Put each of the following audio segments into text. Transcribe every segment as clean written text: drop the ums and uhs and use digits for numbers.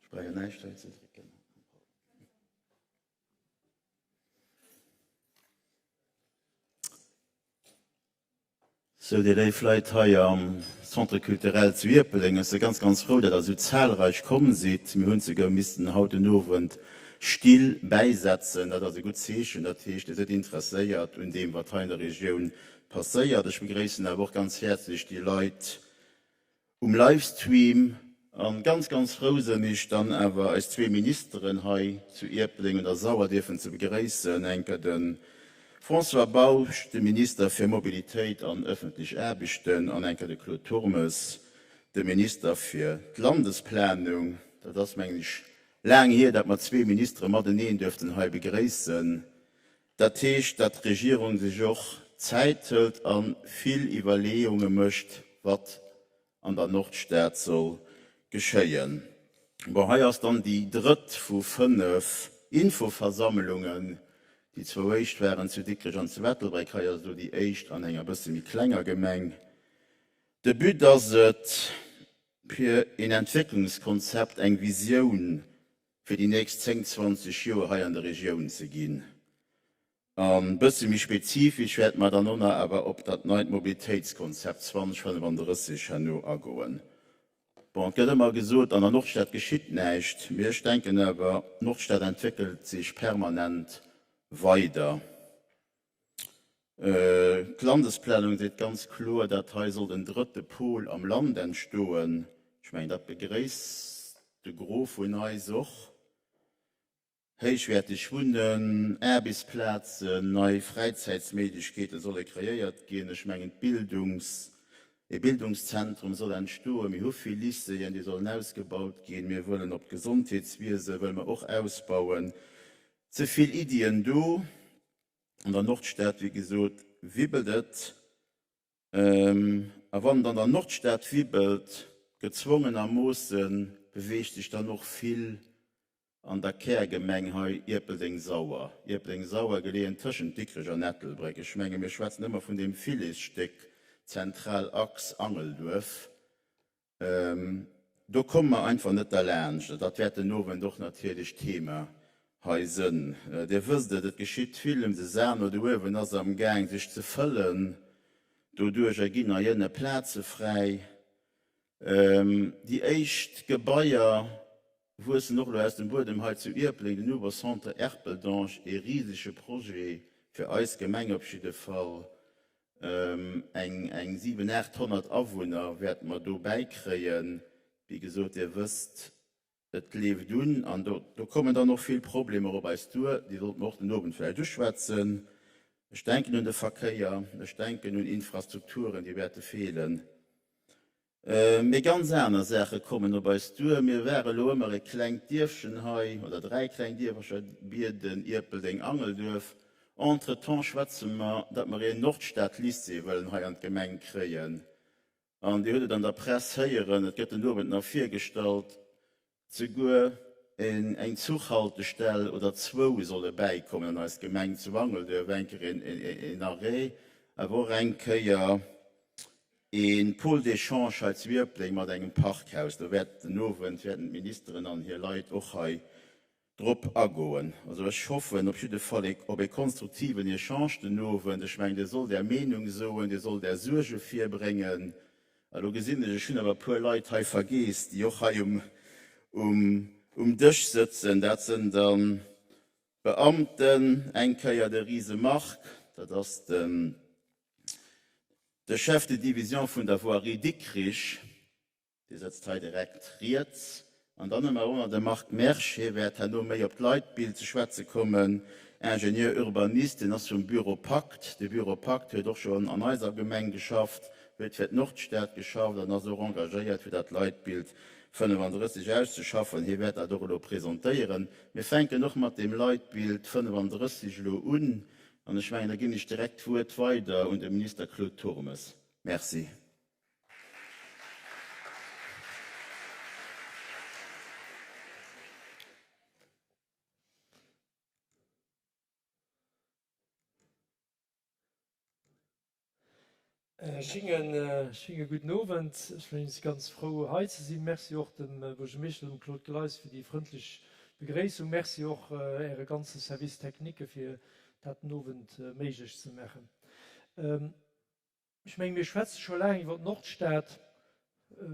Ech brauch jo näischt hei ze drécken. Sou, dir léif Leit hei am Centre culturel zu Ierpeldeng, ech si ganz, ganz frou, datt der esou zahlreich komm sidd. Mir hunn souguer missten haut den Owend Still bäisetzen. Dat ass e gutt Zeechen. Dat heescht, dir sidd interesséiert un deem, wat hei an der Regioun passéiert. Ech begréissen awer och ganz häerzlech déi Leit um Livestream. An ganz, ganz frou sënn ech dann awer, eis zwee Ministeren hei zu Ierpeldeng un der Sauer dierfen ze begréissen, enker de François Bausch, de Minister fir Mobilitéit an ëffentlech Aarbechten, an enker de Claude Turmes, de Minister fir d'Landesplanung. Dat ass, mengen ech, laang hier, datt mer zwee Ministere mateneen duerften hei begréissen. Dat heescht, datt d'Regierung sech och Zäit hëlt a vill Iwwerleeunge mécht, wat an der Nordstad soll geschéien. Bon, hei ass dann déi drëtt vu 5 Infoversammlungen. Déi zwou éischt waren zu Dikrech an zu Ettelbréck. Hei ass elo déi éischt an enger bësse méi klenger Gemeng. De But ass et, fir een Entwécklungskonzept, eng Visioun fir déi nächst 10, 20 Joer hei an der Regioun ze ginn. A bësse méi spezifesch wäerte mer dann och nach awer op dat neit Mobilitéitskonzept 2035 herno agoen. Bon, et gëtt ëmmer gesot, an der Nordstad geschitt näischt, mee ech denken awer, d'Nordstad entwéckelt sech permanent weider. D'Landesplanung seet ganz kloer, dat hei sollt en drëtte Pol am Land entstoen. Ech mengen, dat begréisst de Gros vun eis och. Héichwäerteg Wunnen, Aarbechtsplazen, nei Fräizäitsméiglechkeete solle kreéiert ginn. Ech mengen, d'Bildungs, e Bildungszentrum soll entstoen. Mir hu vill Lycéeën, déi sollen ausgebaut ginn. Mir wëllen op d'Gesondheetswiese wëlle mer och ausbauen. Ze vill Iddien do. An der Nordstad, wéi gesot, wibbelt et. A wann et an der Nordstad wibbelt, gezwongenermoosse beweegt sech dann och vill an der Kärgemeng hei Ierpeldeng-Sauer. Ierpeldeng-Sauer, geleeën tëschent Dikrech an Ettelbréck. Ech menge mir schwätzen ëmmer vun deem Filetsstéck Zentral Achs Angelduerf. Do komme mer einfach net derlaanscht. Dat wäert den Owend och natierlech Thema hei sënn. Dir wësst et, et geschitt vill. De Sano do uewen ass am Gaang sech ze fëllen. Doduercher ginn hei ënne Plaze fräi. Déi éischt Gebaier wuessen och elo aus dem Buedem hei zu Ierpeldeng, den Nouveau Centre Erpeldange, ee risege Projet fir eis Gemeng op jidde Fall. Eng 700, 800 Awunner wäerte mer do bäikréien. Wéi gesot, Dir wësst, et leeft un an do kommen dann och vill Problemer op eis duer. Déi sollte mer och den Owend vläicht uschwätzen. Ech denken un de Verkéier, ech denken un Infrastrukturen, déi wäerte feelen. Mee ganz aner Saache kommen op eis duer. Mir ware lo ëmmer e klengt Dierfchen hei, oder dräi kleng Dierfercher, Bierden, Ierpeldeng, Angelduerf. Entretemps schwätze mer, datt mer een Nordstad-Lycée wëllen hei an d'Gemeng kréien. An Dir hutt et an der Press héieren, et gëtt den Owend nach virgestallt, Souguer eng Zuchhaltestell oder zwou solle bäikommen an eis Gemeng zu Wangelduerf, eng Kéier een Arrêt, awer och eng Kéier ee Pôle d'échange hei zu Ierpeldeng mat engem Parkhaus. Do wäert den Owend wäerten d'Ministeren an hir Leit och hei drop agoen. Also ech hoffen op jidde Fall op e konstruktiven Echange den Owend. Ech mengen, Dir sollt Är Meenung soen, Dir sollt Är Suerge virbréngen. A lo gesinn ech, ech hunn awer e puer Leit hei vergeess, déi och hei um Dësch sëtzen. Dat sënn dann d'Beamten, eng Kéier de Rise Marc, dat ass de Chef de division vun der Voirie Dikrich, Dee sëtzt hei direkt riets. An dann hu mer och nach de Marc Mersch, hie wäert herno méi op d'Leitbild ze schwätze kommen, Ingénieur urbaniste, deen ass vum Bureau Pakt. De Bureau Pakt huet och schonn an eiser Gemeng geschafft, huet fir d'Nordstad geschafft an ass och engagéiert, fir dat Leitbild 35 auszeschaffen. Hie wäert dat och elo presentéieren. Mir fänken och mat deem Leitbild 35 elo un. An ech mengen, da ginn ech direkt d'Wuert weider un de Minister Claude Turmes. Merci. Schénge gudden Owend. Ech mengen, ech si ganz frou hei ze sinn. Merci och dem Buergermeeschter, dem Claude Gleis, fir déi frëndlech Begréissung. Merci och Äre ganze Service technique fir dat den Owend méiglech ze maachen. Ech mengen, mir schwätze scho laang iwwer d'Nordstad.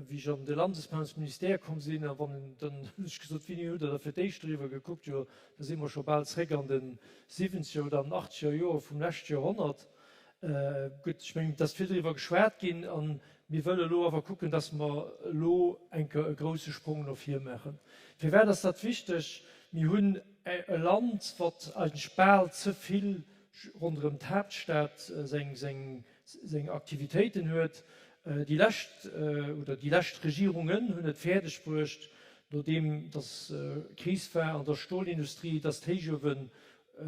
Wéi ech an de Landesplanungsministère komm sinn, a wann, dann hunn ech gesot, Wéini hutt Der da fir d'éischt doriwwer gekuckt? Jo, da si mer scho bal zréck an de siwwenzeger oder an den achtzeger Jore vum leschte Joerhonnert. Gutt, ech mengen, et ass vill doriwwer geschwat ginn a mir wëlle elo awer kucken, dass mer elo eng Kéier e grouse Sprong no vir maachen. Firwat ass dat wichteg? Mir hunn e Land, wat eigentlech bal ze vill ronderëm d'Haaptstad seng Aktivitéiten huet. Déi lescht oder déi lescht Regierungen hunn et fäerdeg bruecht, nodeem datt Kris war an der Stolindustrie, datt d'Héichuewen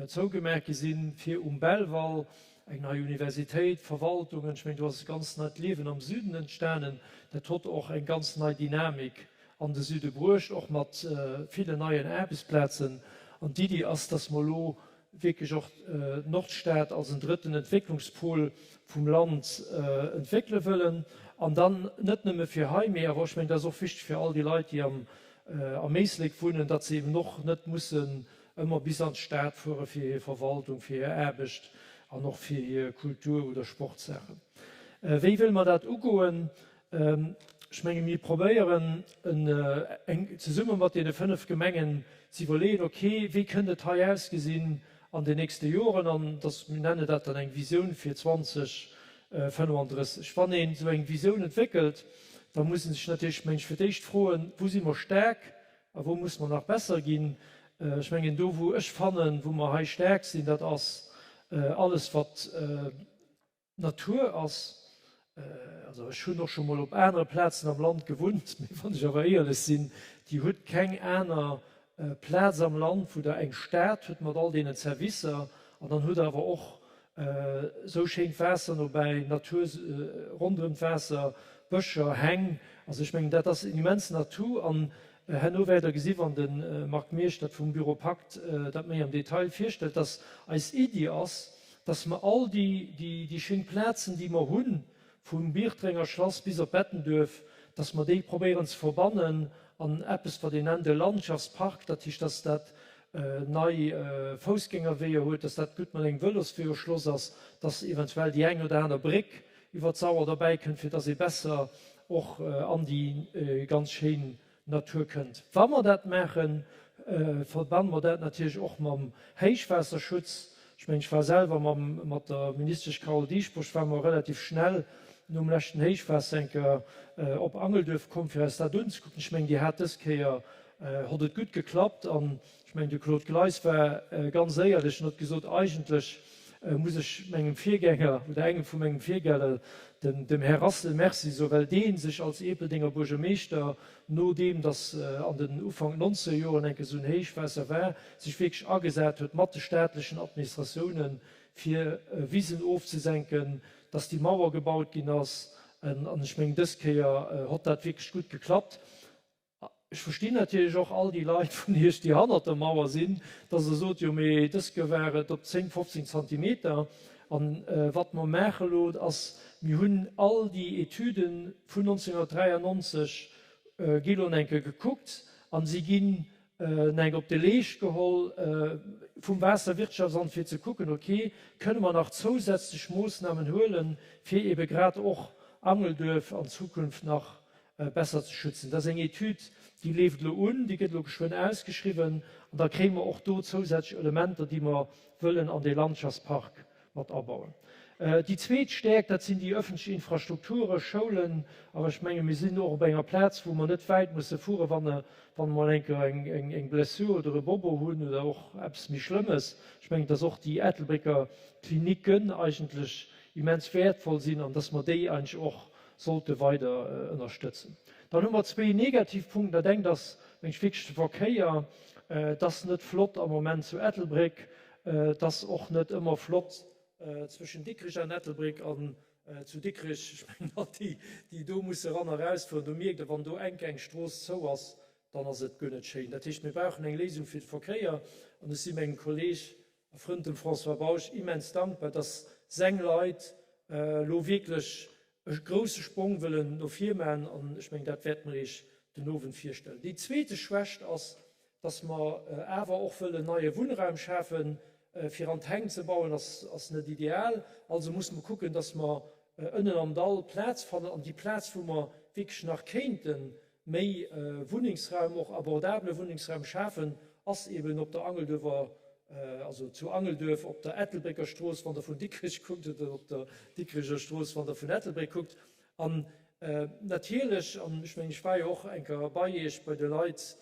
zougemaach gi sinn, fir um Belval eng nei Universitéit, Verwaltungen, ech mengen do ass e ganz neit Liewen am Süden entstanen, dat hott och eng ganz nei Dynamik an de Süde bruecht, och mat villen neien Aarbechtsplazen. An d'Iddi ass, datt mer elo wierklech och d'Nordstad als en drëtten Entwécklungspol vum Land entwéckele wëllen, an dann net nëmme fir hei, mee awer, ech mengen, dat ass och wichteg fir all déi Leit, déi am am Éislek wunnen, datt se eben och net mussen ëmmer bis an d'Stad fuere fir hir Verwaltung, fir hir Aarbecht an och fir hir Kultur oder Sportsaachen. Wéi wëlle mer dat ugoen? Ech menge mir probéieren eng zesumme mat deene 5 Gemengen ze iwwerleeën, ok, wéi kënnt et hei ausgesinn an den nächste Joren an dass, mir nenne dat dann eng Visioun fir 2035. Wann een esou eng Visioun entwéckelt, da muss ee sech natierlech, meng ech, fir d'éischt froen, wou si mer staark a wou musse mer nach besser ginn. Ech mengen do wou ech fannen, wou mer hei staark sinn, dat ass alles wat, Natur ass, also ech hunn och scho mol op anere Plazen am Land gewunnt, mee wann ech awer éierlech sinn, Dir hutt keng aner Plaz am Land, wou Der eng Stad hutt mat all deenen Servicer an dann hutt Der awer och esou schéint Waasser nobäi, Natur ronderëm d'Waasser, Bëscher, Häng. Also ech mengen, dat ass en immensen Atout an herno wäert Der gesi wann de Marc Miersch dat vum Bureau Pakt dat méi am Detail virstellt, dass eis Iddi ass, dass mer all déi, déi schéin Plazen, déi mer hunn, vum Biertrenger Schlass bis op Bettenduerf, dass mer déi probéieren ze verbannen an eppes, wat een nennt e Landschaftspark, dat heescht, dass dat nei Foussgängerweeër huet, dass dat gutt mat engem Vëloswee erschloss ass, dass eventuell déi eng oder aner Bréck iwwer d'Sauer derbäi kënnt, fir dass ee besser och an déi ganz schéin Natur kënnt. Wa mer dat maachen, verbanne mer dat natierlech och mam Héichwaasserschutz. Ech mengen, ech war selwer mam, mat der Ministesch Carole Dieschbourg ware mer relativ schnell nom leschten Héichwaasser eng Kéier op Angelduerf komm, fir eis dat unzekucken. Ech mengen, Dir hat dës Kéier, hott et gutt geklappt an ech mengen, de Claude Gleis war ganz éierlech en huet gesot, eigentlech muss ech mengem Virgänger oder engem vu mengem Virgäller, dem, dem Här Rassel, Merci soen, well dee sech als Ierpeldenger Buergermeeschter, nodeem datt an den Ufank nonzeger Joren enke esou en Héichwaasser war, sech wierklech agesat huet mat de staatlechen Administratiounen, fir Wisen ofzesenken, datt déi Mauer gebaut ginn ass. An ech mengen, dës Kéier hott dat wierklech gutt geklappt. Ech verstinn natierlech och all déi Leit vun Iech, déi hannert der Mauer sinn, dass Der sot, jo mee dës Kéier war et op 10, 15 Zantimeter. An wat mer maache elo, ass, mir hunn all déi Etüde vun 1993 gi lo eng Kéier gekuckt a si ginn eng op de Leescht geholl vum Waasserwirtschaftsamt, fir ze kucken, okay, kënne mer nach zousätzlech Moossnamen huelen, fir eebe grad och Angelduerf an Zukunft nach besser ze schützen. Dat ass eng Etüd, déi leeft elo un, déi gëtt elo geschwënn ausgeschriwwen an da kréie mer och do zousätzlech Elementer, déi mer wëllen an dee Landschaftspark mat abauen. Déi zweet Stäerkt, dat sinn déi öffentlech Infrastrukture, Schoulen, awer ech menge mir sinn och op enger Plaz, wou mer net wäit musse fuere wann mer mol eng Kéier eng Blessure oder e Bobo hunn oder och eppes méi Schlëmmes. Ech mengen, dass och déi Ettelbrécker Klinicken eigentlech immens wäertvoll sinn an dass mer déi eigentlech och sollte weider ënnerstëtzen. Dann hu mer zwee negativ Punkten. Dat engt ass, meng ech, wierklech de Verkéier. Et ass net flott am Moment zu Ettelbréck. Et ass och net ëmmer flott zwëschen Dikrech an Ettelbréck an zu Dikrech. Ech mengen, all déi, déi do musse eran a erausfueren, do mierkt e, wann do enk eng Strooss zou ass, dann ass et guer net schéin. Dat heescht, mir brauchen eng Léisung fir de Verkéier. An ech si mengem Kolleeg a Frënd, dem François Bausch, immens dankbar, dass seng Leit. elo wierklech e grousse Sprong wëllen no vir maachen. An ech mengen, dat wäerte mer Iech den Owend virstellen. Déi zweete Schwächt ass, dass mer awer och wëllen neie Wunnraum schafen. Fir an d'Häng ze bauen ass net ideal. Also musse mer kucken, dass mer ënnen am Dall Plaz fannen. An déi Plaz, wou mer wierklech nach kéinte méi Wunnengsraum, och abordabele Wunnengsraum schafen, ass eben op der Angelduerfer, also zu Angelduerf op der Ettelbrécker Strooss, wann Der vun Dikrech kuckt, oder op der Dikrecher Strooss, wann Der vun Ettelbréck kuckt. An natierlech, an ech mengen, ech war jo och eng Kéier bei Iech, bei de Leit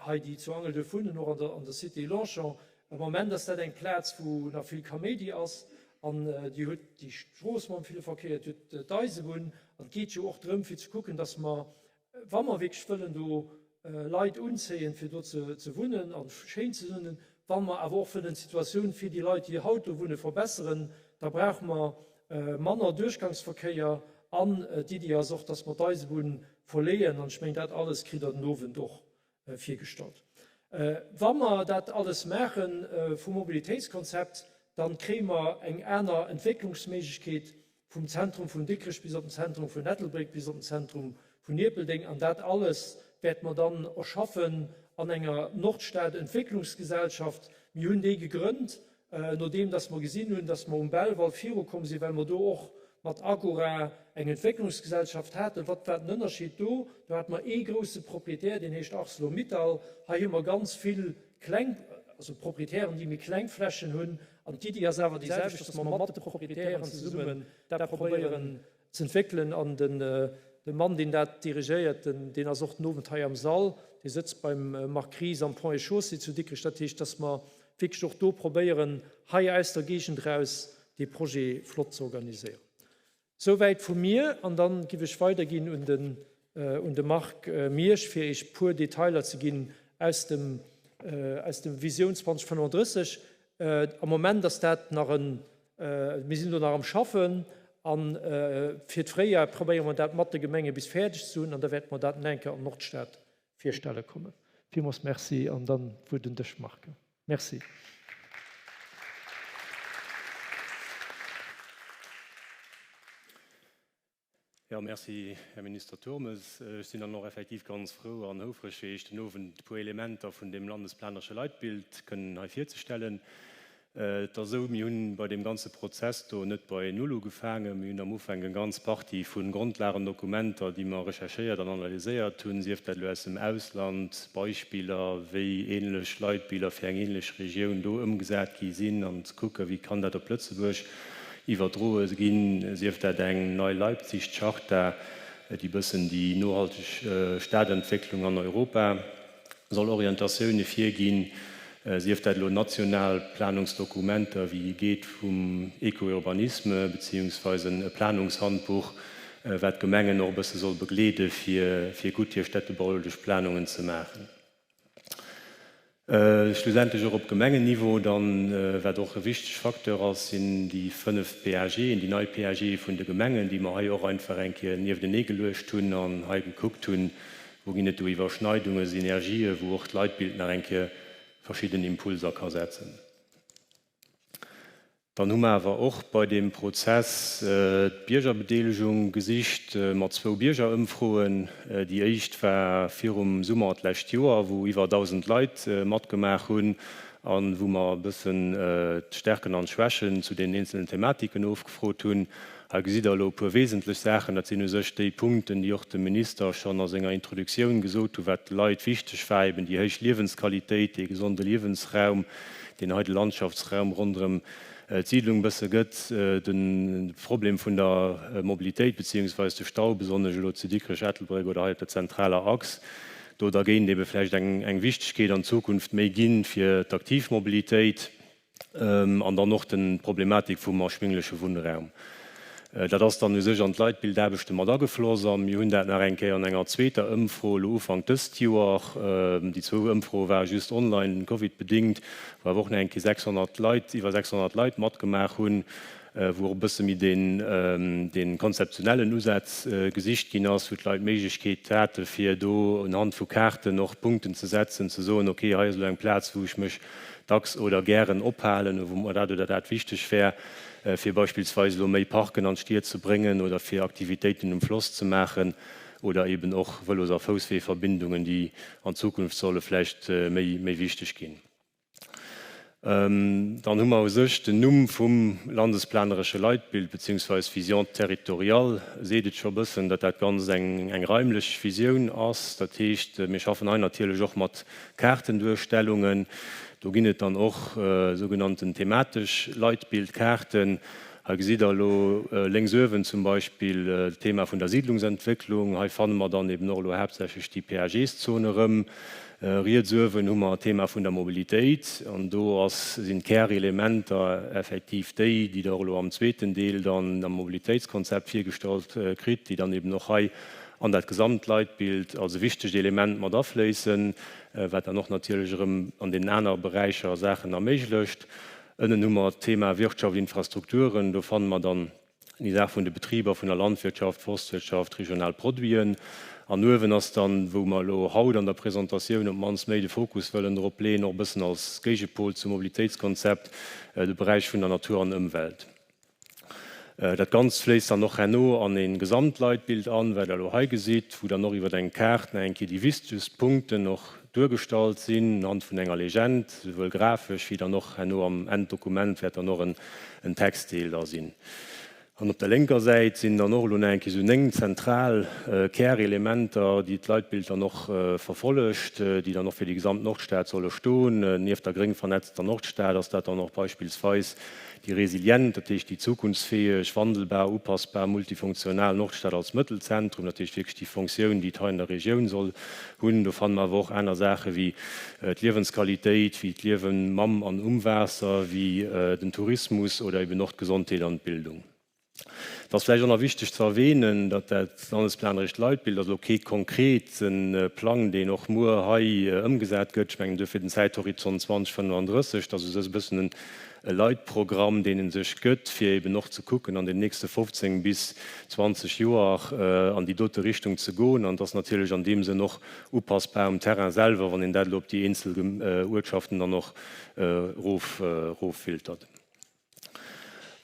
hei, déi zu Angelduerf wunnen, och an der, an der Cité Longchamp, am Moment ass dat eng Plaz, wou nach vill Kaméidi ass, an Dir hutt déi Strooss mam ville Verkéier, Dir hutt d'Eisebunn, an et geet jo och drëm, fir ze kucken, dass mer, wa mer wierklech wëllen do Leit unzéien, fir do ze wunnen a schéin ze wunnen, wa mer awer och wëllen d'Situatioun fir déi Leit, déi haut do wunne verbesseren, da brauche mer manner Duerchgangsverkéier an d'Iddi ass och, dass mer d'Eisebunn verleeën. An ech mengen, dat alles kritt Der den Owend och virgestallt. Wa mer dat alles maache vum Mobilitéitskonzept, da kréie mer eng aner Entwécklungsméiglechkeet vum Zentrum vun Dikrech bis op den Zentrum vun Ettelbréck bis op den Zentrum vun Ierpeldeng. An dat alles wäerte mer dann erschaffen an enger Nordstad-Entwécklungsgesellschaft. Mir hunn déi gegrënnt, nodeem dass mer gesinn hunn, dass mer um Belval virukomm sinn, well mer do och mat Agora eng Entwécklungsgesellschaft haten. Wat war den Ënnerscheed do? Do hate mer ee grousse Proprietär, deen heescht Arcelor-Mittal. Hei hu mer ganz vill kleng, also Proprietären, déi méi kleng Flächen hunn. An d'Iddi ass awer déi selwecht, dass mer mat de Proprietären zesummen dat probéieren z'entwéckelen. An de Mann, deen dat dirigéiert, deen ass och den Owend hei am Sall. Dee sëtzt beim Marc Ries am Ponts et Chaussées zu Dikrech. Dat heescht, dass mer wierklech och do probéieren, hei aus der Géigend eraus dee Projet flott ze organiséieren. Souwäit vu mir, an dann giff ech weiderginn un den un de Marc Miersch, fir Iech puer Detailer ze ginn aus dem aus dem Visioun 2035. Am Moment ass dat nach en, mir sinn do nach am Schaffen, a fir d'Fréijar probéiere mer dat mat de Gemenge bis fäerdeg ze hunn, an da wäerte mer dat nach eng Kéier an d'Nordstad virstelle kommen. Villmools Merci, an dann d'Wuert un dech, Marc. Merci. Jo, merci, Här Minister Turmes. Ech sinn dann och effektiv ganz frou an houfreg, fir Iech den Owend e puer Elementer vun deem landesplaneresche Leitbild kënnen hei virzestellen. Et ass esou, mir hunn bei deem ganze Prozess do net bei Null ugefaangen. Mir hunn am Ufank eng ganz Partie vu Grondlagendokumenter, déi mer recherchéiert an analyséiert hunn, sief dat elo aus dem Ausland, Beispiller, wéi ähnlech Leitbilder fir eng ähnlech Regioun do ëmgesat gi sinn, an ze kucken, wéi kann dat op Lëtzebuerg iwwerdroe ginn, sief dat eng nei Leipzig-Charta, déi bëssen déi nohalteg Stadentwécklung an Europa soll Orientatioune virginn, sief dat elo national Planungsdokumenter wéi e Guide vum Eco-Urbanisme beziehungsweise e Planungshandbuch, wat d'Gemengen och e bësse soll begleede fir gutt hir städtebaulesch Planungen ze maachen. Schlussendlech och op Gemengenniveau dann, wat och e wichteg Facteur ass, sinn déi 5 PAGen, déi nei PAGe vun de Gemengen, déi mer hei och einfach eng Kéier nieftenee geluecht hunn an hei gekuckt hunn, Wou ginn et do Iwwerschneidungen, Synergien, wou och d'Leitbild nach eng Kéier verschidden Impulser ka setzen? Dann hu mer awer och bei deem Prozess d'Biergerbedeelegung gesicht mat zwou Biergerëmfroen. Déi éischt war virum Summer d'lescht Joer, wou iwwer 1.000 Leit matgemaach hunn a wou mer e bëssen d'Stärken an d'Schwächen zu den eenzelnen Thematiken ofgefrot hunn. Hei gesitt Der elo e puer wesentlech Saachen. Dat sinn u sech déi Punkten, déi och de Minister schonn a senger Introduktioun gesot hu wat de Leit wichteg war, eben déi héich Liewensqualitéit, dee gesonde Liewensraum, deen hei de Landschaftsraum ronderëm d'Siidlung e bësse gëtt, de Problem vun der Mobilitéit beziehungsweise de Stau, besonnesch elo zu Dikrech, Ettelbréck oder hei op der zentraler Achs, do dergéint ebe vläicht eng Wichtegkeet an Zukunft méi gi fir d'aktiv Mobilitéit. An dann och d'Problematik vum erschwingleche Wunnraum. Dat ass dann u sech an d'Leitbildaarbechte mat agefloss a mir hunn dat nach eng Kéier an enger zweeter Ëmfro elo Ufank dëst Joer, déi zwou Ëmfroe ware just online, Covid-bedéngt, wou awer och nach eng Kéier 600 Leit, iwwer 600 Leit matgemaach hunn, wou och e bësse méi dee konzeptionellen Usaz gesicht ginn ass, wou d'Leit d'Méiglechkeet hate fir do unhand vu Kaarten och Punkten ze setzen, ze soen, okay, hei ass elo eng Plaz, wou ech mech. dacks oder gären ophalen, wou mer dat oder dat wichteg wär, fir beispillsweis elo méi Parken an d'Stied ze bréngen oder fir Aktivitéiten um Floss ze maachen oder eben och Vëlos a Foussweeverbindungen, déi an Zukunft solle vläicht méi méi wichteg ginn. Dann hu mer u sech den Numm vum landesplaneresche Leitbild beziehungsweis Vision territoriale seet et scho e bëssen, datt dat Ganzt eng eng raimlech Visioun ass. Dat heescht, mir schaffen hei natierlech och mat Kaartenduerstellungen. Do ginn et dann och sougenannten thematesch Leitbildkaarten. Hei gesitt Der elo lénks uewen zum Beispill d'Thema vun der Siedlungsentwécklung. Hei fanne mer dann eben och elo haaptsächlech déi PAGs-Zone erëm. Riets uewen hu mer d'Thema vun der Mobilitéit an do ass, sinn d'Kärelementer effektiv déi, déi Der och elo am zweeten Deel dann am Mobilitéitskonzept virgestallt kritt, déi dann eben och hei an dat Gesamtleitbild als e wichtegt Element mat afléissen, wat dann och natierlech erëm an deenen anere Beräicher Saachen erméiglecht. Ënnen hu mer d'Thema Wirtschaft, Infrastrukturen. Do fanne mer dann déi Saach vun de Betriber, vun der Landwirtschaft, Forstwirtschaft, regional Produiten. An uewen ass dann, wou mer elo haut an der Presentatioun op d'mannst méi de Fokus wëllen drop leeën, och e bëssen als Géigepol zum Mobilitéitskonzept, de Beräich vun der Natur an Ëmwelt. Dat Ganzt fléisst dann och herno an e Gesamtleitbild an, wat Der elo hei gesitt, wou dann och iwwer eng Kaart nach eng Kéier déi wichtegst Punkten och duergestallt sinn, unhand vun enger Legend, souwuel grafesch wéi dann och herno am Enddokument wäert dann och en Textdeel da sinn. An op der lénker Säit sinn dann och elo nach eng Kéier esou 9 zentral Kärelementer, déi d'Leitbild dann och verfollegt, déi dann och fir déi gesamt Nordstad solle stoen. Nieft der gréng vernetzter Nordstad ass dat dann och beispillsweis Déi resilient, dat heescht déi zukunftsfäeg, wandelbar, upassbar, multifunktional Nordstad als Mëttelzentrum, dat heescht wierklech déi Fonctioun, déi et hei an der Regioun soll hunn. Do fanne mer awer och aner Saache wéi d'Liewensqualitéit, wéi d'Liewe mam an um Waasser, wéi den Tourismus oder eben och d'Gesondheet an d'Bildung. Et ass vläicht och nach wichteg ze erwähnen, datt dat landesplanerescht Leitbild ass elo kee konkrete Plang, deen och muer hei ëmgesat gëtt. Ech mengen duerfir den Zäithorizont 2035, dat ass u sech e bëssen e Leitprogramm, deen ee sech gëtt, fir eben och ze kucken, an den nächste 15 bis 20 Joer an déi dote Richtung ze goen. An et ass natierlech an deem Sënn och upassbar um Terrain selwer, wann een dat elo op déi eenzel Uertschaften dann och eroffiltert.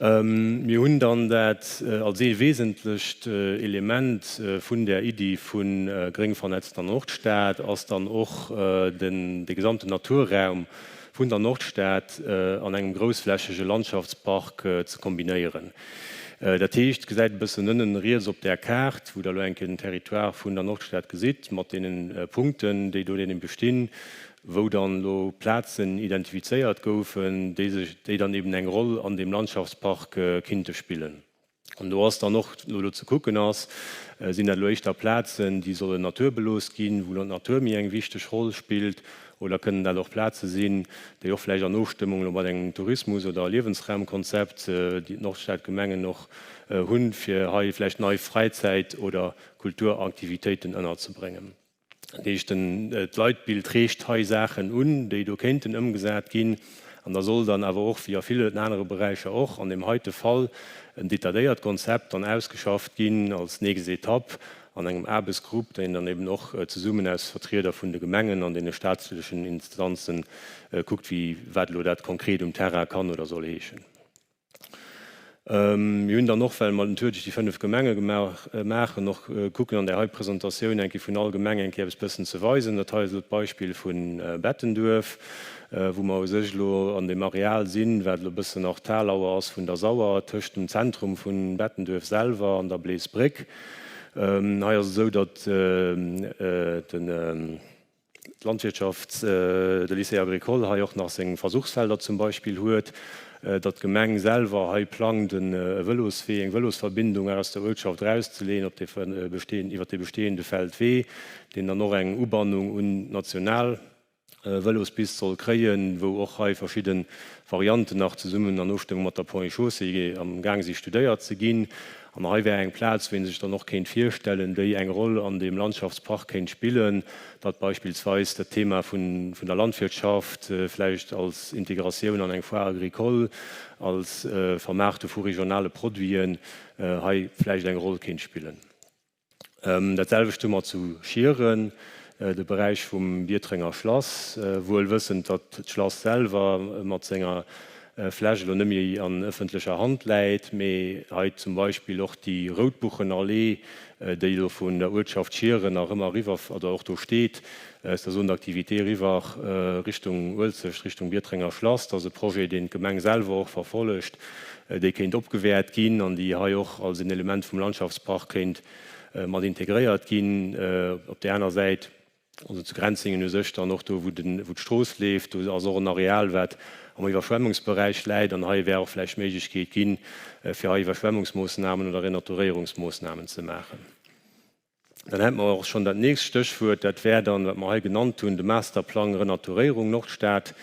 Mir hunn dann dat als ee wesentlecht Element vun där Iddi vu gréng vernetzter Nordstad ass dann och den de gesamten Naturraum vun der Nordstad an engem groussflächege Landschaftspark ze kombinéieren. Dat heescht, gesäit e bëssen ënnen riets op där Kaart, wou Der elo eng Kéier den Territoire vun der Nordstad gesitt mat deene Punkten, déi do deenen bestinn, wou dann elo Plazen identifizéiert goufen, déi sech, déi dann eben eng Roll an deem Landschaftspark kinnte spillen. An do ass dann och elo do ze kucken ass, sinn dat elo éischter Plazen, déi sollen naturbelooss ginn, wou elo d'Natur méi eng wichteg Roll spillt, oder kënnen dat och Plaze sinn, déi och vläicht an Ofstëmmung elo mat engem Tourismus oder Liewensraumkonzept, déi d'Nordstadgemengen och hunn, fir hei vläicht nei Fräizäit oder Kulturaktivitéiten ënnerzebréngen. Dat heescht, d'Leitbild reegt hei Saachen un, déi do kéinten ëmgesat ginn. An da soll dann awer och, wéi a villen anere Beräicher och, an deem heite Fall en detailléiert Konzept dann ausgeschafft ginn als nächst Etapp an engem Aarbechtsgrupp, deen dann eben och zesummen aus Vertrieder vun de Gemengen an deene staatlechen Instanzen kuckt, wéi wat elo dat konkret um Terrain kann oder soll heeschen. Mir hunn dann och, well mer den Tour duerch déi 5 Gemenge maachen, och kucken an där hei Presentatioun eng Kéier vun all Gemeng eng Kéier eppes bëssen ze weisen. Dat hei ass elo d'Beispill vu Bettenduerf, wou mer u sech elo an deem Areal sinn, wat elo e bëssen och d'Talauer ass vun der Sauer, tëscht dem Zentrum vu Bettenduerf selwer an der Bleesbréck. Hei ass et esou, datt den. d'Landwirtschaft, de Lycée agricole hei och nach seng Versuchsfelder zum Beispill huet, datt d'Gemeng selwer hei plangt e Vëloswee, eng Vëlosverbindung aus der Uertschaft erauszeleeën op dee bestehend, iwwert dee bestehende Feldwee, deen dann och eng Ubannung un d'national Vëlospist soll kréien, wou och hei verschidde Varianten nach zesummen an Ofstëmmung mat der Ponts et Chaussées am Gaang si studéiert ze ginn. An hei wär eng Plaz, wou ee sech dann och kéint virstellen, déi eng Roll an deem Landschaftspark kéint spillen, datt beispillsweis dat Thema vun der Landwirtschaft vläicht als Integratioun an eng Foire agricole, als Vermaarte vu regionale Produiten hei vläicht eng Roll kéint spillen. Dat selwecht hu mer zu Schieren. de Beräich vum Biertrenger Schlass, wuel wëssend, datt d'Schlass selwer mat senger Fläch elo net méi an ëffentlecher Hand läit, mee hei zum Beispill och déi Routbuchenallee, déi elo vun der Uertschaft Schieren nach ëmmer eriwwer, oder och do steet, aus der Zone d'activité eriwwer Richtung Uelzecht, Richtung Biertrenger Schlass. Dat ass e Projet, deen d'Gemeng selwer och verfollegt, déi kéint opgewäert ginn an déi hei och als en Element vum Landschaftspark kéint mat integréiert ginn. Op där aner Säit, also zu Grenzingen u sech dann och do, wou d'Strooss leeft, do ass och en Areal, wat am Iwwerschwemmungsberäich läit. An hei wär och vläicht d'Méiglechkeet ginn, fir hei Iwwerschwemmungsmoossnamen oder Renaturéierungsmoossnamen ze maachen. Dann hätte mer och schonn dat nächst Stéchwuert, dat wär dann, wat mer hei genannt hunn, de Masterplang Renaturéierung Nordstad.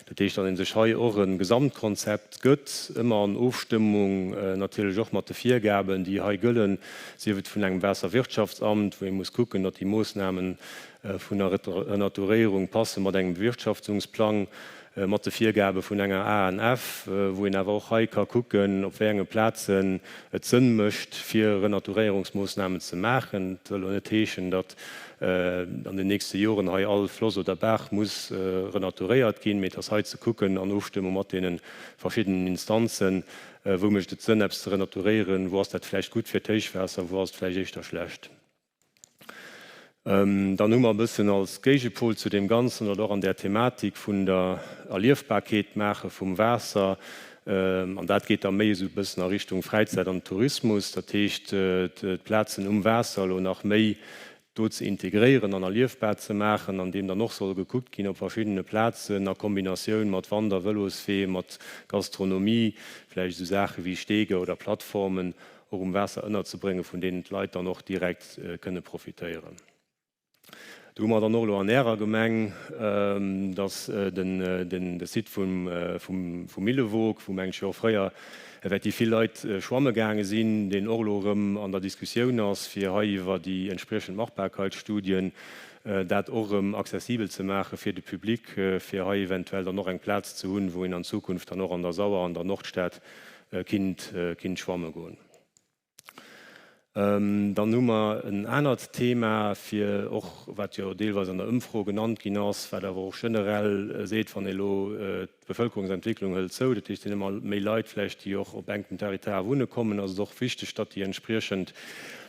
Dat heescht, datt ee sech hei och e Gesamtkonzept gëtt, ëmmer an Ofstëmmung natierlech och mat de Virgaben, déi hei gëllen, sief et vun engem Waasserwirtschaftsamt, wou ee muss kucken, datt déi Moossname vun der Renaturéierung passe mat engem Bewirtschaftungsplang, mat de Virgabe vun enger ANF, wou een awer och hei ka kucken, op wéi enge Plazen et Sënn mécht, fir Renaturéierungsmoossnamen ze maachen. Et wëll elo net heeschen, datt an den nächste Joren hei all Floss oder Baach muss renaturéiert ginn, mee et ass hei ze kucken an Ofstëmmung mat deene verschiddenen Instanzen, wou mécht et Sënn eppes ze renaturéieren, wou ass dat vläicht gutt fir d'Héichwaasser, wou ass et vläicht éischter schlecht. Dann hu mer e bëssen als Géigepol zu deem Ganzen oder och an där Thematik vun der Erliefbarkeet maache vum Waasser, an dat geet da méi esou e bëssen a Richtung Fräizäit an Tourismus, dat heescht d'Plazen um Waasser elo nach méi do ze integréieren an erliefbar ze maachen, an deem dann och soll gekuckt ginn op verschiddene Plazen a Kombinatioun mat Wander-, Vëloswee, mat Gastronomie, vläicht esou Saache wéi Steeger oder Plattformen och um Waasser ënnerzebréngen, vun deenen d'Leit dann och direkt kënne profitéieren. Do hu mer dann och elo an Ärer Gemeng, dass de Site vum Millewog, wou mengen ech jo och fréier effektiv vill Leit schwamme gaange sinn, deen och elo erëm an der Diskussioun ass, fir hei iwwer déi entspriechend Machbarkeitsstudien dat och erëm accessibel ze maache fir de Public, fir hei eventuell dann och eng Plaz ze hunn, wou een an Zukunft dann och an der Sauer an der Nordstad kinnt schwamme goen. Dann hu mer en anert Thema, fir och, wat jo deelweis an der Ëmfro genannt ginn ass, wat awer och generell seet, wann ee elo d'Bevëlkerungsentwécklung hëlt zou, dat heescht, et sinn ëmmer méi Leit vläicht, déi och op engem Territoire wunne kommen, ass et och wichteg, datt déi entspriechend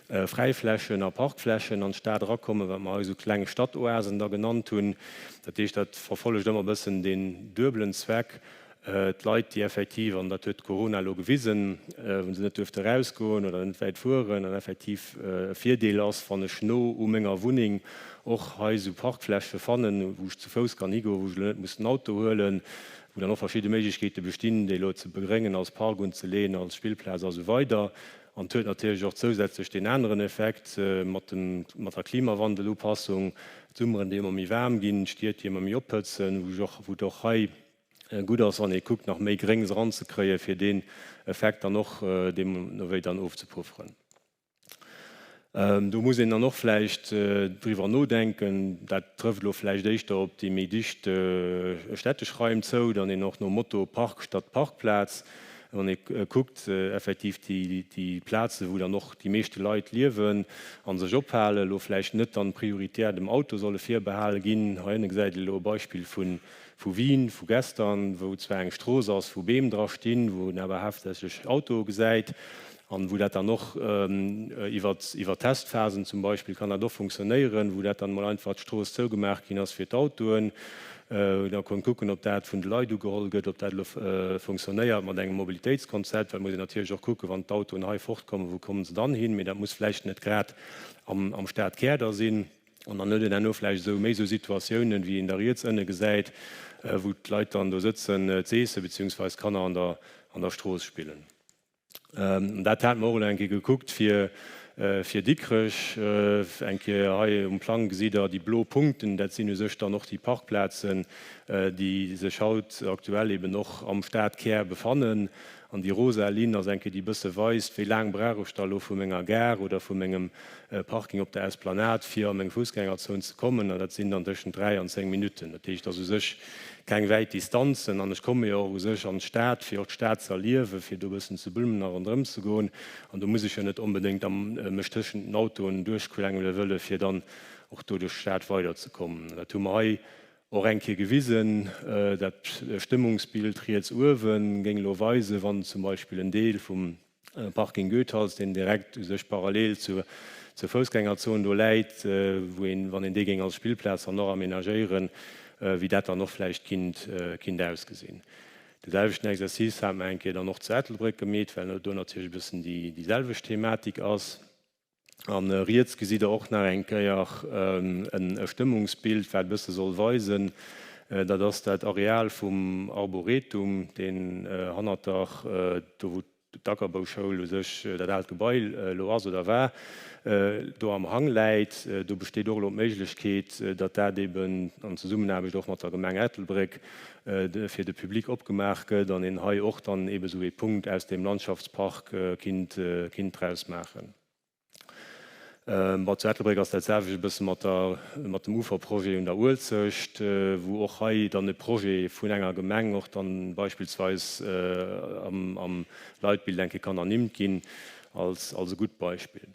Fräiflächen a Parkflächen an d'Stad erakommen, wat mer hei esou kleng Stadtoasen da genannt hunn. Dat heescht, dat verfollegt ëmmer e bëssen deen duebelen Zweck, D'Leit, déi effektiv, an dat huet Corona elo gewisen, wou se net duerfte erausgoen oder net wäit fueren, an effektiv e Virdeel ass, wann ech no u menger Wunneng och hei esou Parkfläche fannen, wou ech zu Fouss kann higoen, wou ech elo net muss den Auto huelen, wou dann och verschidde Méiglechkeete bestinn, déi elo ze begréngen, als Park unzeleeën, als Spillplaz a sou weider. An et huet natierlech och zousätzlech deen aneren Effekt mat dem, mat der Klimawandelupassung, d'Summeren, déi ëmmer méi waarm ginn, d'Stied, déi ëmmer méi ophëtzen, wou ech och, wou et och hei, gutt ass, wann ee kuckt, nach méi Gréngs eranzekréien, fir deen Effekt dann och deemno wéi dann ofzepufferen. Do muss een dann och vläicht driwwer nodenken, dat trëfft elo vläicht éischter op déi méi dicht städtesch Raim zou, dann een och nom Motto Park statt Parkplaz, wann ee kuckt effektiv déi Plazen, wou dann och déi meeschte Leit liewen a sech ophalen, elo vläicht net dann prioritär dem Auto solle virbehale ginn. Hei ënne gesäit ee elo e Beispill vun Vu Wien, vu gestern, wou zwar eng Strooss ass, wou Beem dra stinn, wou een awer haaptsächlech Autoe gesäit an wou dat dann och iwwer iwwer Testphasen zum Beispill kann dat och funktionéieren, wou dat dann emol einfach d'Strooss zougemaach ginn ass fir d'Autoen. Da konnt kucken, ob dat vun de Leit ugeholl gëtt, ob dat elo funktionéiert mat engem Mobilitéitskonzept, well et muss een natierlech och kucken, wann d'Autoen hei fortkommen, wou kommen se dann hin? Mee dat muss vläicht net grad am am Stadkär da sinn. An dann huet een herno vläicht esou méi esou Situatiounen, wéi een da riets ënne gesäit, wou d'Leit dann do sëtzen z'eessen, beziehungsweis d'Kanner an der, an der Strooss spillen. An dat hate mer och elo eng Kéier gekuckt fir, fir Dikrech. Eng Kéier hei um Plang gesitt Der déi blo Punkten, dat sinn u sech dann och déi Parkplazen, déi sech haut aktuell eben och am Stadkär befannen. An déi rosa Linn ass eng Kéier, déi e bësse weist, wéi laang brauch ech da elo vu menger Gare oder vu mengem Parking op der Esplanade, fir a meng Foussgängerzon ze kommen. An dat sinn dann tëschent 3 an 10 Minutten. Dat heescht, et ass u sech keng wäit Distanzen. An ech komme jo och u sech an d'Stad, fir och d'Stad ze erliewen, fir do e bëssen ze blummen a ronderëm ze goen. An do muss ech jo net onbedéngt mech tëschent den Autoen duerchquengele wëlle fir dann. och do duerch d'Stad weiderzekommen. Dat hu mer hei och eng Kéier gewisen. Dat Stëmmungsbild riets uewe géing elo weisen, wann zum Beispill en Deel vum Parking Goethals, deen direkt u sech parallel zur Foussgängerzon do läit, wou een, wann een dee géing als Spillplaz dann och aménagéieren, wéi dat dann och vläicht kinnt ausgesinn. De selwechten Exercice hate mer eng Kéier dann och zu Ettelbréck gemeet, well do natierlech e bëssen déi selwecht Thematik ass. A riets gesitt Der och nach eng Kéier e Stëmmungsbild, wat e bësse soll weisen, dat ass dat Areal vum Arboretum, deen hannert der, do wou d'Ackerbouschoul u sech dat aalt Gebai elo ass oder war, do am Hang läit. Do besteet och elo d'Méiglechkeet, datt dat eben an Zesummenaarbecht och mat der Gemeng Ettelbréck fir de Public opgemaach gëtt an een hei och dann ebe sou ee Punkt aus deem Landschaftspark kinnt kinnt draus maachen. Bon, zu Ettelbréck ass dat selwecht e bësse mat der mat dem Uferprojet un der Uelzecht, wou och hei dann e Projet vun enger Gemeng och dann beispillsweis am am Leitbild eng Kéier kann ernimmt ginn als als e gutt Beispill.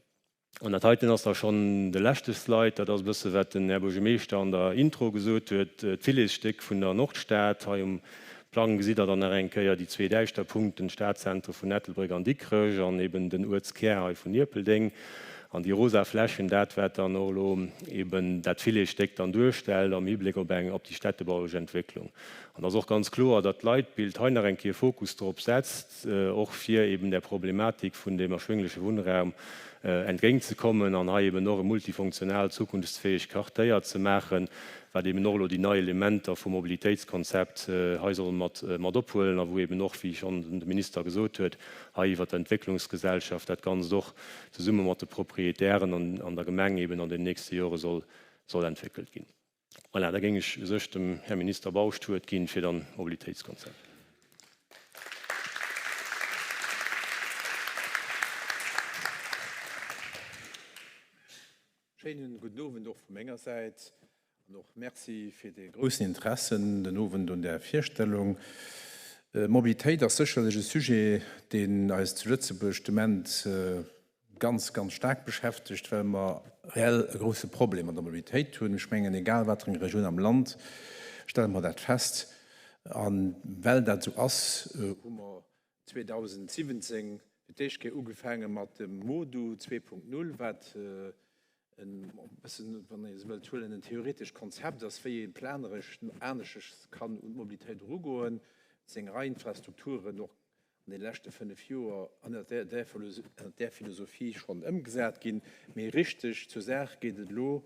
An dat heiten ass da schonn de leschte Slide. Dat ass e bësse wat den Här Buergermeeschter an der Intro gesot huet, d'Filetstéck vun der Nordstad. Hei um Plang gesitt Der dann nach eng Kéier déi zwee däischter Punkten, d'Stadzentren vun Ettelbréck an Dikrech an eben den Uertskär hei vun Ierpeldeng. An déi rosa Flächen, dat wat dann och elo eben dat Filetstéck dann duerstellt am Hibléck op eng, op déi städtebaulech Entwécklung. An et ass och ganz kloer, datt d'Leitbild hei nach eng Kéier Fokus drop setzt, och fir eben där Problematik vun dem erschwéngleche Wunnraum entgéintzekommen an hei eben och e multifunktional, zukunftsfäeg Quartéier ze maachen, wat eben och elo déi nei Elementer vum Mobilitéitskonzept hei soll mat mat ophuelen a wou eben och, wéi schonn de Minister gesot huet, hei iwwert d'Entwécklungsgesellschaft dat Ganzt och zesumme mat de Proprietären an der Gemeng eben an den nächste Jore soll soll entwéckelt ginn. Voilà, da géing ech u sech dem Här Minister Bausch d'Wuert ginn fir dann d'Mobilitéitskonzept. Schéinen gudden Owend och vu menger Säit an och Merci fir dee groussen Interessen den Owend un där Virstellung. Mobilitéit ass sécherlech e Sujet, deen eis zu Lëtzebuerg de Moment ganz, ganz staark beschäftegt, well mer reell e grouse Problem an der Mobilitéit hunn. Ech mengen, egal wat fir eng Regioun am Land, stelle mer dat fest. A well dat esou ass, hu mer 2017 fir d'éischt Kéier ugefaange mat dem MoDu 2.0, wat e bëssen, wann ee esou wëllt huelen, en theoretescht Konzept ass, wéi ee planeresch aneschters kann un d'Mobilitéit erugoen, seng Rei Infrastrukturen och an de leschte 5 Joer ënnert där Philosophie schonn ëmgesat ginn. Mee richteg zur Saach geet et elo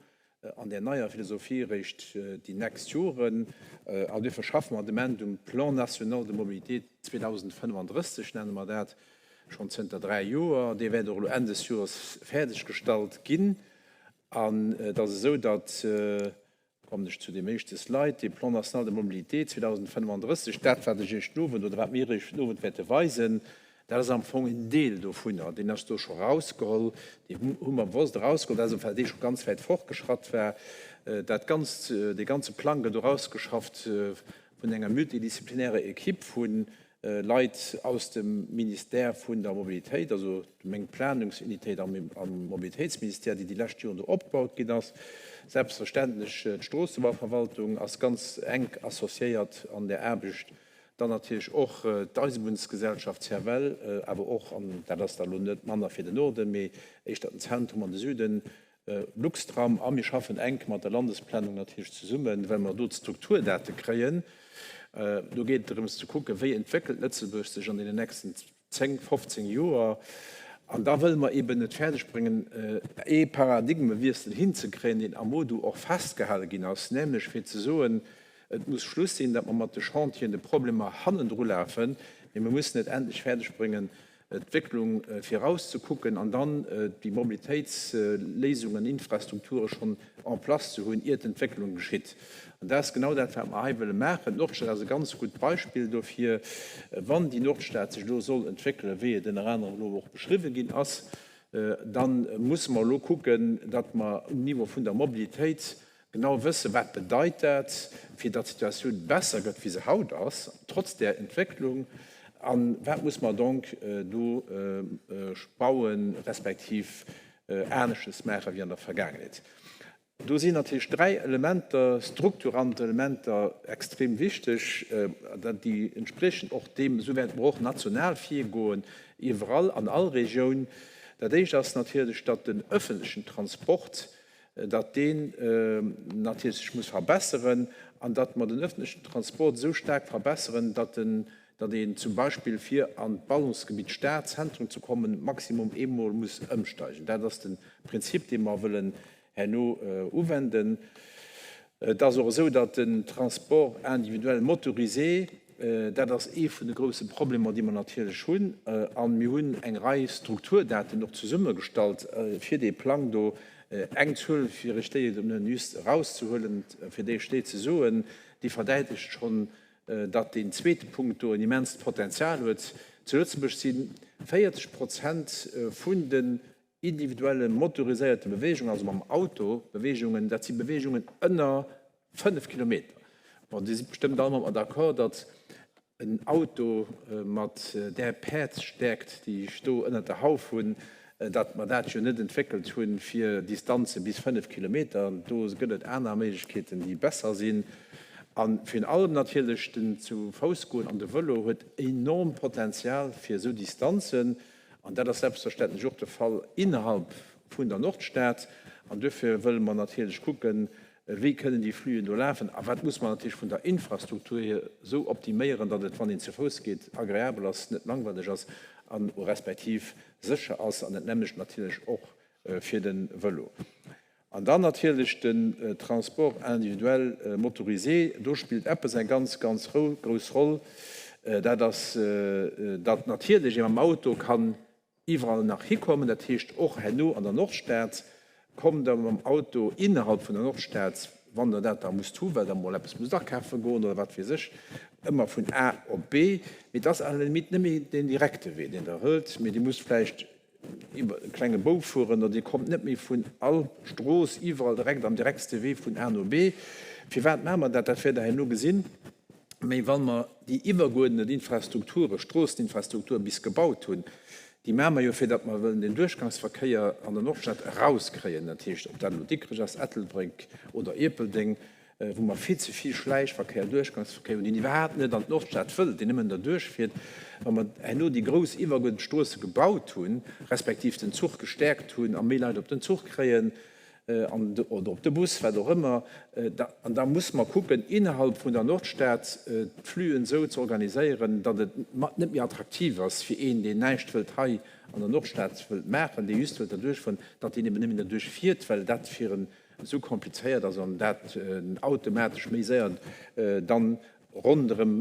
an där neier Philosophie eréischt déi nächst Joren. An duerfir schaffe mer de Moment um Plan national de mobilité 2035, nenne mer dat, schonn zënter 3 Joer. Dee wäert och elo Enn des Joers fäerdeggestallt ginn. An et ass esou, datt Kommen ech zu deem éischte Slide, dee Plan national de mobilité 2035. Dat, wat ech Iech den Owend oder wat mir Iech den Owend wäerte weisen, dat ass am Fong en Deel dovunner. Deen ass do scho erausgeholl, dee hu mer bewosst erausgeholl, dat ass, well dee scho ganz wäit fortgeschratt war. Dat Ganzt, dee ganze Plang gëtt erausgeschafft vun enger multidisziplinärer Equipe vu Leit aus dem Ministère vun der Mobilitéit, also meng Planungsunitéit am Mobilitéitsministère, déi déi lescht Joren do opgebaut ginn ass. Selbstverständlech d'Stroossebauverwaltung ass ganz enk associéiert an där Aarbecht. Dann natierlech och d'Eisebunnsgesellschaft CFL, awer och, an dat ass da lo net manner fir den Norden, mee éischter den Zentrum an de Süden, Luxtram a mir schaffen enk mat der Landesplanung natierlech zesummen, well mer do d'Strukturdate kréien. Do geet et drëms ze kucken, wéi entwéckelt Lëtzebuerg sech an deenen nächsten 10, 15 Joer. An da wëlle mer eben et fäerdeg bréngen, ee Paradigmewiessel hinzekréien, deen am MoDu och festgehale ginn ass, nämlech fir ze soen, Et muss Schluss sinn, datt mer mat de Chantieren de Problemer hannendrulafen, mee mir mussen et endlech fäerdeg bréngen, d'Entwécklung virauszekucken an dann déi Mobilitéitsléisungen, Infrastrukture schonn en place ze hunn, ier d'Entwécklung geschitt. An dat ass genau dat, wat mer hei wëlle maachen. D'Nordstad ass e ganz gutt Beispill dofir. Wann déi Nordstad sech elo soll entwéckelen, wéi et ënner anerem elo och beschriwwen ginn ass, da musse mer elo kucken, datt mer um Niveau vun der Mobilitéit Genau wëssen, wat bedeit dat, fir datt d'Situatioun besser gëtt, wéi se haut ass, trotz där Entwécklung, a wat muss mer donc do bauen, respektiv aneschtes maachen, wéi an der Vergaangenheet. Do sinn natierlech 3 Elementer, strukturant Elementer, extrem wichteg, déi entspriechen och deem, esou wäerte mer och national virgoen, iwwerall an all Regioun. Dat Éischt ass natierlech, datt den öffentlechen Transport, datt deen natierlech sech muss verbesseren an datt mer den öffentlechen Transport esou staark verbesseren, datt en, datt een zum Beispill fir an d'Ballungsgebitt Stad, Zentrum ze kommen, maximum eemol muss ëmsteigen. Dat ass de Prinzip, dee mer wëllen herno uwenden. Et ass och esou, datt den Transport individuel motorisé, dat ass ee vun de grouse Problemer, déi mer natierlech hunn. A mir hunn eng Rei Strukturdaten och zesummegestallt fir dee Plang do. Eng Zuel, fir Iech déi nëmmen just erauszehuelen, fir déi Iech déi ze soen, déi verdäitlecht schonn, datt deen zweete Punkt do en immenst Potenzial huet. Zu Lëtzebuerg si 40 Prozent vun den Individuelle motoriséierte Beweegungen, also mam Auto Beweegungen, dat si Beweegungen ënner 5 Kilometer. Bon, Dir sidd bestëmmt all mat mer d'accord, datt en Auto mat där Päerdsstäerkt, déi ech do ënnert der Hauf hunn, datt mer dat jo net entwéckelt hu fir Distanze bis 5 Kilometer. Do gëtt et aner Méiglechkeeten, déi besser sinn. A virun allem natierlech den Zu-Fouss-Goen an de Vëlo huet enorm Potenzial fir esou Distanzen. An dat ass selbstverständlech och de Fall innerhalb vun der Nordstad. An duerfir wëlle mer natierlech kucken, wéi kënnen déi Fluen do lafen a wat muss mer natierlech vun der Infrastruktur hier esou optiméieren, datt et, wann een ze Fouss geet, agreabel ass, net langweileg ass an respektiv sécher ass. An dat nämmlecht natierlech och fir de Vëlo. An dann natierlech den Transport individuel motorisé. Do spillt eppes eng ganz, ganz grouss Roll, dat ass, datt natierlech ee mam Auto kann iwwerall nach hikommen. Dat heescht, och herno an der Nordstad kommt Der mam Auto innerhalb vun der Nordstad, wann Der dat da musst hu well Der emol eppes musst akafe goen oder wat weess ech, ëmmer vun A op B. Mee et ass à la limite net méi deen direkte Wee, deen Der hëlt, mee Dir musst vläicht iwwer e klenge Bou fueren oder Dir kommt net méi vun all Strooss iwwerall direkt am direktste Wee vun A no B. Firwat maache mer dat? Dat wäert Der herno gesinn. Mee wa mer déi iwwerguerdnet Infrastrukture, Stroosseninfrastruktur bis gebaut hunn, déi maache mer jo fir datt mer wëllen den Duerchgangsverkéier an der Nordstad erauskréien, dat heescht ob dat elo Dikrech ass, Ettelbréck oder Ierpeldeng, wou mer vill ze vill Schläichverkéier, Duerchgangsverkéier hunn, deen iwwerhaapt net an d'Nordstad wëllt, deen nëmmen derduerch fiert. Wa mer herno déi grouss iwwerguerdent Stroosse gebaut hunn, respektiv den Zuch gestäerkt hunn a méi Leit op den Zuch kréien an, oder op de Bus, wat och ëmmer, da, an da muss mer kucken, innerhalb vun der Nordstad d'Fluen esou ze organiséieren, datt et net méi attraktiv ass fir een, deen näischt wëllt hei an der Nordstad wëllt maachen, dee just wëllt derduerch fueren, datt deen eben nëmmen derduerch fiert, well dat fir en esou komplizéiert ass an dat automatesch méi séier dann ronderëm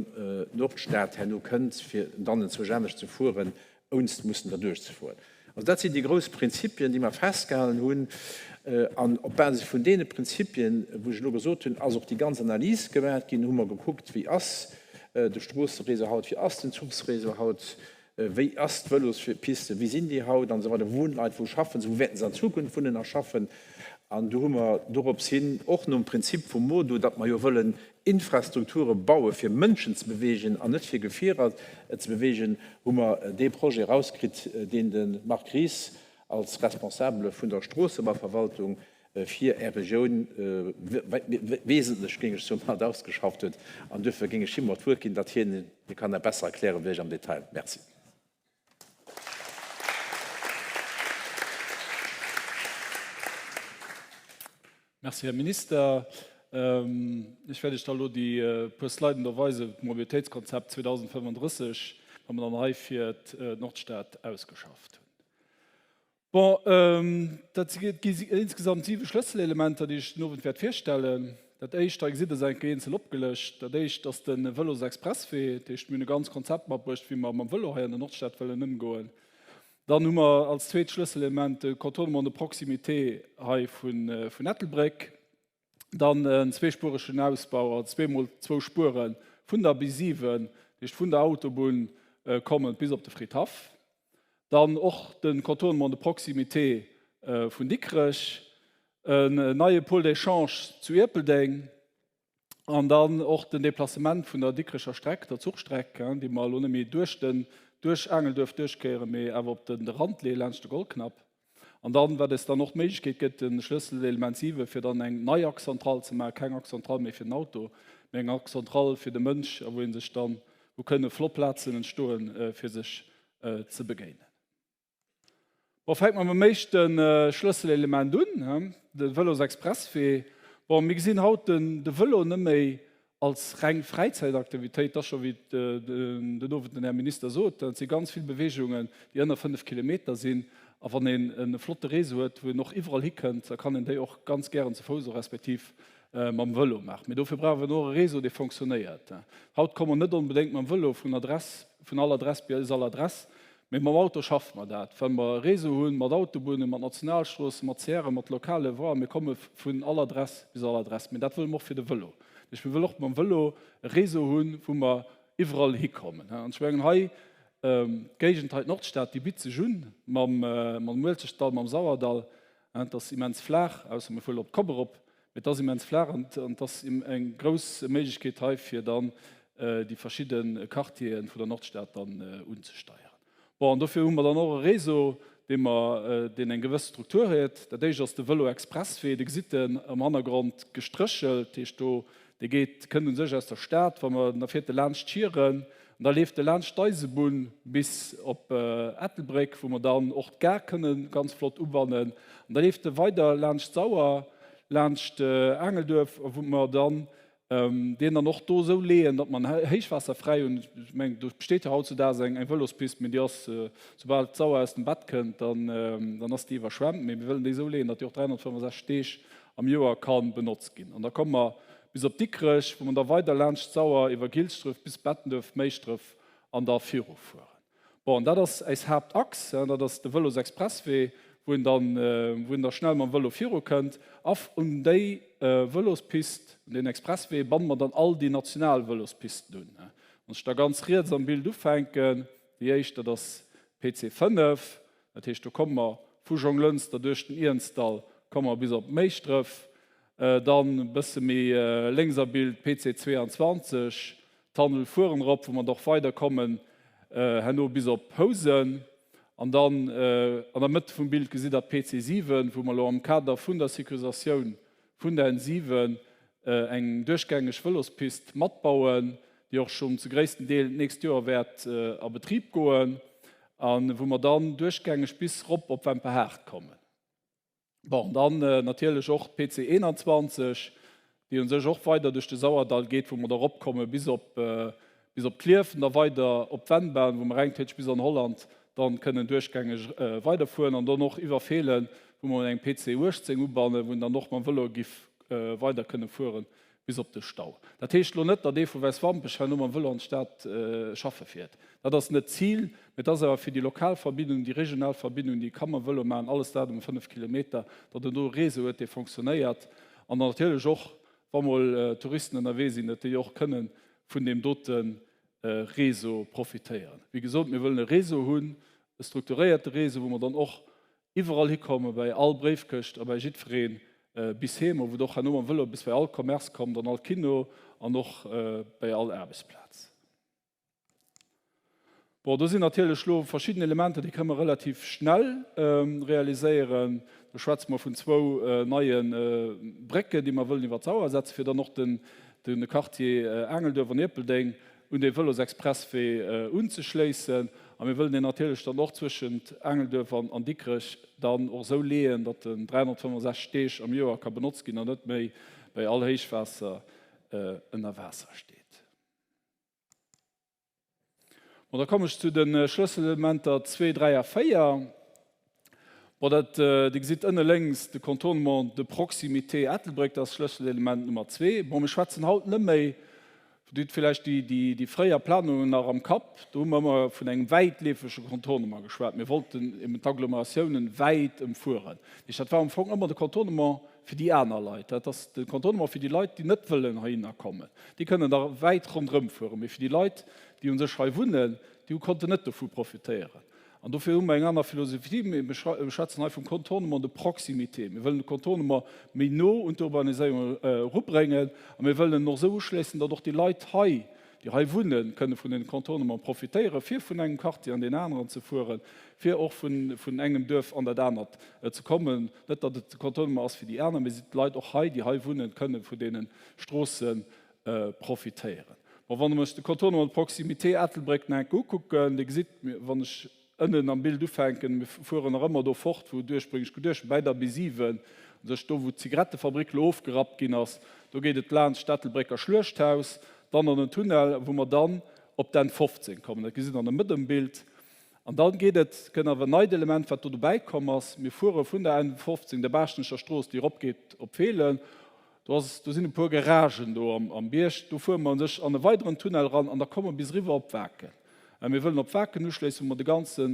d'Nordstad herno kënnt, fir dann enzwousch anescht ze fueren, ounst mussen derduerch ze fueren. Also dat sinn déi grouss Prinzipien, déi mer festgehalen hunn. An op Basis vun deene Prinzipien, wou ech elo gesot hunn, ass och déi ganz Analys gemaach ginn. Hu mer gekuckt, wéi ass de Stroosseréseau haut, wéi ass den Zuchsréseau haut, Wéi ass d'Vëlospiste, wéi sinn déi haut an esou weider, wou wunnen d'Leit, wou schaffen se, wou wäerten se an Zukunft wunnen a schaffen? An do hu mer dorops hin, och nom Prinzip vum MoDu, datt mer jo wëllen Infrastrukture baue fir Mënschen ze beweegen an net fir Gefierer ze beweegen, hu mer dee Projet erauskritt, deen de Marc Ries als Responsabele vun der Stroossebauverwaltung fir Är Regioun wesentlech, géing ech soen, mat ausgeschafft huet. An duerfir géing ech him och d'Wuert ginn, datt hien, hie kann dat besser erklären wéi ech am Detail. Merci. Merci, Här Minister. Ech wäert Iech da elo déi puer Sliden do weisen, d'Mobilitéitskonzept 2035, wat mer dann hei fir d'Nordstad ausgeschafft hunn. Bon, dat gi insgesamt siwe Schlësselelementer, déi ech den Owend wäert virstellen. Dat éischt, hei gesitt Der se eng Kéier eenzel opgelëscht, dat éischt ass de Vëlosexpresswee. Dat heescht, mir hunn e ganz Konzept matbruecht, wéi mer mam Vëlo hei an der Nordstad wëllen ëmgoen. Dann hu mer als zweet Schlësselelement de Contournement de proximité hei vun Ettelbréck. Dann en zweespueregen Ausbau, also zweemol zwou Spuere vun der B7, dat heescht vun der Autobunn kommend bis op de Fridhaff. Dann och de Contournement de proximité vun Dikrech, en neie Pôle d'échange zu Ierpeldeng an dann och den Déplacement vun der Dikrecher Streck, der Zuchstreck, déi mer elo net méi duerch den, duerch Aangelduerf duerchkéieren, mee awer op de Rand leeë laanscht de Goldknapp. An dann, wat eis dann och d'Méiglechkeet gëtt, de Schlësselelement 7, fir dann eng nei Axe centrale ze maachen, keng Axe centrale méi fir den Auto, mee eng Axe centrale fir de Mënsch, a wou ee sech dann, wou kënne flott Plazen entstoen, fir sech ze begéinen. Bon, fänke mer mam éischte Schlësselelement un, de Vëlosexpresswee. Bon, mir gesinn haut den, de Vëlo net méi als reng Fräizäitaktivitéit. Et ass scho wéi den Owend den Här Minister sot, et si ganz vill Beweegungen, déi ënner 5 Kilometer sinn. A wann een e flotte Réseau huet, wou een och iwwerall hikënnt, da kann een déi och ganz gären ze Fouss respektiv mam Vëlo maachen. Mee dofir brauche mer och e Réseau, dee fonctionnéiert. Haut komme mer net onbedéngt mam Vëlo vun Adress, vun all Adress bis all Adress, Mee mam Auto schaffe mer dat, well mer e Réseau hunn mat Autobunnen, mat Nationalstroossen, mat CRen, mat lokale Voien. Mir komme vun all Adress bis all Adress. Mee dat wëlle mer och fir de Vëlo. Dat heescht, mir wëllen och mam Vëlo e Réseau hunn, wou mer iwwerall hikommen. An ech mengen hei, d'Géigend hei, d'Nordstad, déi bitt sech un mam Uelzechtdall, mam Sauerdall. Et ass immens flaach, ausser mir fueren op d'Kopp erop. Mee et ass immens flaach an et ass eng grouss Méiglechkeet hei, fir dann déi verschidde Quartiere vun der Nordstad dann unzesteieren. Bon, an dofir hu mer dann och e Réseau, dee mer, deen eng gewëss Struktur huet. Dat éischt ass de Vëlo-Expresswee, Dir gesitt en am Hannergrond gestréchelt, dat heescht do, dee geet, kënnt u sech aus der Stad, wa mer, da fiert e laanscht Schieren an da leeft e laanscht d'Eisebunn bis op Ettelbréck, wou mer dann och d'Gare kënne ganz flott ubannen. An da leeft e weider laanscht d'Sauer, laanscht Aangelduerf, wou mer dann deen dann och do esou leeën, datt mer en héichwaasserfräi hunn. Ech mengen, do besteet jo hautzudaags eng Vëlospist, mee déi ass, soubal d'Sauer aus dem Bett kënnt, dann, dann ass déi iwwerschwemmt. Mee mir wëllen déi esou leeën, datt déi och 365 Deeg am Joer ka benotzt ginn. An da komme mer bis op Dikrech, wou mer da weider laanscht d'Sauer iwwer Gilsdref bis Bettenduerf, Méischdref an da virufueren. Bon, an dat ass äis Haaptachs, dat ass de Vëlosexpresswee, wou een dann, wou een da schnell mam Vëlo virukënnt. A un déi Vëlospist, un deen Expresswee banne mer dann all déi national Vëlospisten un. Wann ech da ganz riets am Bild ufänken, déi éischt, dat ass PC 5, dat heescht do komme mer vu Jonglënster duerch den Iernzdall komme mer bis op Méischdref. Dann e bësse méi lénks am Bild PC 22, Tunnel fueren erop, wou mer da och weider kommen herno bis op Housen. An dann an der Mëtt vum Bild gesitt Der d'PC 7, wou mer elo am Kader vun der Sécurisatioun vun der N7 eng duerchgängeg Vëlospist matbauen, déi och schonn zu gréissten Deel d'nächst Joer wäert a Betrib goen a wou mer dann duerchgängeg bis rop op Wemperhaart kommen. Bon, dann natierlech och d'PC 21, déi u sech och weider duerch de Sauerdall geet, wou mer da eropkomme bis op, bis op Klierf an da weider op d'Vennbahn, wou mer reng theoretesch bis an Holland dann kënnen duerchgängeg weiderfueren an dann och iwwer Feelen, wou mer eng PC 18 ubannen, wou een dann och mam Vëlo giff weider kënne fueren bis op de Stau. Dat heescht elo net, datt ee vu Wäiswampech herno mam Vëlo an d'Stad schaffe fiert. Dat ass net d'Zil, mee et ass awer fir déi lokal Verbindung, déi regional Verbindung, déi ka mam Vëlo maachen, alles dat ëm 5 Kilometer, datt en do e Réseau huet, dee fonctionnéiert. An dann natierlech och, wa mol Touristen ënnerwee sinn, datt déi och kënne vun deem dote Réseau profitéieren. Wéi gesot, mir wëllen e Réseau hunn, e strukturéierte Réseau, wou mer dann och Iwwerall hikomme, bäi all Bréifkëscht a bäi jiddweree bis heem, a wou Der och herno mam Vëlo bis bei all Commerce kommt an all Kino an och bäi all Aarbechtsplaz. Bon, do sinn natierlech elo verschidden Elementer, déi kënne mer relativ schnell realiséieren. Do schwätze mer vun zwou neie Brécken, déi mer wëllen iwwer d'Sauer setzen, fir dann och de Quartier Aangelduerf an Ierpeldeng un dee Vëlosexpresswee unzeschléissen. A mir wëllen deen natierlech dann och zwëschent Aangelduerf an Dikrech dann och esou leeën, datt en 365 Deeg am Joer ka benotzt ginn an net méi bei all Héichwaasser ënner Waasser steet. Bon, da kommen ech zu de Schlësselelementer 2, 3 a 4. Bon, dat, Dir gesitt ënne lénks de Contournement de proximité Ettelbréck, dat ass Schlësselelement Nummer zwee. Bon, mir schwätzen haut net méi, Dir hutt villäicht déi, déi fréier Planungen nach am Kapp, do hu mer ëmmer vun engem wäitleefege Contournement geschwat. Mir wollten eben d'Agglomeratiounen wäit ëmfueren. Dat heescht, dat war am Fong ëmmer de Contournement fir déi aner Leit. Dat ass de Contournement fir déi Leit, déi net wëllen heihinner kommen. Déi kënnen da wäit ronderëm fueren. Mee fir déi Leit, déi u sech hei wunnen, déi konnten net dovu profitéieren. An dofir hu mer eng aner Philosophie. Mir schwätzen hei vum Contournement de proximité. Mir wëllen de Contournement méi no un d'Urbaniséierung erubréngen a mir wëllen en och esou uschléissen, datt och déi Leit hei, déi hei wunnen, kënne vun den Contournement profitéieren, fir vun engem Quartier an deen aneren ze fueren, fir och vun engem Duerf an dat anert ze kommen. Net, datt et de Contournement ass fir déi aner, mee d'Leit och hei, déi hei wunnen, kënne vun deene Stroosse profitéieren. Bon, wann ech de Contournement de proximité Ettelbréck nach eng Kéier ukucken, Dir gesitt, wann ech ënnen am Bild ufänken, mir fueren nach ëmmer do fort, wou et ursprünglech geduecht war, bäi der B7, u sech do, wou d'Zigarettefabrik elo ofgerappt ginn ass, do geet et laanscht d'Ettelbrécker Schluechthaus, dann an den Tunnel, wou mer dann op d'N 15 kommen. Dat gesitt Der an der Mëtt um Bild. An dann geet et, kënnt awer en neit Element, wat do dobäi komm ass, Mir fuere vun der N 15, der Baaschtnecher Strooss, déi eropgeet op Feelen, Do ass, do sinn e puer Garagen do am Bierg. Do fuere mer u sech an e weideren Tunnel eran an da komme mer bis eriwwer op Waarken. Mir wëllen op Waarken uschléissen, wou mer de ganze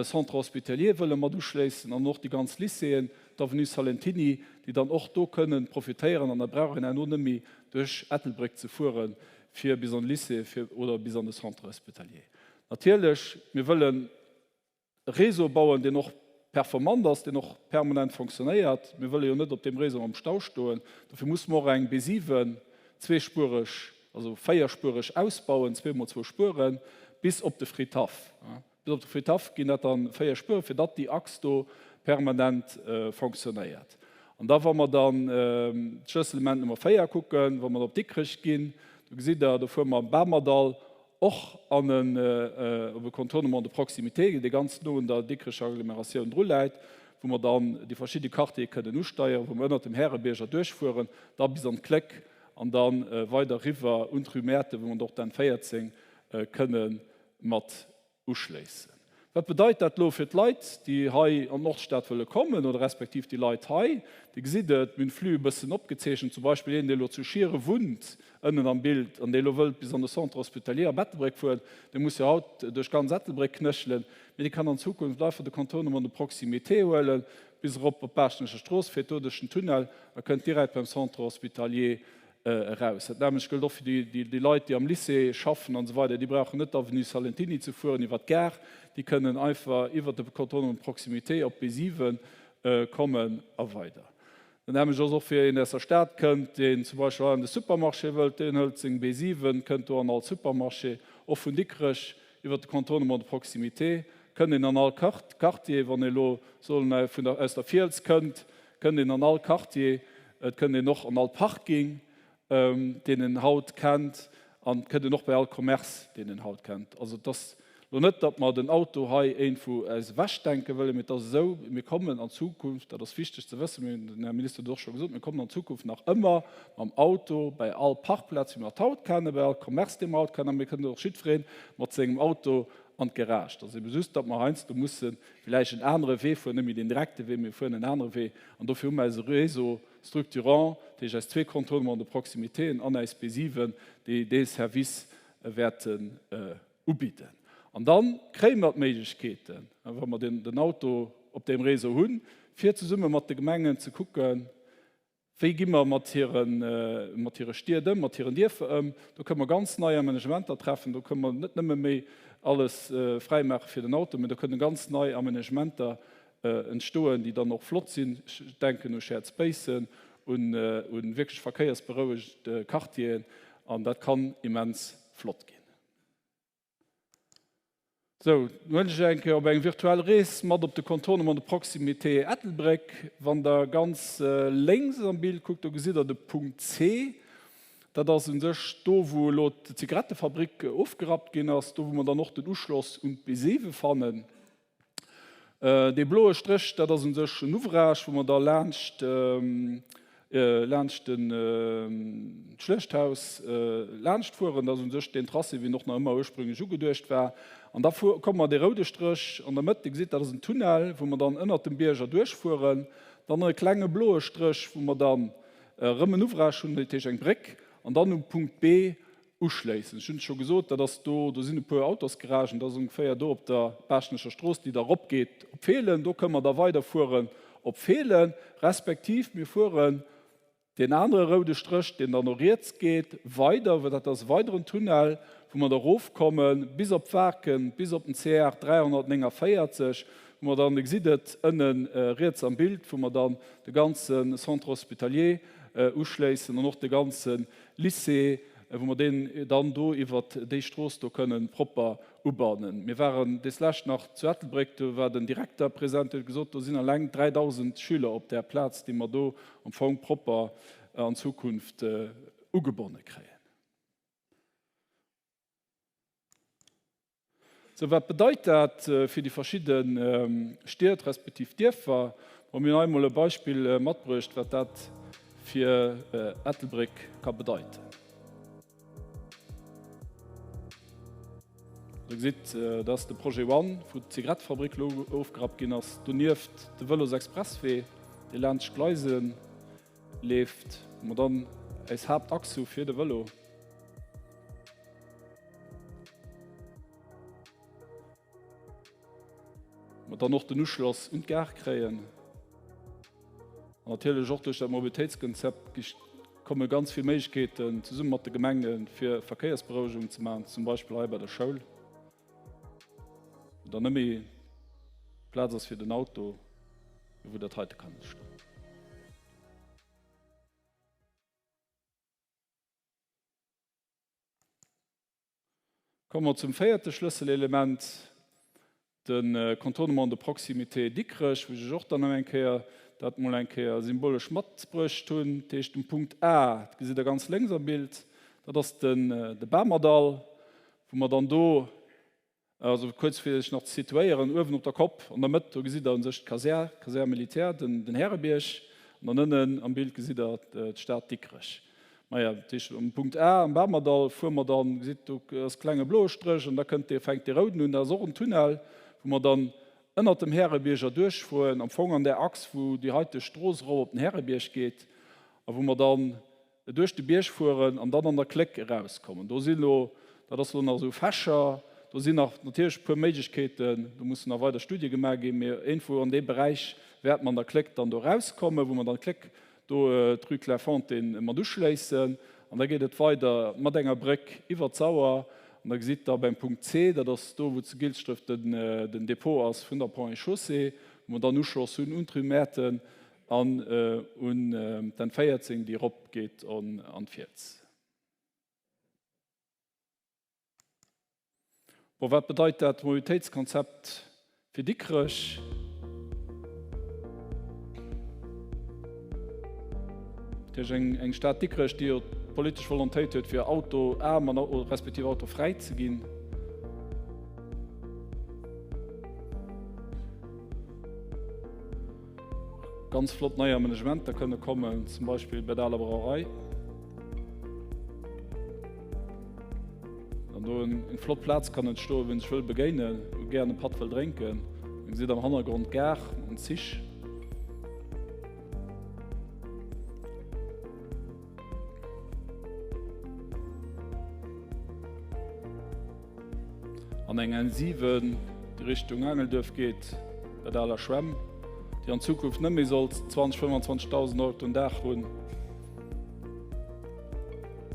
Centre hospitalier wëlle mat uschléissen an och déi ganz Lycéeën, d'Avenue Salentiny, déi dann och do kënnen profitéieren an da brauch een herno net méi duerch Ettelbréck ze fuere fir bis an de Lycée fir oder bis an de Centre hospitalier. Natierlech, mir wëllen e Réseau bauen, deen och performant ass, deen och permanent fonctionnéiert. Mir wëlle jo net op deem Réseau am Stau stoen. Dofir musse mer och eng B7 zweespuereg, also véierspuereg ausbauen, zweemol zwou Spueren, bis op de Fridhaff. Bis op de Fridhaff ginn dat dann véier Spueren, fir datt déi Achs do permanent fonctionnéiert. An da wa mer dann d'Schlësselement Nummer 4 kucken, wa mer op Dikrech ginn, do gesitt Der, do fuere mer am Bamerdall och an en op e Contournement de proximité, dee ganz no un der Dikrecher Agglomeratioun dru läit, wou mer dann déi verschidde Quartiere kënnen usteieren, wou mer ënnert dem Härebierg erduerchfueren, da bis an d'Kléck an da weider eriwwer un d'Rue Mäerten, wou mer dann och d'N 14 kënne mat uschléissen. Wat bedeit dat elo fir d'Leit, déi hei an d'Nordstad wëlle kommen oder respektiv déi Leit hei? Dir gesitt et, mir hunn d'Flux e bëssen opgezeechent. Zum Beispill een, dee elo zu Schiere wunnt, ënnen am Bild, an dee elo wëllt bis an de Centre hospitalier a Bettelbréck fueren, dee muss jo haut duerch ganz Ettelbréck knéchelen, mee dee kann an Zukunft einfach de Contournement de proximité huelen, bis erop op d'Baaschtnecher Strooss, fiert do duerch den Tunnel a kënnt direkt beim Centre hospitalier eraus. Dat nämmlecht gëllt och fir déi Leit, déi am Lycée schaffen an esou weider. Déi brauchen net d'Avenue Salentiny ze fueren iwwer d'Gare, déi kënnen einfach iwwer de Contournement de proximité op d'B7 kommen a weider. Dat nämmlecht ass och fir een, dee aus der Stad kënnt, deen zum Beispill hei an de Supermarché wëllt, deen hëlt seng B7, kënnt do an all Supermarché, och vun Dikrech iwwer de Contournement de proximité kënnt een an all Quartier. Wann ee elo soen vun der aus der Fiels kënnt, kënnt een an all Quartier, et kënnt een och an all Parking, deen een haut kennt, an et kënnt een och bei all Commerce, deen een haut kennt. Also et ass elo net, datt mer den Auto hei iergendwou eis ewechdenke wëllen, mee et ass esou, mir kommen an Zukunft, dat ass wichteg ze wëssen, mir hunn, den Här Minister huet et och scho gesot, mir kommen an Zukunft nach ëmmer mam Auto bei all Parkplaz, wéi mer et haut kennen, bei all Commerce, dee mer haut kennen, a mir kënnen och jiddweree mat sengem Auto an d'Garage. Et ass ebe just, datt mer heiansdo musse villäicht en anere Wee fueren, net méi deen direkte Wee, mee mir fueren en anere Wee. An dofir hu mer eise Réseau structurant, dat heescht eis zwee Contournements de proximitéen an eis B7, déi dee Service wäerten ubidden. An da kréie mer d'Méiglechkeeten, wa mer den Auto op deem Réseau hunn, fir zesumme mat de Gemengen ze kucken, Wéi gi mer mat hire Stied ëm, mat hiren Dierfer ëm? Do kënne mer ganz nei Amenagementer treffen. Do kënne mer net nëmme méi alles fräimaache fir den Auto, mä do kënne ganz nei Amenagementer entstoen, déi dann och flott sinn. Ech denken u Shared Spacen, u wierklech verkéiersberouegt Quartieren an dat kann immens flott ginn. Sou, nu huelen ech Iech eng Kéier op eng virtuell Rees mat op de Contournement de proximité Ettelbréck. Wann Der ganz lénks am Bild kuckt, do gesitt Der de Punkt C. Dat ass u sech do, wou elo d'Zigarettefabrik ofgerappt ginn ass, do wou mer dann och den Uschloss un d'B7 fannen. Dee bloe Stréch, dat ass u sech en Ouvrage, wou mer da laanscht, laanscht den d'Schluechthaus laanscht fueren. Dat ass u sech deen Tracé, wéi en och nach ëmmer ursprünglech ugeduecht war. An da komme mer dee roude Stréch an der Mëtt, Dir gesitt, dat ass en Tunnel, wou mer dann ënnert dem Bierg erduerchfueren. Dann e klenge bloe Stréch, wou mer dann erëm en Ouvrage hunn, dat heescht eng Bréck. An dann um Punkt B Uschléissen. Ech hunn et scho gesot, dat ass do, do sinn e puer Autosgaragen, dat ass ongeféier do op der Baaschtnecher Strooss, déi da eropgeet op Feelen. Do kënnen mer da weiderfueren op Feelen, respektiv mir fueren deen anere roude Stréch, deen dann no riets geet, weider, well dat ass e weideren Tunnel, wou mer da erofkomme bis op Waarken, bis op den CR 349, wou mer dann, Dir gesitt et ënne riets am Bild, wou mer dann de ganze Centre hospitalier uschléissen an och de ganze Lycée. wou mer deen dann do iwwert déi Strooss do kënnen propper ubannen. Mir waren deslescht nach zu Ettelbréck, do war den Direkter present, dee huet gesot, do sinn eleng 3.000 Schüler op där Plaz, déi mer do am Fong propper an Zukunft ugebonne kréien. Sou, wat bedeit dat fir déi verschidde Stied respektiv Dierfer? Bon, mir hunn hei emol e Beispill matbruecht, wat dat fir Ettelbréck ka bedeiten. Der gesitt, dat ass de Projet One, wou d'Zigarettefabrik elo ofgerappt ginn ass. Donieft de Vëlosexpresswee, dee laanscht d'Gleise leeft, wou mer dann eis Haaptachs hu fir de Vëlo. Mer dann och den Uschloss un d'Gare kréien. An natierlech och duerch dat Mobilitéitskonzept komme ganz vill Méiglechkeeten zesumme mat de Gemenge fir Verkéiersberouegung ze maachen, zum Beispill hei bei der Schoul, wou dann net méi Plaz ass fir den Auto, mee wou dat heite kann entstoen. Komme mer zum véierte Schlësselelement, de Contournement de proximité Dikrech, wou ech och dann nach eng Kéier dat mol eng Kéier symbolesch matbruecht hunn. Dat heescht, um Punkt A, dat gesitt Der ganz lénks am Bild, dat ass den de Bamerdall, wou mer dann do Also kuerz fir Iech nach ze situéieren, uewen op der Kopp an der Mëtt, do gesitt der un sech d'Kasär, d'Caserne militaire, den Härebierg, an dann ënnen am Bild gesitt der d'Stad Dikrech. Maja, dat heescht um Punkt A am Bamerdall fuere mer dann, gesitt do ass e klenge bloe Stréch an da kënnt dee, fänkt dee rouden un, dat ass och en Tunnel, wou mer dann ënnert dem Härebierg erduerchfueren, am Fong an där Achs wou déi heiteg Strooss erop op den Härebierg geet a wou mer dann duerch de Bierg fueren an dann an der Kléck erauskommen. Do sinn elo, dat ass elo nach esou Fächer, do sinn nach natierlech e puer Méiglechkeeten, do mussen nach weider Studie gemaach ginn, mee iergendwou an deem Beräich wäerte mer an der Kléck dann do erauskommen, wou mer dann d'Kléck do d'Rue Clairefontaine mat uschléissen. An da geet et weider mat enger Bréck iwwer d'Sauer an da gesitt Der beim Punkt C, dat ass do wou zu Gilsdref den Depot ass vun der Ponts et Chaussées, wou mer dann Uschloss hunn un d'Rue Mäerten, An un d'N 14, déi erop geet an d'Fiels. Bon, wat bedeit dat Mobilitéitskonzept fir Dikrech? Natierlech eng Stad Dikrech, déi jo d'politesch Volontéit huet, fir autoaarm respektiv autofräi ze ginn. Ganz flott nei Amenagementer kënne kommen, zum Beispill bei der aler Brauerei. An do eng flott Plaz kann entstoen, wou een sech wëll begéinen, wou gären e Patt wëll drénken. Dir gesitt am Hannergrond d'Gare an d'Zich. An eng N7, déi Richtung Aangelduerf geet, bei der aler Schwämm, déi an Zukunft net méi sollt 20, 25.000 Autoen den Dag hunn,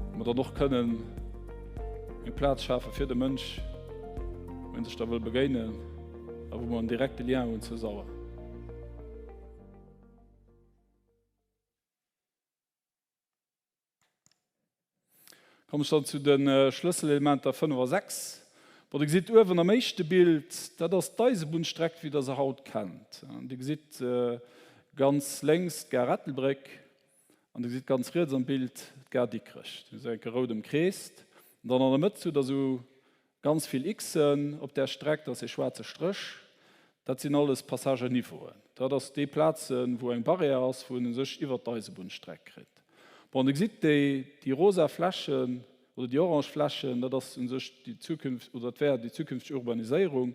wou mer dann och kënnen eng Plaz schafe fir de Mënsch, wou en sech da wëll begéinen a wou mer en direkte Lien hunn zur Sauer. Kommen ech dann zu de Schlësselelementer 5 a 6. Bon, Dir gesitt uewen am éischte Bild, dat ass d'Eisebunnstreck, wéi Der se haut kennt. Dir gesitt ganz lénks d'Gare Ettelbréck an Dir gesitt ganz riets am Bild d'Gare Dikrech, déi esou enke rout ëmkreest. An dann an der Mëtt hutt Der esou Ganz vill Xen op där Streck, dat ass ee schwaarze Stréch, dat sinn alles Passage à niveauen. Dat ass déi Plazen, wou eng Barrière ass, wou een u sech iwwert d'Eisebunnstreck kritt. Bon, Dir gesitt déi, déi rosa Flächen oder déi orange Flächen, dat ass u sech déi zukünft oder dat wär déi zukünfteg Urbaniséierung.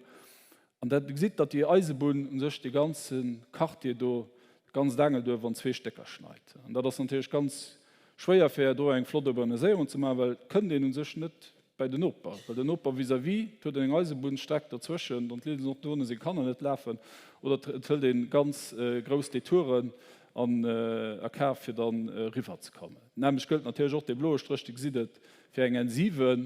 An dat, Dir gesitt, datt déi Eisebunn u sech dee ganze Quartier do, dat ganzt Aangelduerf an zwee Stécker schneit. An dat ass natierlech ganz schwéier, fir do eng flott Urbaniséierung ze maachen, well et kënnt een u sech net bäi den Noper, well den Noper vis-à-vis, et huet en eng Eisebunnstreck derzwëschen, an d'Leit och do seng Kanner net lafen, oder et hëlt ee ganz grouss Detouren an a Kaf, fir dann eriwwer ze kommen. D'nämmlecht gëllt natierlech och, dee bloe Stréch, Dir gesitt et, fir eng N7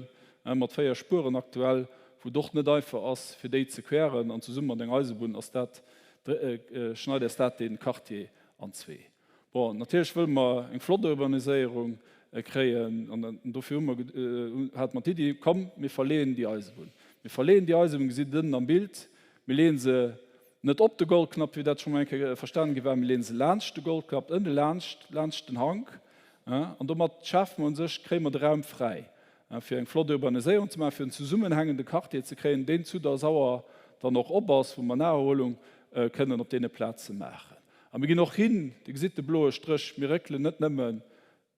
mat 4 Spueren aktuell, wou et och net einfach ass, fir déi ze queren, an zesumme mat enger Eisebunn ass dat, schneit eis dat dee Quartier an zwee. Bon, natierlech wëlle mer eng flott Urbaniséierung. kréien. An dofir hu mer, hate mer d'Iddi, komm mir verleeën déi Eisebunn. Mir verleeën déi Eisebunn, gesitt et ënnen am Bild, mir leeën se net op de Goldknapp, wéi dat scho mol eng Kéier verstanen gi war, mir leeën se laanscht de Goldknapp, ënne laanscht, laanscht den Hank. An domat schafe mer u sech, kréie mer de Raum fräi, fir eng flott Urbaniséierung ze maachen, fir en zesummenhängende Quartier ze kréien, deen zu der Sauer dann och op ass, wou mer Naherholung kënnen op deene Plaze maachen. A mir ginn och hin, Dir gesitt de bloe Stréch, mir réckelen net nëmmen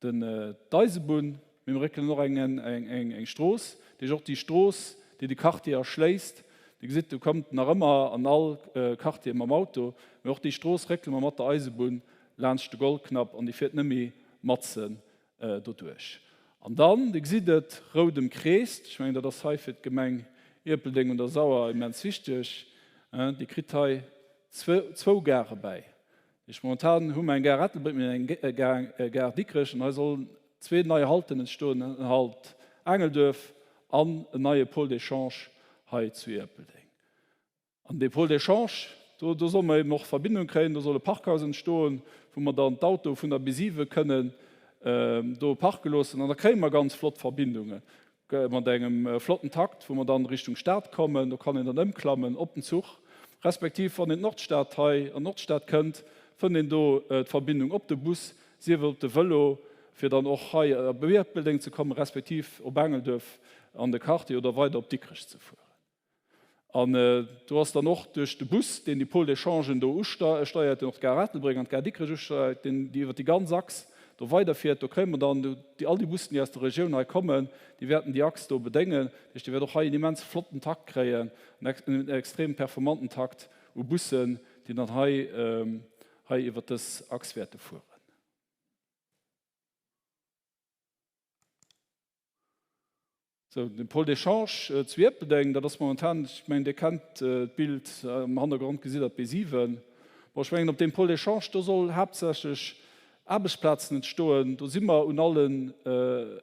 d'Eisebunn, mee mir réckelen och eng Strooss, déi och déi Strooss, déi de Quartier erschléisst, Dir gesitt, do kommt nach ëmmer an all Quartier mam Auto, mee och déi Strooss réckele mer mat der Eisebunn laanscht de Goldknapp an déi fiert net méi matzen doduerch. An dann, Dir gesitt et, rout ëmkreest, ech mengen, dat ass hei fir d'Gemeng Ierpeldeng un der Sauer immens wichteg, Dir kritt hei zwou Gare bäi. Ech momentan hu mer eng Gare Ettelbréck, mir hunn eng Gare Dikrech an hei sollen zwee nei Halten entstoen, en Halt Aangelduerf an en neie Pôle d'échange hei zu Ierpeldeng. An dee Pôle d'échange, do do solle mer eben och Verbindung kréien, do soll e Parkhaus entstoen, wou mer dann d'Autoe vun der B7 kënnen do parke loossen an da kréie mer ganz flott Verbindungen. Mat engem flotten Takt, wou mer dann Richtung Stad kommen. Do kann een dann ëmklammen op den Zuch, respektiv wann een d'Nordstad hei an d'Nordstad kënnt, fënnt een do d'Verbindung op de Bus, sief et op de Vëlo, fir dann och hei op Ierpeldeng ze kommen, respektiv op Aangelduerf an de Quartier oder weider op Dikrech ze fueren. An do ass dann och duerch de Bus, deen déi Pôle d'échangen do usteiert, deen och d'Gare Ettelbréck an d'Gare Dikrech usteiert, deen déi iwwer déi ganz Achs do weiderfiert, do kréie mer dann déi, all déi Bussen, déi aus der Regioun hei kommen, déi wäerten déi Achs do bedéngen. Dat heescht, Dir wäert och hei en immens flotten Takt kréien, en extrem performanten Takt u Bussen, déi dann hei, hei iwwer dës Achs wäerte fueren. Sou, de Pôle d'échange zu Ierpeldeng, dat ass momentan, ech mengen, Dir kennt d'Bild, am Hannergrond gesitt Der d'B7. Bon, ech mengen, op deem Pôle d'échange, do soll haaptsächlech Aarbechtsplazen entstoen. Do si mer un allen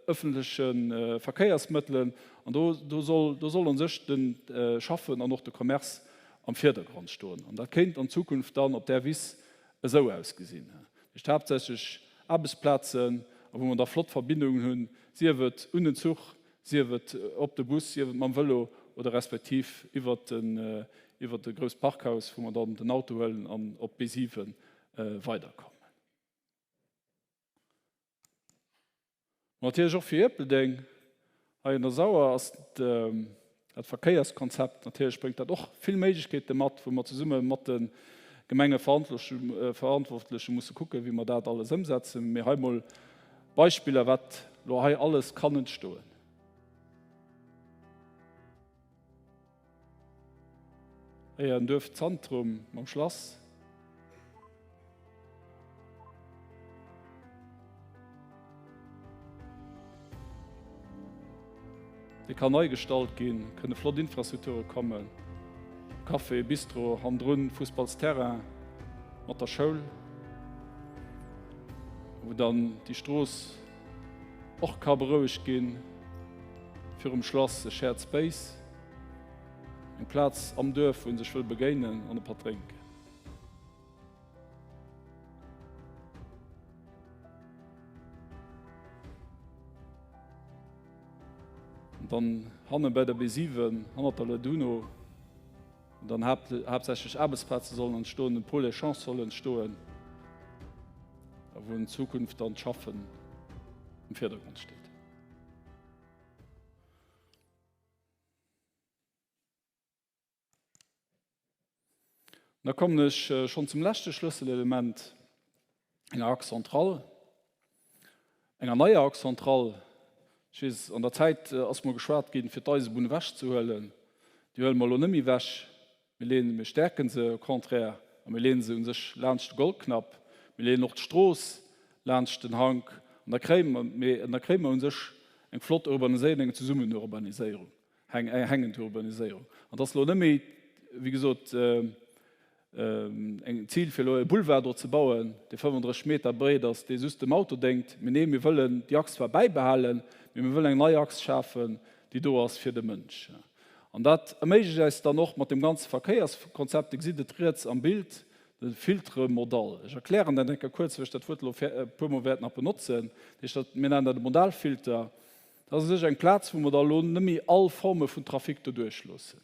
öffentleche Verkéiersmëttelen an do, do soll, do soll u sech de Schaffen an och de Commerce am Virdergrond stoen. An dat kéint an Zukunft dann op där Wiss esou ausgesinn. Dat heescht haaptsächlech Aarbechtsplazen a wou mer da flott Verbindungen hunn, sief et un den Zuch, sief et op de Bus, sief et mam Vëlo oder respektiv iwwert den, iwwert e grousst Parkhaus, wou mer dann den Auto huelen an op d'B7 weiderkommen. Natierlech och fir Ierpeldeng. Hei un der Sauer ass dat Verkéierskonzept, natierlech bréngt dat och vill Méiglechkeete mat, wou mer zesumme mat de Gemengeverantwortleche musse kucken, wéi mer dat alles ëmsetzen. Mee hei mol Beispiller, wat elo hei alles kann entstoen. Héier en Duerfzantrum mam Schlass. Dee kann nei gestallt ginn, kënne flott Infrastrukture kommen, Café, Bistro, hannendrun Fussballsterrain mat der Schoul, wou dann déi Strooss och ka berouegt ginn, virum Schlass e Shared Space. Eng Plaz am Duerf, wou een sech wëll begéinen an e Patt drénken. An dann hanne bei der B7, hannert der Leduno, wou dann haaptsächlech Aarbechtsplaze sollen entstoen, en Pôle échange soll entstoen a wou an Zukunft dann d'Schaffen am Virdergrond steet. Da kommen ech schonn zum leschte Schlësselelement, enger Axe centrale, enger neier Axe centrale. Ech weess, an der Zäit ass mol geschwat ginn, fir d'Eisebunn ewechzehuelen. Déi huele mer elo net méi ewech. Mir leeën, mir stäerke se au contraire a mir leeën se u sech laanscht de Goldknapp. Mir leeën och d'Strooss laanscht den Hank an da kréie mer, mee da kréie mer u sech eng flott Urbaniséierung, eng Zesummenurbaniséierung, eng hängend Urbaniséierung. An et ass elo net méi, wéi gesot, eng Zil fir elo e Boulevard do ze bauen, dee 35 Meter breet ass, dee just dem Auto déngt. Mee nee, mir wëllen déi Achs zwar bäibehalen, mee mir wëllen eng nei Achs schafen, déi do ass fir de Mënsch. An dat erméiglecht eis dann och mat deem ganze Verkéierskonzept, Dir gesitt et riets am Bild. De Filtre modal. Ech erklären dat eng Kéier kuerz, well ech dat Wuert elo e puermol wäert nach benotzen. Dat heescht, dat, mir nennen dat e Modalfilter. Dat ass u sech eng Plaz, wou mer da elo net méi all Forme vun Trafic doduerch loossen.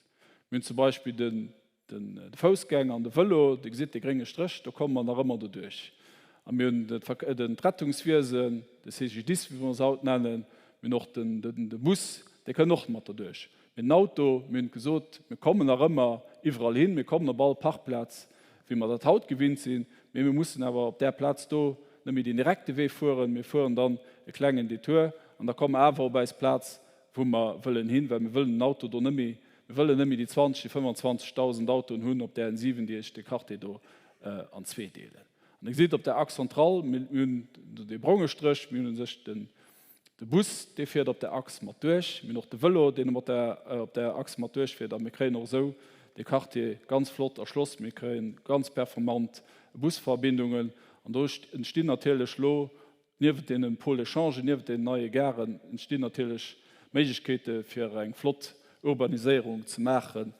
Mir hunn zum Beispill den, den, de Foussgänger an de Vëlo, Dir gesitt dee grénge Stréch, do komme mer nach ëmmer doduerch. A mir hunn de, den, d'Rettungswiesen, de CGDIS, wéi mer se haut nennen. Mir hunn och den, den, de Bus, dee kënn och mat doduerch. Mee den Auto, mir hunn et gesot, mir kommen nach ëmmer iwwerall hin, mir kommen op all Parkplaz, wéi mer dat haut gewinnt sinn, mee mir mussen awer op där Plaz do net méi deen direkte Wee fueren, mir fueren dann e klengen Detour an da komme mer awer op eis Plaz, wou mer wëllen hin, well mir wëllen den Auto do net méi, mir wëllen net méi déi 20, déi 25.000 Autoen hunn op där N7, déi ech de Quartier do an zwee deelen. An Dir gesitt op der Axe centrale, mir hunn do dee bronge Stréch, mir hunn u sech den De Bus, dee fiert op där Achs mat duerch. Mir hunn och de Vëlo, deen op där, op där Achs mat duerchfiert. A mir kréien och esou dee Quartier ganz flott erschloss. Mir kréie ganz performant Busverbindungen. An do entstinn natierlech elo, niewent deene Pôles d'échange, niewent deenen neie Garen, entstinn natierlech Méiglechkeete fir eng flott Urbaniséierung ze maachen.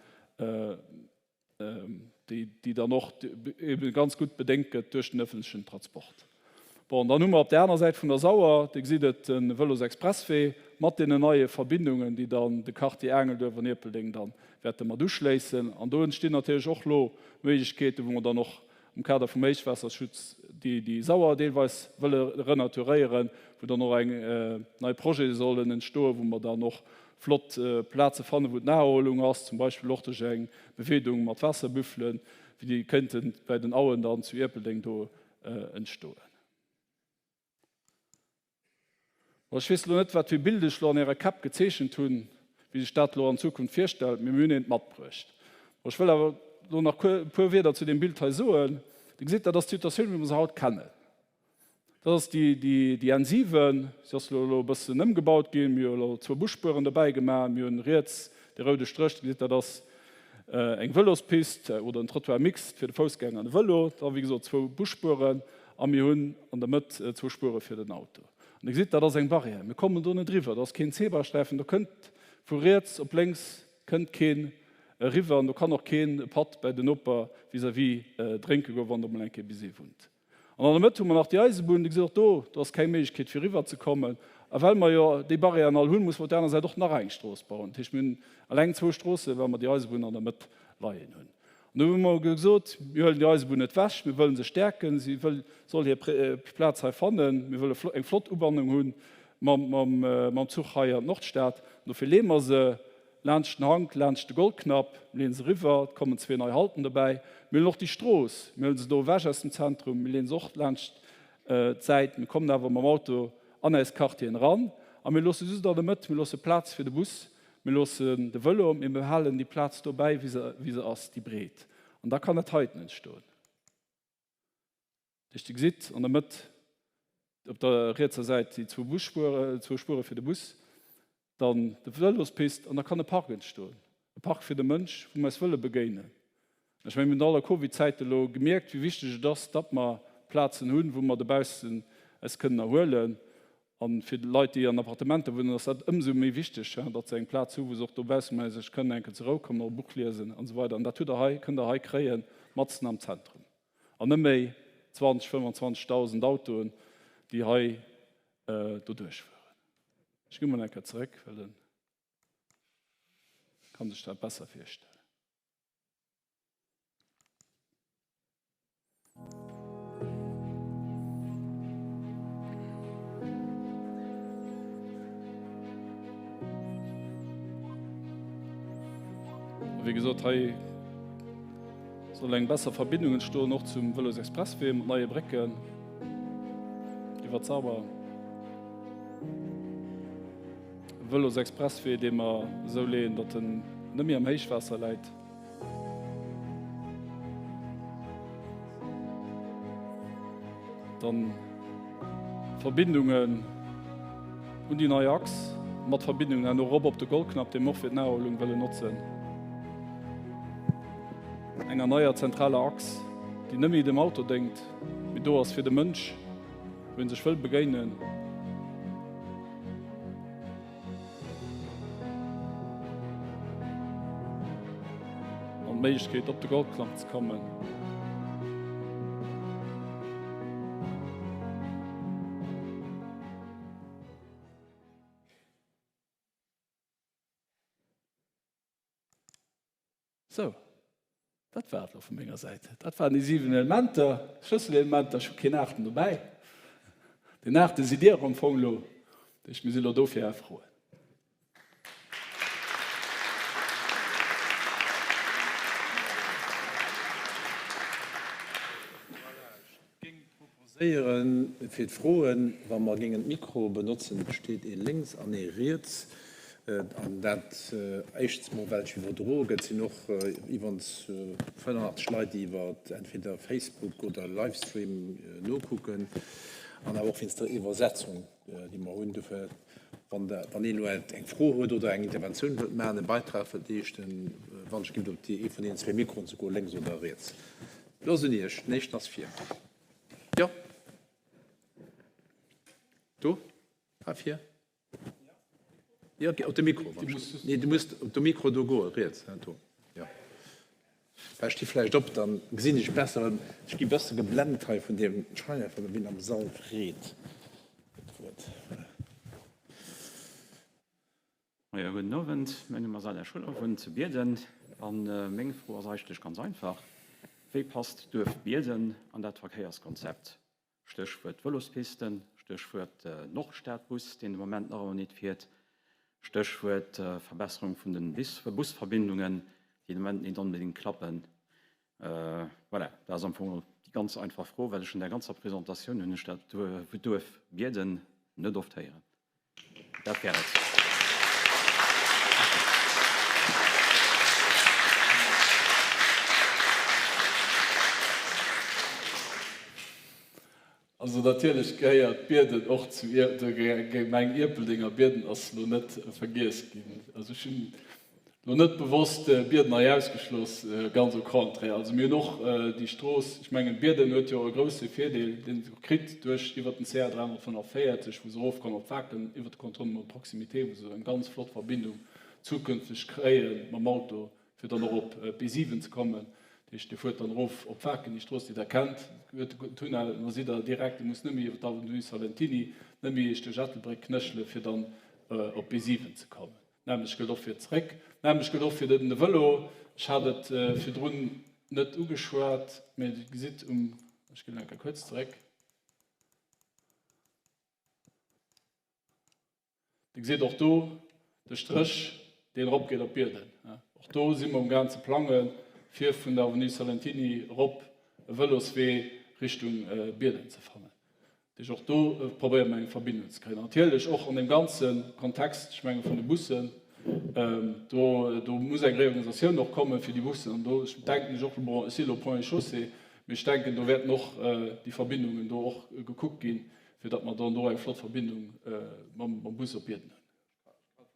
déi dann och ebe ganz gutt bedéngt gëtt duerch den öffentlechen Transport. Bon, dann hu mer op där aner Säit vun der Sauer, Dir gesitt et, de Vëlosexpresswee mat deenen neie Verbindungen, déi dann de Quartier Aangelduerf an Ierpeldeng dann wäerte mat uschléissen. An do entstinn natierlech och elo Méiglechkeeten, wou mer dann och am Kader vum Héichwaasserschutz déi Sauer deelweis wëlle renaturéieren, wou dann och eng nei Projete sollen entstoen, wou mer dann och flott Plaze fannen, wou d'Naherholung ass, zum Beispill och duerch eng Beweedung mat Waasserbüffelen, wéi déi kéinte bäi den Auen dann zu Ierpeldeng do entstoen. Bon, ech weess elo net, wat fir Bild ech elo an Äre Käpp gezeechent hunn, wéi sech dat elo an Zukunft virstellt, mee mir hunn eent matbruecht. Bon, ech wëll awer elo nach e puer Wierder zu deem Bild hei soen. Dir gesitt, dat ass d'Situatioun, wéi mer se haut kennen. Dat ass déi, déi, déi N7. Se ass elo e bëssen ëmgebaut ginn. Mir hu elo zwou Busspueren dobäi gemaach. Mir hunn riets dee roude Stréch, Dir gesitt, dat ass eng Vëlospist oder en Trottoir mixte fir de Foussgänger an de Vëlo. Da, wéi gesot, zwou Busspueren a mir hunn an der Mëtt zwou Spuere fir den Auto. An Dir gesitt, dat ass eng Barrière. Mir kommen do net eriwwer. Do ass keen Zebrasträifen. Do kënnt vu riets op lénks kënnt keen eriwwer an do kann och keen e Patt bäi den Noper vis-à-vis drénke goen, wann do mol eng Kéier bis ee wunnt. An an der Mëtt hu mer nach déi Eisebunn. Dir gesitt och do, do ass keng Méiglechkeet fir eriwwer ze kommen. A well mer jo déi Barrièren all hunn, musse mer op där aner Säit och nach eng Strooss bauen. Dat heescht, mir hunn eleng zwou Stroossen, well mer déi Eisebunn an der Mëtt leien hunn. An do hu mer gesot, mir huelen déi Eisebunn net ewech, mir wëllen se stäerken, si wëll, soll hir Plaz hei fannen. Mir wëlle eng flott Ubannung hu mam Zuch hei an d'Nordstad. An dofir leeë mer se Laanscht den Hank, laanscht de Goldknapp, mir leeën se eriwwer, et kommen zwee nei Halten dobäi. Mir huelen och déi Strooss, mir huelen se do ewech aus dem Zentrum, mir leeën se och laanscht d'Säit. Mir kommen awer mam Auto an eis Quartieren eran a mir loosse just an der Mëtt, mir loosse Plaz fir de Bus, mir loossen de Vëlo, mee mir behalen déi Plaz dobäi, wéi se, wéi se ass, déi breet. An da kann dat heiten entstoen. Dat heescht, Dir gesitt an der Mëtt op der rietser Säit déi zwou Busspueren, zwou Spuere fir de Bus, dann de Vëlospist an da kann e Park entstoen, e Park fir de Mënsch, wou mer eis wëlle begéinen. Ech mengen, mir hunn all der Covid-Zäit elo gemierkt, wéi wichteg et ass, datt mer Plazen hunn, wou mer dobaussen eis kënnen erhuelen. A fir Leit, déi an Appartementer wunnen, ass dat ëmsou méi wichteg, datt se eng Plaz hu wou se och dobausse mol sech kënnen eng Kéier zur Rou kommen, och e Buch liesen an esou weider. An dat hutt Der hei, kënnt Der hei kréien, matzen am Zentrum. An net méi 20, 25.000 Autoen, déi hei doduerch fueren. Ech gi mol eng Kéier zeréck, well e kann sech dat besser virstellen. Wéi gesot, hei soll eng besser Verbindung entstoen, och zum Vëlosexpresswee mat neie Brécken iwwer d'Sauer. E Vëlosexpresswee, dee mer esou leeën, datt en net méi am Héichwaasser läit. Dann Verbindungen un déi nei Achs, mat Verbindungen herno erop op de Goldknapp, dee mer och fir d'Naherholung wëllen notzen. Enger neier zentraler Achs, déi net méi dem Auto déngt, mee do ass fir de Mënsch, wou en sech wëll begéinen. An d'Méiglechkeet op de Goldknapp ze kommen. Sou, dat war et elo vu menger Säit. Dat waren déi 7 Elementer, Schlësselelementer. Ech hu keen aachten dobäi. Deen aachte sidd Dir am Fong elo. Dat heescht, mir si elo do fir Är Froen. Ech géing proposéieren, fir d'Froen, wa mer géingen d'Mikroe benotzen, et steet ee lénks an ee riets, an dat éischtens mol well et iwwerdroe gëtt, sinn och iwwerens 85 Leit, déi iwwer entweder Facebook oder Livestream nokucken, an awer och wéinst der Iwwersetzung, déi mer hunn. Dofir, wann Der, wann een elo eng Fro huet oder eng Interventioun wëllt maachen, e Beitrag wëllt leeschten, wann ech géif op déi ee vun deenen zwéi Mikroen ze goen, lénks oder riets. Lo ass un Iech. Den éischten ass vir. Jo. Do? Hei vir? Jo, op de Mikro. Nee, du muss op de Mikro do goen, riets, do. Jo. Ech sti vläicht op, dann gesinn ech besser, well ech gi bësse geblent hei vun deem Scheinwerfer, wien am Sall freet d'Wuert. Majo, gudden Owend. Mäin Numm ass Alain Schuller, wunnen zu Bierden. A meng Fro ass eigentlech ganz einfach, Wéi passt d'Duerf Bierden an dat Verkéierskonzept? Stéchwuert Vëlospisten, Stéchwuert Nordstadbus, deen de Moment nach ëmmer nit fiert, Stéchwuert Verbesserung vun den Busverbindungen, déi de Moment nit onbedéngt klappen. Voilà, dat ass am Fong déi ganz einfach Fro, well ech an där ganzer Presentatioun hunn ech dat Duerf Bierden net oft héieren. Dat wär et. Also natierlech gehéiert Bierden och zu der Gemeng Ierpeldeng a Bierden ass elo net vergiess ginn. Also ech hunn Lo net bewosst Bierden hei ausgeschloss, ganz au contraire. Also mir hunn och déi Strooss, ech mengen Bierden huet jo e grousse Virdeel, deen et och kritt duerch iwwert den CR 345, wou se erofkommen op Waarken, iwwert de Contournement de proximité, wou se eng ganz flott Verbindung zukünfteg kréie mam Auto, fir dann och op d'B7 ze kommen. Dat heescht, Dir fuert dann erof op Waarken, déi Strooss, déi Der kennt, huet de Tunnel, an da sidd Der direkt, Dir musst net méi iwwer d'Avenue Salentiny, net méi Iech duerch Ettelbréck knéchele fir dann op d'B7 ze kommen. D'nämmlecht gëllt och fir zeréck. D'nämmlecht gëllt och fir de Vëlo. Ech hat et virdrun net ugeschwat, mä Dir gesitt um, ech ginn eng Kéier kuerz zeréck, Dir gesitt och do de Stréch, deen eropgeet op Bierden. Och do si mer umgaang ze plangen, fir vun der Avenue Salentiny erop e Vëloswee Richtung Bierden ze fannen. Dat heescht, och do probéiere mer eng Verbindung ze kréien. Natierlech och an deem ganze Kontext, ech menge vun de Bussen, do, do muss eng Reorganisatioun och komme fir déi Bussen. An do denken ech och, bon, ech si elo Ponts et Chaussées, mee ech denken, do wäerten och déi Verbindungen do och gekuckt ginn, fir datt mer dann do eng flott Verbindung mam Bus op Bierden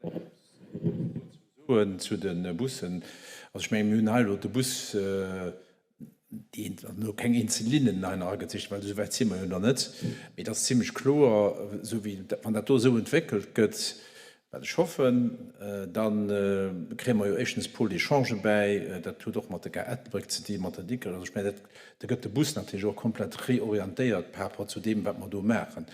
hunn. Soen zu de Bussen. Also ech mengen, mir hunn hei elo de Bus, deen elo keng eenzel Linnen hei nach agezeechent, well esou wäit si mer jo nach net, mee et ass zimlech kloer, esou wéi, wann dat do esou entwéckelt gëtt, wat ech hoffen, da kréie mer jo éischtens Pôle d'échange bäi, dat huet och mat der Gare Ettelbréck ze dinn, mat der Dikrech. Also ech mengen, dat Da gëtt de Bus natierlech och komplett reorientéiert par rapport zu deem, wat mer do maachen.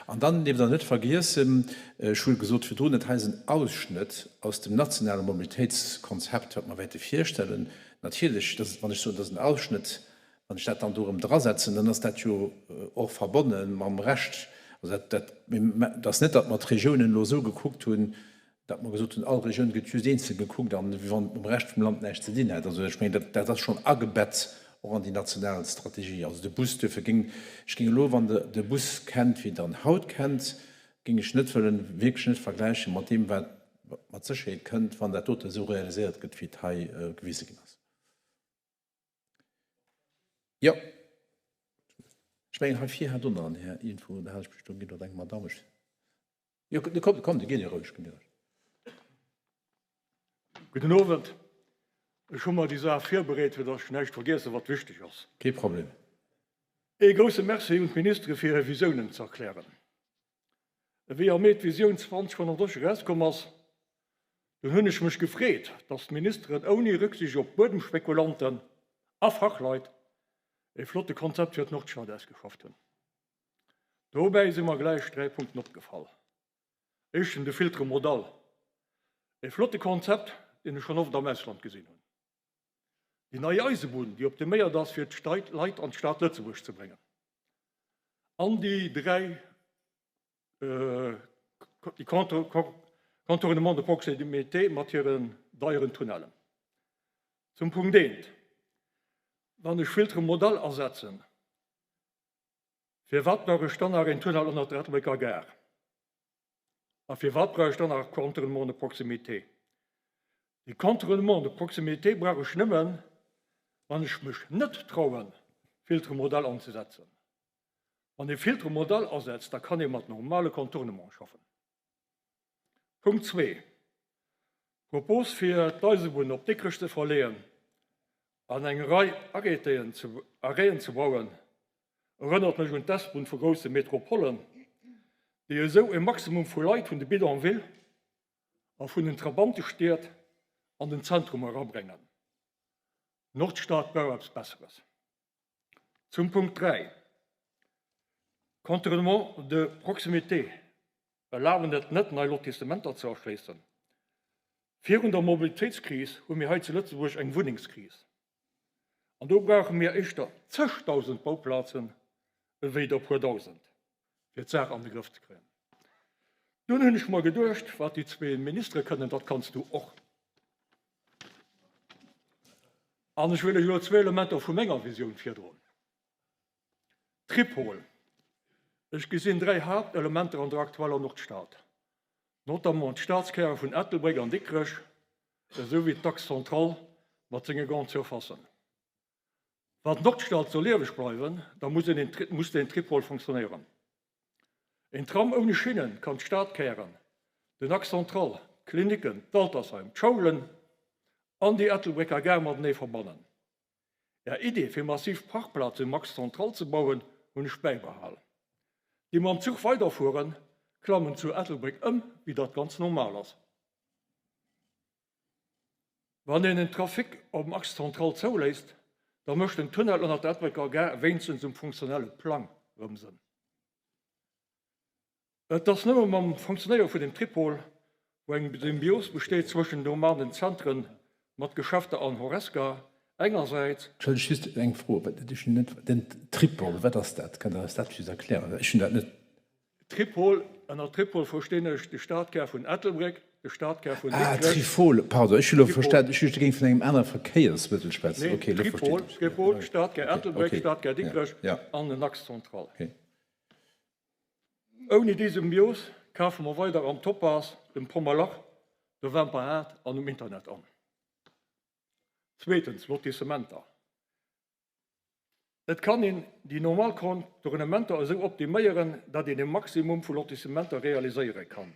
An dann dierft Der net vergiessen, ech hu gesot virdrun, dat hei ass en Ausschnëtt aus dem nationale Mobilitéitskonzept, wat mer wäerte virstellen. Natierlech, dat ass, wann ech soen, dat ass en Ausschnëtt, wann ech dat dann do erëm drasetzen, dann ass dat jo och verbonne mam Rescht. Also dat, dat, dat ass net, datt mer d'Regiounen elo esou gekuckt hunn, datt mer gesot hunn, all Regioun gëtt just eenzel gekuckt an wéi wann et mam Rescht vum Land näischt ze dinn hätt. Also ech mengen, dat, dat ass schonn agebett och an déi national Strategie. Also de Bus, duerfir géing ech géing elo, wann Der de Bus kennt, wéi Der en haut kennt, géing ech net wëllen, wierklech net vergläiche mat deem, wat mat Sécherheet kënnt, wann dat dote esou realiséiert gëtt, wéi et hei gewise ginn ass. Jo, ech mengen, hei vir hat och nach en Här iergendwou, da hat ech mech do ginn, oder eng Madamm, ech. Jo, kommt, kommt, gitt Dir roueg, gitt Dir roueg. Gudden Owend. Ech hu mer déi Saach virbereet, fir datt ech näischt vergiessen, wat wichteg ass. Kee Problem. Ee grousse Merci un d'Ministere fir hir Visiounen ze erklären. Ewéi am Mee d'Visioun 2035 erauskomm ass, dunn hunn ech mech gefreet, datt d'Ministeren ouni Rücksicht op Buedemspekulanten a Fachleit e flotte Konzept fir d'Nordstad ausgeschafft hunn. Dobäi si mer gläich 3 Punkten opgefall. Éischten de Filtre modal. E flotte Konzept, deen ech schonn oft am Ausland gesinn hunn. Déi nei Eisebunn, déi optiméiert ass, fir d'Leit an d'Stad Lëtzebuerg ze bréngen. An déi 3 déi Contournements de proximité mat hiren deieren Tunnellen. Zum Punkt eent, Wann ech Filtre modal asetzen, firwat brauch ech dann nach een Tunnel ënnert der Ettelbrécker Gare? A firwat brauch ech dann nach Contournement de proximité? Déi Contournement de proximité brauch ech nëmmen, wann ech mech net trauen, Filtre modal anzesetzen. Wann ee Filtre modal asetzt, da kann ee mat normale Contournement schaffen. Punkt zwee, D'Propos fir d'Eisebunn op Dikrech ze verleeën an eng Rei Arrêtéen ze Arrêten ze bauen, erënnert mech un d'S-Bunn vu grousse Metropollen, déi esou e Maximum vu Leit vun de Bidonville a vun den Trabantestied an den Zentrum erabréngen. D'Nordstad brauch eppes Besseres. Zum Punkt 3, Contournement de proximité erlaben et net, nei Lotissementer ze erschléissen. Virun der Mobilitéitskris hu mir hei zu Lëtzebuerg eng Wunnengskris. An do brauche mir éischter zegdausend Bauplazen ewéi der puer dausend, fir d'Saach an de Grëff ze kréien. Dunn hunn ech mer geduecht, wat déi zwee Ministere kënnen, dat kanns du och. An ech wëll lech elo zwee Elementer vu menger Visioun virdroen. Tripol, Ech gesinn dräi Haaptelementer an der aktueller Nordstad, notamment d'Stadskäre vun Ettelbréck an Dikrech, esou wéi d'Axe central mat senge Grande Surfacen. Wann d'Nordstad soll lieweg bleiwen, da muss een muss deen Tripol fonctionnéieren. Een Tram ouni Schinnen kann d'Stadkären, den Axe central, d'Klinicken, d'Altersheim, d'Schoulen an déi Ettelbrécker Gare matenee verbannen. Är Idee fir massiv Parkplazen um Axe central ze bauen, hunn ech bäibehal. Déi mam Zuch weiderfueren, klammen zu Ettelbréck ëm, wéi dat ganz normal ass. Wann een den Trafic op Axe central zouléisst, da mécht den Tunnel ënnert der Ettelbrécker Gare wéinstens um funktionelle Plang rëm Sënn. Et ass nëmme mam Funktionéiere vun dem Tripol, wou eng Symbios besteet zwëschen den urbanen Zentren mat Geschäfter an Horesca engersäits, Entschëllegt, just eng Fro, well ech hunn net, den Tripol, wat ass dat? Kënnt Der eis dat just erklären? Ech hunn dat net. Tripol, ënner Tripol verstinn ech de Stadkär vun Ettelbréck, de Stadkär vun Ah, Dikrech. Trifol, pardon, ech hu lo verstan, ech hu geduecht, Der géingt vun engem anere Verkéiersmëttel schwätzen. Nee, Okay, elo verstinn Tripol, ech. Tripol, Stadkär Ettelbréck, Okay, Stadkär ja, Dikrech ja. an den Axe central. Okay. Ouni déi Symbios kafe mer weider am Topaz, dem Pommerlach, der Wemperhaart an um Internet an. Zweetens, Lotissementer. Et kann een déi normal Contournementer esou optiméieren, datt een e Maximum vu Lotissementer realiséiere kann.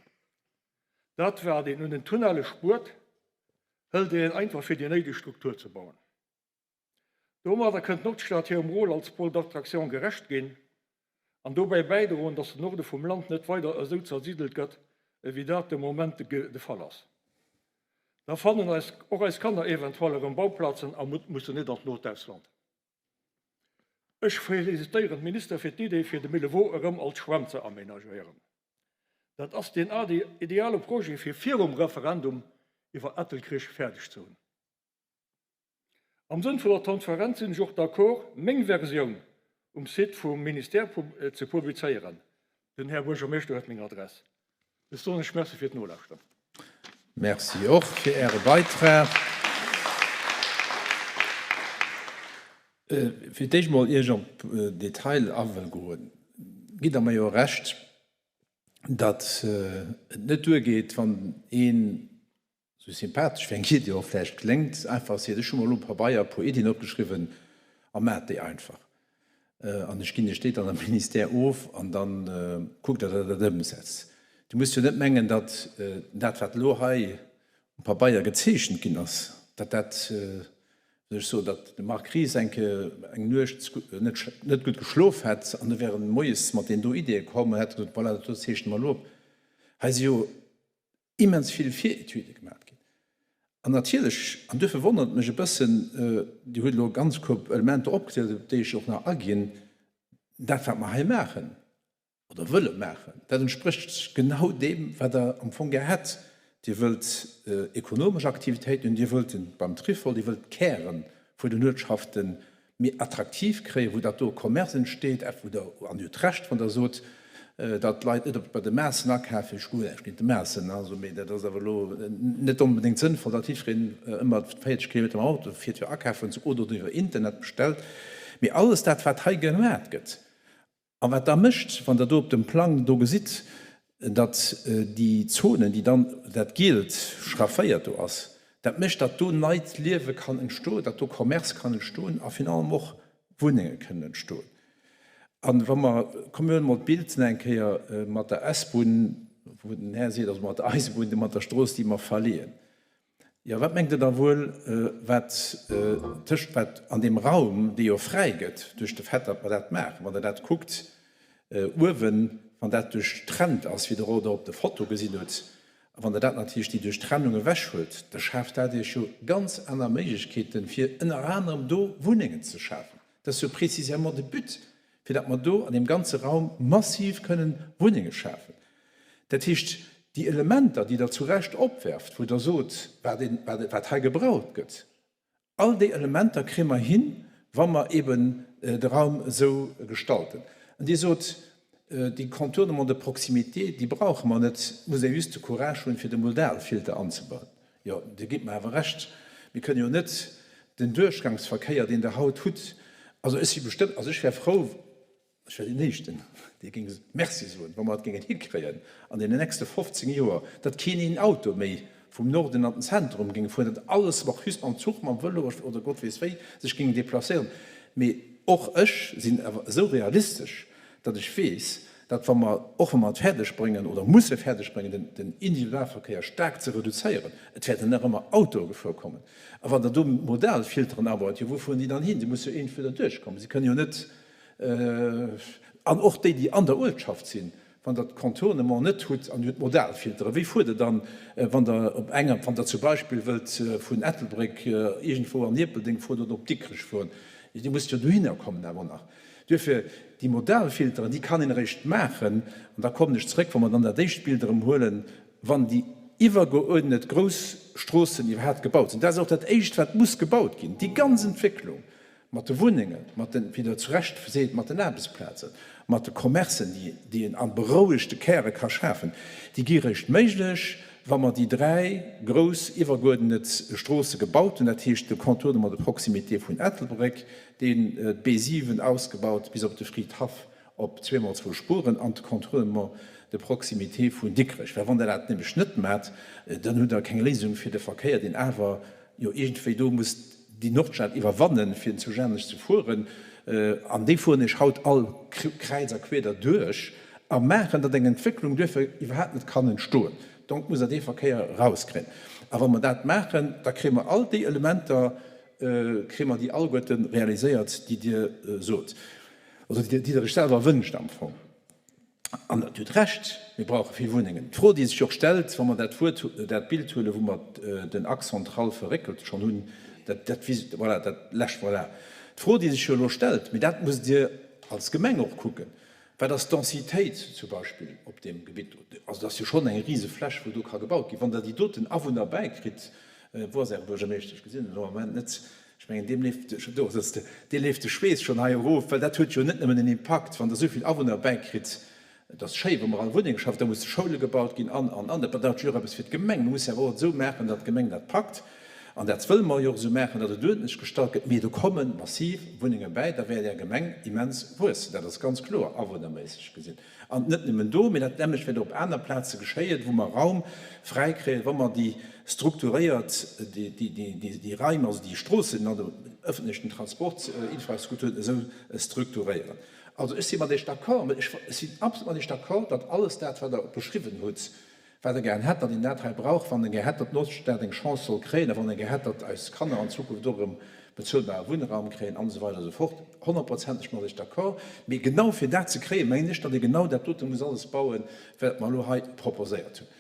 Dat wat een un den Tunnelle spuert, hëlt een einfach fir déi néideg Struktur ze bauen. Domadder kënnt d'Nordstad hirem Rôle als Pôle d'attraction gerecht ginn an dobäi bäidroen, datt den Norde vum Land net weider esou zersidelt gëtt, ewéi dat de Moment de Fall ass. Da fannen eis och eis Kanner eventuell erëm Bauplazen a mussen net an d'not Ausland. Ech felicitéieren d'Minister fir d'Idee fir de Millevaux erëm als Schwämm ze aménagéieren. Dat ass deen ideale Projet fir virum Referendum iwwer Ettelkrich fäerdeg ze hunn. Am Sënn vun der Transparenz sinn ech och d'accord, meng Versioun um Site vum Ministère ze publizéieren. Den Här Buergermeeschter huet meng Adress. Ech soen lech Merci fir d'Nolauschteren. Merci och fir Äre Beitrag. Fir d'éischt emol, ier ech op Detail awëll goen, gitt Der mer jo Recht, datt et net duergeet, wann een Sou sympathesch wéi eng Iddi och vläicht kléngt, einfach seet, ech hu mer elo um Pabeier e puer Iddien opgeschriwwen a maacht déi einfach an ech ginn iech déi dann am Ministère of an da kuckt der, datt der dat ëmsetzt. Dir musst jo net mengen, datt dat, wat elo hei um Pabeier gezeechent ginn ass, datt dat, wéi soll ech soen, datt de Marc Ries eng Kéier eng Nuecht net gutt geschlof hätt an e wär moies mat deenen do Iddie komm an hätt gesot, voilà, dat do zeechne mer elo op. Hei si jo immens vill Viretüde gemaach ginn. An natierlech, an duerfir wonnert et mech e bëssen, Dir hutt elo e ganz Koup Elementer opgezielt, op déi ech och nach aginn, dat wat mer hei maachen oder wëlle maachen, dat entsprécht genau deem, wat Der am Fong gär hätt. Dir wëllt ekonomesch Aktivitéiten hunn, Dir wëllt beim Trifol, Dir wëllt d'Käre. vun den Uertschafte méi attraktiv kréien, wou datt do e Commerce entsteet, wou Der, an Dir hutt Recht, wann Der sot, datt d'Leit net op bei de Maassen akafen, ech hunn näischt géint de Maassen, also, mee dat ass awer elo net onbedéngt sënnvoll, datt jiddwereen ëmmer 40 Kilometer mam Auto fiert fir akafen ze goen oder iwwer Internet bestellt. Mee alles dat, wat hei gemat gëtt a wat Der mécht, wann Der do op dem Plang do gesitt, datt déi Zonen, déi dann dat Gielt schrafféiert do ass, dat mécht, datt do neit Liewe kann entstoen, datt do Commerce kann entstoen a virun allem och Wunnenge kënnen entstoen. A wa mer, komm mir huelen emol d'Bild nach eng Kéier mat der S-Bunn, wou den Här seet, also mat der Eisebunn, mat der Strooss, déi mer verleeën. Jo, wat mengt Der da wuel, wat tëscht, wat an deem Raum, dee jo fräi gëtt duerch de Fait, datt mer dat maachen, wann Der dat kuckt uewen, wann dat duerchtrennt ass, wéi Der och do op der Foto gesinn hutt, a wann Der dat natierlech déi Duerchtrennung ewechhuelt, da schaaft dat Iech jo ganz aner Méiglechkeeten, fir ënner anerem do Wunnengen ze schafen. Dat ass jo précisément de But, fir datt mer do an deem ganze Raum massiv kënnen Wunnenge schafen. Dat heescht, déi Elementer, déi Der zu Recht opwerft, wou Der sot, wat een, wat hei gebraucht gëtt, all déi Elementer kréie mer hin, wa mer eben de Raum esou gestalten. An Dir sot, déi Contournements de proximité, déi brauche mer net, et muss ee just de Courage hunn, fir de Modalfilter anzebauen. Jo, Dir gitt mer awer Recht, mir kënnen jo net den Duerchgangsverkéier, deen Der haut hutt, also ech si bestëmmt, also ech wär frou, ech wär deen Éischten, dee géing Merci soen, wa mer et géingen hikréien an deenen nächste 15 Joer, datt keen een Auto méi vum Norden an den Zentrum géing fueren, datt alles mat just mam Zuch, mam Vëlo oder Gott weess wéi sech géing deplacéieren. Mee och ech sinn awer esou realistesch, datt ech weess, datt wa mer, och wa mer et fäerdeg bréngen oder musse fäerdeg bréngen, den, den Individualverkéier staark ze reduzéieren, et wäerten nach ëmmer Autoe gefuer kommen. A wann Der do Modalfilteren abaut, jo wou fueren déi dann hin? Déi musse jo iergendwou derduerch kommen. Si kënnen jo net, an och déi, déi an der Uertschaft sinn, wann Der d'Contournement net hutt an Dir hutt Modalfilteren, wéi fuert Der dann, wann Der op enger, wann Der zum Beispill wëllt vun Ettelbréck iergendwou an Ierpeldeng fueren oder op Dikrech fueren? Dir musst jo dohinner kommen awer nach. Duerfir, déi Modalfilteren, déi kann een eréischt maachen, an da kommen ech zrëck, wa mer dann dat éischt Bild erëm huelen, wann déi iwwergeuerdnet grouss Stroossen iwwerhaapt gebaut sinn. Dat ass och dat Éischt, wat muss gebaut ginn, déi ganz Entwécklung mat de Wunnengen, mat den, wéi Der zu Recht seet, mat den Aarbechtsplazen, mat de Commercen, déi, déi een a berouegte Käre ka schafen, déi gi eréischt méiglech, wa mer déi 3 grouss iwwergeuerdnet Stroosse gebaut hunn, dat heescht de Contournement de proximité vun Ettelbréck, deen d'B 7 ausgebaut bis op de Fridhaff op zweemol zwou Spuren an de Contournement de proximité vun Dikrech. Well wann Der dat nämlech net maacht, dann hutt Der keng Léisung fir de Verkéier, deen awer jo iergendwéi do muss déi Nordstad iwwerwannen, fir zu Jänech ze fueren. An déi fueren Iech haut all kräiz a queer derduerch a maachen, datt eng Entwécklung duerfir iwwerhaapt net kann entstoen. Donc muss Der dee Verkéier erauskréien. A wa mer dat maachen, da kréie mer all déi Elementer, Kréie mer déi alleguerte realiséiert, déi Dir sot, oder déi Der Iech selwer wënscht am Fong? An Dir hutt Recht, mir brauche vill Wunnengen. D'Fro, déi sech och stellt, wa mer dat Wuert, dat Bild huelen, wou mer den Axe central verréckelt schonn hunn, dat, dat, voilà, dat lescht, voilà. D'Fro, déi sech jo elo stellt, mee dat musst Dir als Gemeng och kucken, Wat ass d'Densitéit zum Beispill op deem Gebitt do? Also dat ass jo schonn eng rise Fläch, wou do ka gebaut ginn. Wann Der déi doten Awunner bäikritt, wou ass Äre Buergermeeschter? Ech gesinn en elo am Moment net. Ech mengen, deem leeft, do sëtzt e, dee leeft de Schweess schonn hei erof, well dat huet jo net nëmmen en Impakt, wann Der esou vill Awunner bäikritt. Et ass schéi, wa mer all Wunnenge schaffen, da musse Schoule gebaut ginn an, an, an. Dat bedeit jo och eppes fir d'Gemeng. Mir musse awer och et esou maachen, datt d'Gemeng dat packt. An dat wëlle mer jo och esou maachen, datt et uerdentlech gestallt gëtt. Mee do komme massiv Wunnenge bäi, da wäert Är Gemeng immens wuessen. Dat ass ganz kloer, awunnerméisseg gesinn. An net nëmmen do, mee dat nämmlecht wäert och op aner Plaze geschéien, wou mer Raum fräikréien, wa mer déi strukturéiert, déi Raim, also déi Stroossen an den öffentlechen Transportinfrastrukturen esou strukturéieren. Also ech si mat Iech d'accord, mä ech sinn absolut mat Iech d'accord, datt alles dat, wat Der beschriwwen hutt, Wat e gären hätt, datt een dat hei brauch, wann e gär hätt, datt d'Nordstad eng Chance soll kréien a wann e gär hätt, datt eis Kanner an Zukunft och erëm bezuelbare Wunnraum kréien an esou weider a sou fort. Honnertprozenteg mat Iech d'accord. Mee genau fir dat ze kréien, mengen ech, datt ee genau dat dote muss alles bauen, wat mer elo hei proposéiert hunn.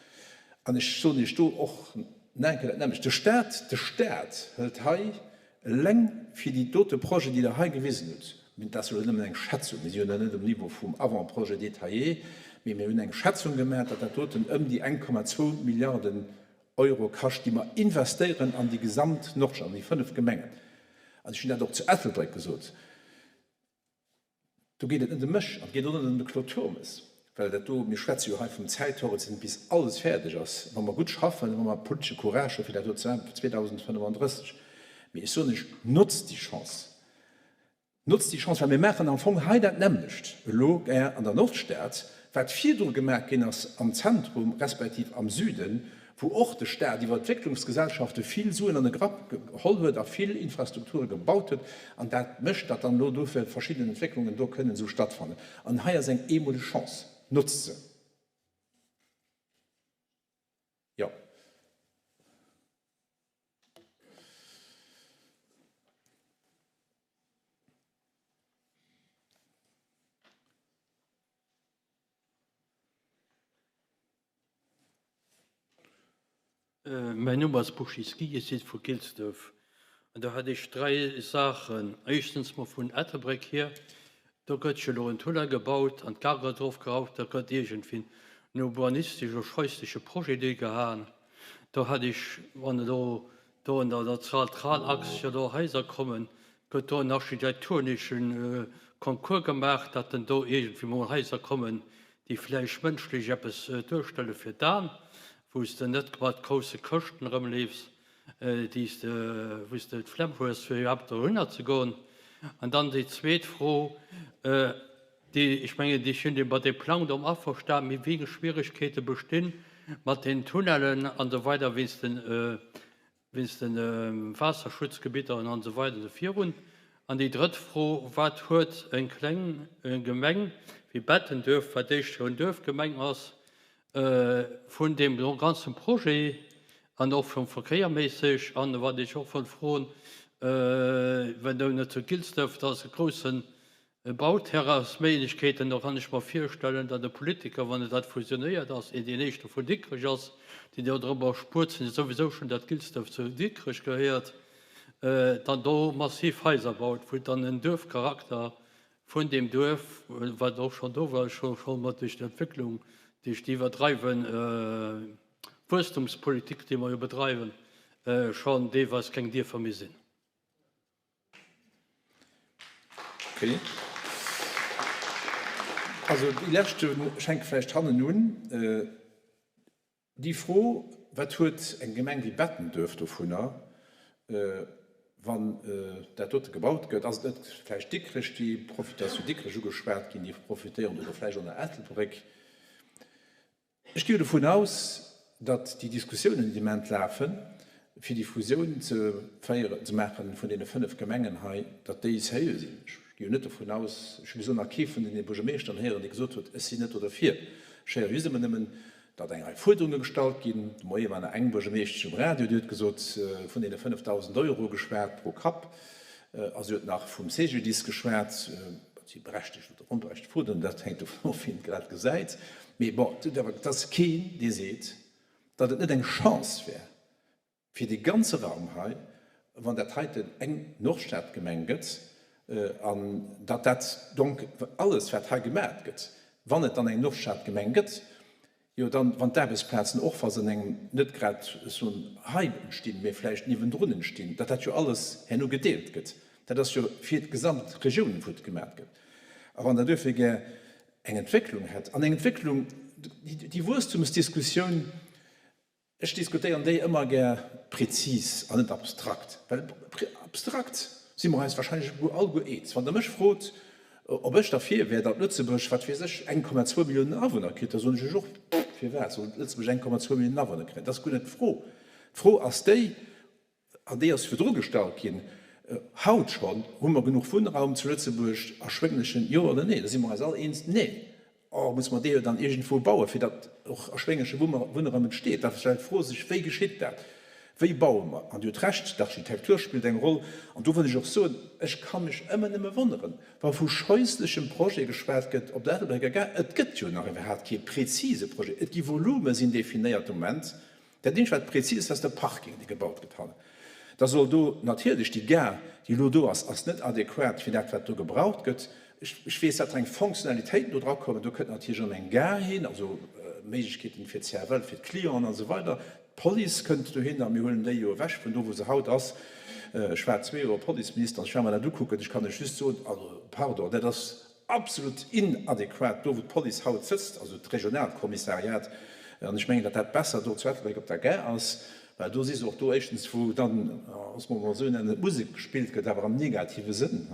An ech soen Iech do och nach eng Kéier dat nämmlecht, De Stat, de Stat hëlt hei Eleng fir déi dote Projet, déi Der hei gewisen hutt, mee dat ass jo elo nëmmen eng Schätzung, mir si jo nach net um Niveau vum Avant-projet détaillé, mee mir hunn eng Schätzung gemaach, datt dat doten ëm déi 1,2 Milliarden Euro kascht, déi mer investéieren an déi gesamt Nordstad, an déi 5 Gemengen. An ech hunn dat och zu Ettelbréck gesot, do geet et net ëm mech an et geet och net ëm de Claude Turmes, well dat do, mir schwätze jo hei vum Zäithorizont bis alles fäerdeg ass, wa mer gutt schaffen, wa mer politesche Courage hu fir dat do ze maachen, 2035. Mee ech soen lech, notzt déi Chance! Notzt déi Chance, well mir maachen am Fong hei dat nämmlecht elo gär an der Nordstad, wat virdru gemaach ginn ass am Zentrum respektiv am Süden, wou och de Stat iwwer Entwécklungsgesellschafte vill Suen an de Grapp geholl huet a vill Infrastrukture gebaut huet. An dat mécht, datt dann elo dofir verschidden Entwécklungen do kënnen esou stattfannen. An hei ass eng eemoleg Chance. Notzt se! Jo. Mäin Numm ass Buschiski, ech si vu Gilsdref. An do hätt ech dräi Saachen. Éischtens mol vun Ettelbréck hier, do gëtt jo elo en Tunnel gebaut an d'Gare gëtt erofgeraucht, da gëtt iergendwéi en urbanistesch scheussleche Projet duergehaen. Do hätt ech, wann elo do an der Zentralachs jo do Haiser kommen, gëtt do en architektonesche Concours gemaach, datt dann do iergendwéi mol Haiser kommen, déi vläicht mënschlech eppes duerstelle fir d'An, wou s de net mat grousse Këschten erëmleefs, déi s de, wou s de d'Flemm hues, fir iwwerhaapt dohinner ze goen. An dann déi zweet Fro, déi, ech mengen, déi sinn mat deem Plang do averstan, mee wéi eng Schwieregkeete bestinn mat den Tunnellen an esou weider wéinst den, wéinst de Waasserschutzgebitter an esou weider esou virun. An déi drëtt Fro, Wat huet eng kleng Gemeng wéi Bettenduerf, wat éischter en Duerfgemeng ass, vun deem ganze Projet an och vum Verkéier méisseg? An wat ech och wollt froen, well do net zu Gilsdref, da ass e groussen Bauterrainsméiglechkeeten, do kann ech mer virstellen, datt e Politiker, wann et dat fusionéiert ass, een deen éischte vun Dikrech ass, deen jo drëmmer spuert, sinn souwisou schonn dat Gilsdref zu Dikrech gehéiert, dann do massiv Haiser baut, wou dann en Duerfcharakter vun deem Duerf, wat och schonn do war, scho scho mat duerch d'Entwécklung, duerch déi iwwerdreiwen Wuesstumspolitik, déi mer jo bedreiwen, schonn deelweis keng Dierfer méi sinn. Okay. Also déi leschte schenke vläicht hannen un. Déi Fro, Wat huet eng Gemeng wéi Bettenduerf dovunner, wann dat dote gebaut gëtt? Ass et net vläicht Dikrech, déi profitéiert, ass jo Dikrech ugeschwat ginn, déi profitéieren, oder vläicht och nach Ettelbréck? Ech gi jo dovun aus, datt déi Diskussiounen, déi de Moment lafen, fir déi Fusioun ze féieren, ze maachen vun deene 5 Gemengen hei, datt déi seriö sinn. Ech gi jo net dovun aus, ech hu bis elo nach kee vun deene Buergermeeschteren héieren, dee gesot huet, ech sinn net do derfir. Ech héiere just ëmmer nëmmen, datt eng Rei Fuerderunge gestallt ginn. De Moie war nach eng Buergermeeschtesch um Radio, déi huet gesot, vun deene 5.000 Euro geschwat pro Kapp, a si huet nach vum CGDIS geschwat. Ob si berechtegt oder onberechtegt Fuerderungen, dat hänkt dovun of, wien et grad gesäit. Mee bon, et ass keen, dee seet, datt et net eng Chance wär fir dee ganze Raum hei, wann dat heiten eng Nordstadgemeng gëtt an datt dat donc alles, wat hei gemat gëtt, wann et dann eng Nordstadgemeng gëtt, jo dann, wann d'Aarbechtsplazen och, wa se an engem net grad, ech soen, hei entstinn, mee vläicht niewendrun entstinn, datt dat jo alles herno gedeelt gëtt. Dat ass jo fir d'gesamt Regioun, wou et gemat gëtt. A wann Der duerfir gär eng Entwécklung hätt, an eng Entwécklung, déi Wuesstumsdiskussioun, Ech diskutéieren déi ëmmer gär prezis an net abstrakt, well abstrakt si mer eis wahrscheinlech alleguer eens. Wann Der mech frot, ob ech derfir wär, datt Lëtzebuerg, wat weess ech, 1,2 Milliounen Awunner kritt, da soen ech lech och, Firwat soll Lëtzebuerg 1,2 Milliounen Awunner kréien? Dat ass guer net d'Fro. D'Fro ass déi, An déi ass virdru gestallt ginn, haut schonn, Hu mer genuch Wunnraum zu Lëtzebuerg erschwénglechen, jo oder nee? Da si mer eis all eens, Nee. Or muss mer dee jo dann iergendwou bauen, fir datt och erschwéngleche Wunnraum entsteet. Da stellt d'Fro sech, Wéi geschitt dat? Wéi baue mer? An Dir hutt Recht, d'Architektur spillt eng Roll. An do wëll ech och soen, ech ka mech ëmmer nëmme wonneren, wa vu scheusslechem Projet geschwat gëtt op der Ettelbrécker Gare. Et gëtt jo nach iwwerhaapt kee prezise Projet. Et gi Volume sinn definéiert de Moment. Dat eenzegt wat prezis ass, ass de Parking, dee gebaut gëtt hannen. Da soll do natierlech déi Gare, déi elo do ass, ass net adequat fir dat wat do gebraucht gëtt. Ech weess, datt eng Fonctionnalitéiten do drakommen. Do kënnt natierlech erëm eng Gare hin, also Méiglechkeeten fir d'CFL, fir d'Clienten an esou weider. D'Police kënnt dohinner, mir huelen déi jo ewech vun do wou se haut ass. Ech war zwee Joer Policeminister an ech war mer dat ukucken. Ech kann lech just soen, also pardon, dat ass absolut inadequat do, wou d'Police haut sëtzt, also d'Regionalkommissariat. An ech mengen, datt dat besser do zu Ettelbréck op der Gare ass, well do si se och do éischtens, wou dann, loosse mer emol esou nennen, d'Musek gespillt gëtt, awer am negative Sënn,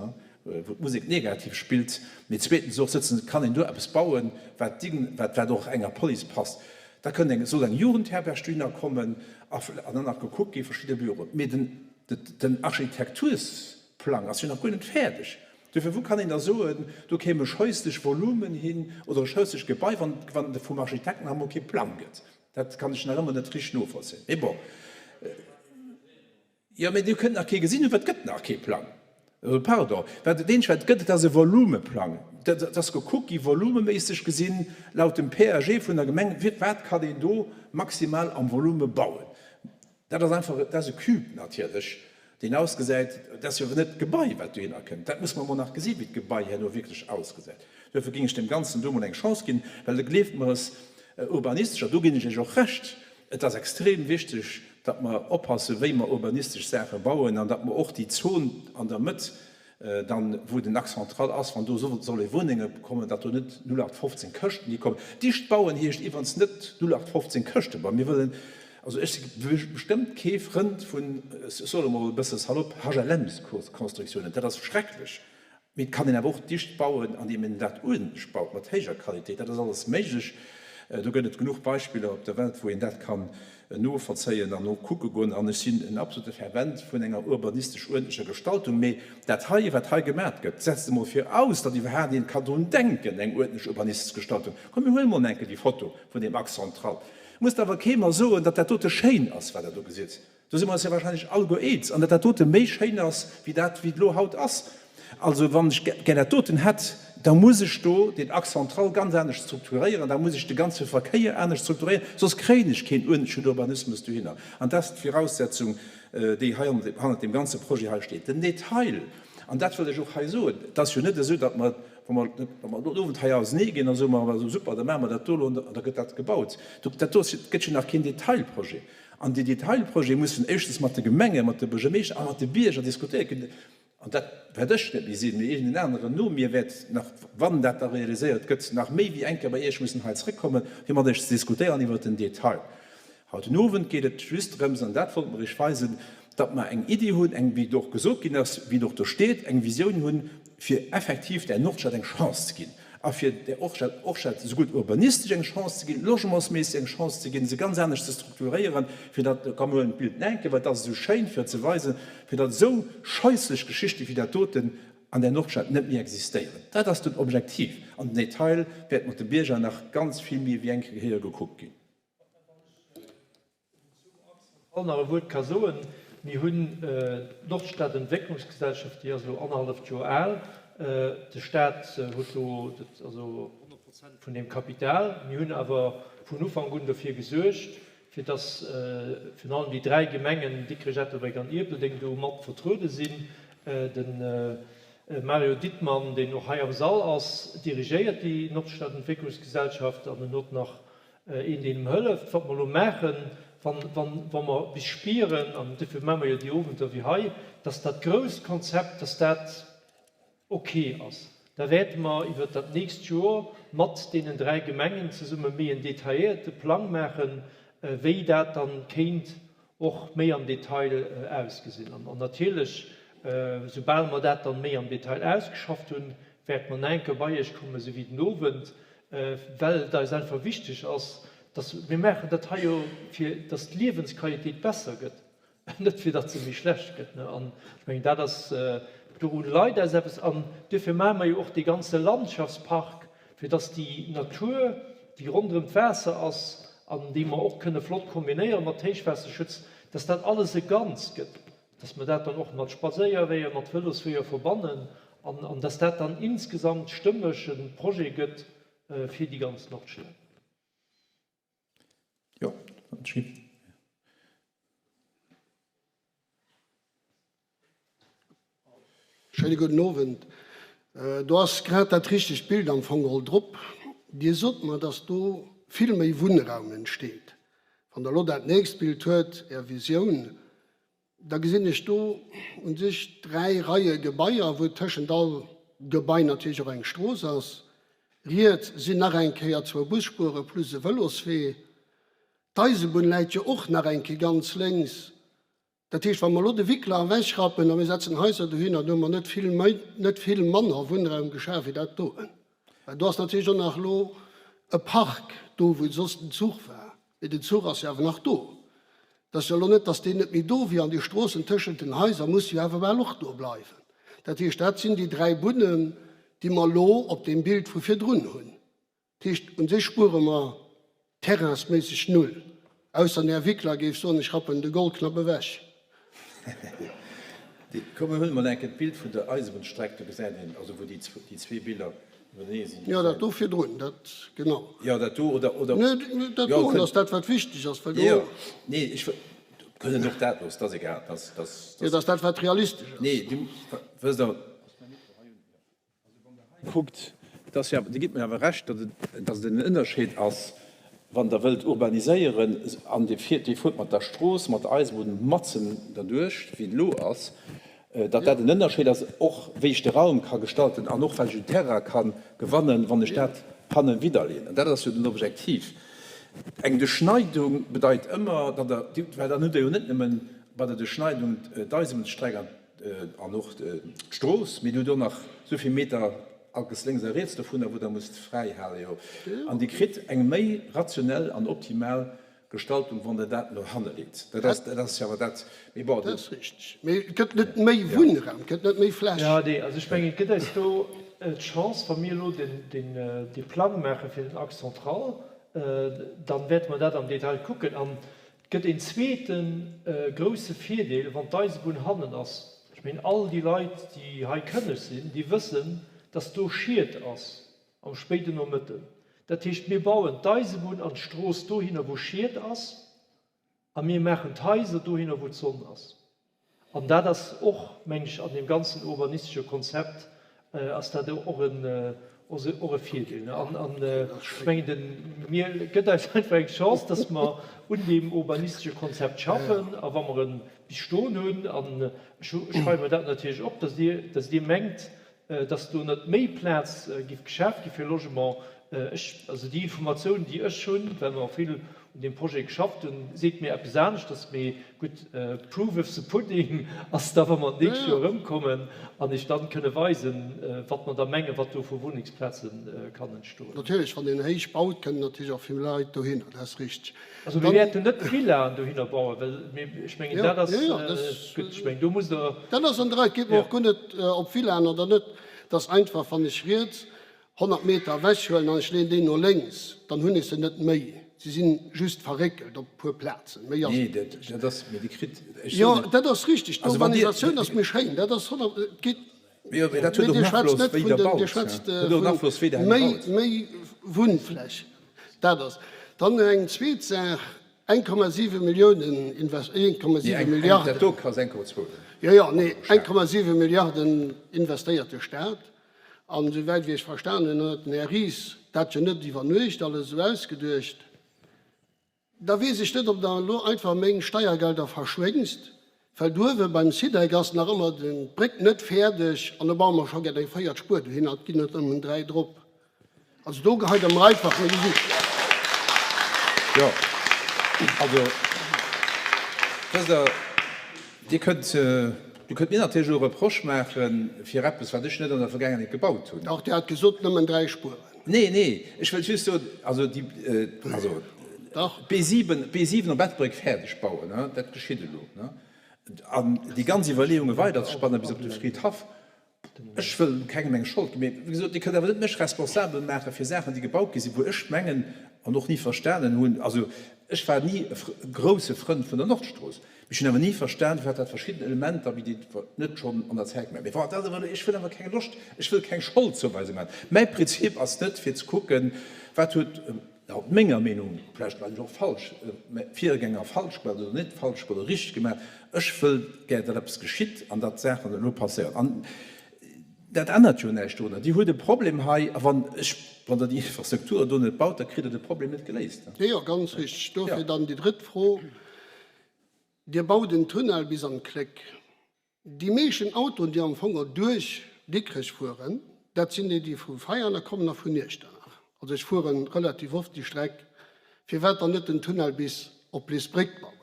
wou d'Musek negativ spillt, mee zweetens och sëtzen, kann een do eppes bauen, wat wat wat och enger Police passt. Da kënnt eng, soll eng Jugendherberg dohinner kommen a an dann nach gekuckt gi verschidde Büroen. Mee den den Architektursplang ass jo nach guer net fäerdeg. Duerfir, wou kann een da soen, do kéime scheuslech Volumen hin oder e scheuslech Gebai, wann wann et vum Architekt nach emol kee Plang gëtt? Dat kann ech nach ëmmer net richteg novollzéien. Mee bon. Jo, mee Dir kënnt nach kee gesinn hunn, well et gëtt nach kee Plang. Also, pardon, wat et eenzegt, wat et gëtt, et ass e Volumeplang. Et ass gekuckt gi volumeméisseg gesinn, laut dem PAG vun der Gemeng, wat kann een do maximal am Volume bauen. Dat ass einfach, dat ass e Cube natierlech, deen ausgesäit, dat ass jo awer net d'Gebai, wat dohinner kënnt. Dat muss mer emol nach gesinn, wéi d'Gebai herno wierklech ausgesäit. Duerfir géing ech deem Ganzen do emol eng Chance ginn, well gleeft mer es, urbanistesch, an do ginn ech Iech och Recht, Et ass extrem wichteg, datt mer oppassen, wéi mer urbanistesch Saache bauen an datt mer och déi Zon an der Mëtt dann, wou den Axe central ass, wann do solle Wunnenge kommen, datt do net 0815 Këschten hikommen. Dicht bauen heescht iwwerens net 0815 Këschte bauen. Mir wëllen, also ech si bestëmmt kee Frënd vun, ech soe mol e bësse salopp, HLMs-Konstruktiounen. Dat ass schrecklech. Mee et kann een awer och dicht bauen, andeem een dat uerdentlech baut, mat héijer Qualitéit. Dat ass alles méiglech. Do gëtt et genuch Beispiller op der Welt, wou een dat kann novollzéien an och kucke goen. An ech sinn en absolute Fervent vun enger urbanistesch uerdentlecher Gestaltung. Mee dat hei, wat hei gemat gëtt, setzt emol viraus, datt iwwerhaapt een kann drun denken, eng uerdentlech urbanistesch Gestaltung. Komm, mir huelen emol enke déi Foto vun deem Axe central. Musst awer kee mer soen, datt dat dote schéin ass, wat Der do gesitt. Do si mer eis jo wahrscheinlech alleguer eens. An datt dat dote méi schéin ass wéi dat, wéi et elo haut ass. Also wann ech gär dat doten hätt, da muss ech do den Axe central ganz anescht strukturéieren, da muss ech de ganze Verkéier anescht strukturéieren, soss kréien ech keen uerdentlechen Urbanismus dohinner. An dat ass d'Viraussetzung, déi hei hannert deem ganze Projet hei steet. Den Detail, an dat wëll ech och hei soen, et ass jo net esou, datt mer, wa mer elo den Owend hei auseneeginn, da soe mer, also super, da maache mer dat do elo an da gëtt dat gebaut. Dat do gëtt jo nach keen Detailprojet. An déi Detailprojete mussen éischtens mat de Gemengen, mat de Buergermeeschter a mat de Bierger diskutéiert ginn. An dat wäert ech net méi sinn, mee iergendeen aneren no mir wäert nach, wann dat da realiséiert gëtt, nach méi wéi eng Kéier bei Iech mussen hei zrëckkommen, fir mat Iech ze diskutéieren iwwert den Detail. Haut den Owend geet et just drëms, an dat wollte mer Iech weisen, datt mer eng Iddi hunn, eng, wéi et och gesot ginn ass, wéi et och do steet, eng Visioun hunn, fir effektiv där Nordstad eng Chance ze ginn a fir där Orstad sougutt urbanistesch eng Chance ze ginn, logementsméisseg eng Chance ze ginn, se ganz anescht ze strukturéieren, fir datt, komm mir huelen d'Bild nach eng Kéier, well et ass esou schéin fir et ze weisen, fir datt esou scheusslech Geschichte wéi dat doten an där Nordstad net méi existéieren. Dat ass den Objektiv. An den Detail wäert mat de Bierger nach ganz vill méi wéi eng Kéier gekuckt ginn. All nach e Wuert ka soen. Mir hunn d'Nordstad-Entwécklungsgesellschaft, déi ass elo annerhalleft Joer al. De Stat huet do also 100 Prozent vun deem Kapital. Mir hunn awer vun Ufank un dofir gesuergt, fir dass virun allem déi dräi Gemengen Dikrech, Ettelbréck an Ierpeldeng do mat vertruede sinn. De Mario Dittmann, deen och hei am Sall ass, dirigéiert déi Nordstad-Entwécklungsgesellschaft an en huet nach Een, deen em hëlleft. Wat mer elo maachen, wann, wann, wa mer bis spieren, an duerfir maache mer jo déi Owenter wéi hei, dass dat grousst Konzept, dass dat ok ass, da wäerte mer iwwert dat nächst Joer mat deenen dräi Gemengen zesumme méi en detailléierte Plang maachen, wéi dat dann kéint och méi am Detail ausgesinn. An natierlech, soubal mer dat dann méi am Detail ausgeschafft hunn, wäerte mer nach eng Kéier bei Iech kommen, esou wéi den Owend, well et eis einfach wichteg ass, dass, mir maachen dat hei jo, fir dass d'Liewensqualitéit besser gëtt, net fir datt se méi schlecht gëtt. An ech mengen, dat ass, doru leit eis eppes. An duerfir maache mer jo och dee ganze Landschaftspark, fir dass déi Natur, déi ronderëm d'Waasser ass an déi mer och kënne flott kombinéiere mat Héichwaasserschutz, dass dat alles e Ganzt gëtt, dass mer dat dann och mat Spadséierweeër, mat Vëlosweeër verbannen an, an dass dat dann insgesamt stëmmeg e Projet gëtt fir déi ganz Nordstad. Jo, Här Schéine gudden Owend. Do ass grad dat richtegt Bild am Fong geholl drop. Dir sot mer, dass do vill méi Wunnraum entsteet. Wann Der elo dat nächst Bild huet, Är Visioun. Da gesinn ech do u sech 3 Reie Gebaier, wou tëschent all Gebai natierlech och eng Strooss ass. Riets sinn nach eng Kéier zwou Busspuere plus e Vëloswee. D'Eisebunn läit jo och nach eng Kéier ganz lénks. Dat heescht, wa mer elo de Wickler ewechrappen a mir setzen Haiser dohinner, dann hu mer net vill méi, net vill manner Wunnraum geschaf wéi dat doen. Well do ass natierlech och nach elo e Park do, wou soss den Zuch war. Mee den Zuch ass jo awer nach do. Et ass jo elo net, datt deen net méi do wier an déi Stroossen tëschent den Haiser musse jo awer bal och do bleiwen. Dat heescht, dat sinn déi 3 Bunnen, déi mer elo op deem Bild vu virdrun hunn. Dat heescht, u sech spuere mer terrainsméisseg null, ausser den Här Wickler géif soen, ech rappen de Goldknapp ewech. Komm mir huele mol eng Kéier d'Bild vun der Eisebunnstreck, do gesäit een, also wou déi zwee Biller iwwertenee sinn. Jo, dat do virdrun, dat, genau. Jo, dat do oder, oder. Nee, dat do ass dat, wat wichteg ass, well do. Jo, nee, ech kënnen och dat loossen, dat ass egal, dat, dat. Jo, dat ass dat, wat realistesch ass. Nee, du, wësst Der. Kuckt, et ass jo awer, Dir gitt mir awer Recht, datt et, datt et en Ënnerscheed ass, wann Der wëllt urbaniséieren an Dir fiert, Dir fuert mat der Strooss, mat der Eisebunn matzen derduerch, wéi et elo ass, datt dat en Ënnerscheed ass, och wéi ech de Raum ka gestalten an och wat ech un Terrain ka gewannen, wann ech dat hanne widderleeën. An dat ass jo den Objektiv. Eng Beschneidung bedeit ëmmer, datt Der, well dann hutt Der jo net nëmmen bei der Beschneidung d'Eisebunnsstreck an, An och d'Strooss, mee Dir hutt och nach esou vill Meter alkes lénks a riets dovunner, wou Der musst fräi halen, jo. An Dir kritt eng méi rationell an optimal Gestaltung, wann Der dat no hanne leet. Dat ass, dat ass jo awer dat, mee bon. Dat ass richteg. Mee et gëtt net méi Wunnraum, et gëtt net méi Fläch. Jo, nee, also ech mengen, et gëtt eis do d'Chance, wa mir elo den, dee Plang maache fir den Axe central, dann wäerte mer dat am Detail kucken. An Et gëtt een zweete grousse Virdeel, wann d'Eisebunn hannen ass. Ech mengen, all déi Leit, déi hei kënneg sinn, déi wëssen, dass do Schied ass am spéiden Nomëtten. Dat heescht, mir bauen d'Eisebunn an d'Strooss dohinner, wou Schied ass, a mir maachen d'Haiser dohinner, wou d'Sonn ass. An dat ass och, mengen ech, an deem ganzen urbanistesche Konzept ass dat och en, och e Virdeel. An ech mengen, de mir gëtt eis einfach eng Chance, dass mer un deem urbanistesche Konzept schaffen. A wa mer e bis stoen hunn, an ech schreiwe mer dat natierlech op, dass Dir, dass Dir mengt, dass do net méi Plaz giff geschaf gi fir Logement. Ech, also déi Informatioun, déi ech hunn, well mer vill un deem Projet geschafft hunn, seet mir eppes aneschters. Mee gutt, proof of the pudding ass da, wa mer d'nächst Joer erëmkommen an Iech dann kënne weisen, wat mer da mengen, wat do vu Wunnengsplaze kann entstoen. Natierlech, wann een héich baut, kënnen natierlech och vill Leit dohinner, dat ass richteg. Also mir wäerten net d'Villaen dohinner bauen, well mir, ech mengen, dat ass, gutt, ech mengen, do musst Der. Dat ass an der Rei. Et geet mer och guer net ob Villaen oder net. Et ass einfach, wann ech riets 100 Meter ewechhuelen an ech leeën déi no lénks, dann hunn ech se net méi. Se si just verréckelt op e puer Plazen. Méi ass et net. Nee, dat ass, mee Dir kritt, ech soen Jo, dat ass richteg. D'Urbanisatioun ass méi schéin. Dat ass 100, et geet. Mee dat huet och en Afloss, wéi Der baut. Dir schwätzt vu méi Wunnfläch. Dat ass dann eng zweet Saach, 1,7 Milliounen, 1,7 Milliarden. Dat do kascht 1,2. Jo, jo, nee, 1,7 Milliarden investéiert de Staat. An esouwäit wéi ech verstanen hunn, huet den Här Ries dat jo net iwwer Nuecht alles esou ausgeduecht. Da weess ech net, ob Der elo einfach meng Steiergelder verschwéngst, well do uewe beim Sidec ass nach ëmmer d'Bréck net fäerdeg an do baue mer scho gär eng véiert Spuer dohinner, et ginn net nëmmen 3 drop. Also do geheit Der mer einfach meng Suen. Jo, also wësst Der, Dir kënnt, Dir kënnt mir natierlech elo Reproche maache fir eppes, wat ech net an der Vergaangenheet gebaut hunn. Dach, Dir hat gesot, nëmmen 3 Spueren. Nee, nee, ech wëll just soen, also déi, also d'B7, d'B7 op Ettelbréck fäerdeg bauen, dat geschitt elo, ne, an déi ganz Iwwerleeunge weiderzespannen bis op de Fridhaff. Ech wëll kengem eng Schold ginn, mee wéi gesot, Dir kënnt awer net mech responsabel maache fir Saachen, déi gebaut gi sinn, wou ech mengen an och ni verstanen hunn, also ech war ni e grouse Frënd vun der Nordstrooss, Ech hunn awer ni verstan, firwat dat verschidden Elementer wéi déi net schonn an der Zäit gemaach. Mee bon, dat ass awer, ech wëll awer keng Loscht, ech wëll keng Scholdzouweisung maachen. Mäi Prinzip ass net fir ze kucken, wat huet laut menger Meenung, vläicht leien ech och falsch, mäi Virgänger falsch gemaach oder net falsch oder richteg gemaach. Ech wëll gär, datt eppes geschitt an datt Saachen elo passéieren. An dat ännert jo näischt dorunner. Dir hutt e Problem hei a wann ech, wann Der déi Infrastrukturen do net baut, da kritt Der de Problem net geléist. Jo, ganz richteg. Dofir dann déi drëtt Fro. Dir baut en Tunnel bis an d'Kléck. Déi meeschten Autoen, déi am Fong och duerch Dikrech fueren, dat sinn déi, déi vu Veianer kommen a vun Iechternach. Also ech fuere relativ oft déi Streck. Firwat dann net den Tunnel bis op Lisbréck bauen,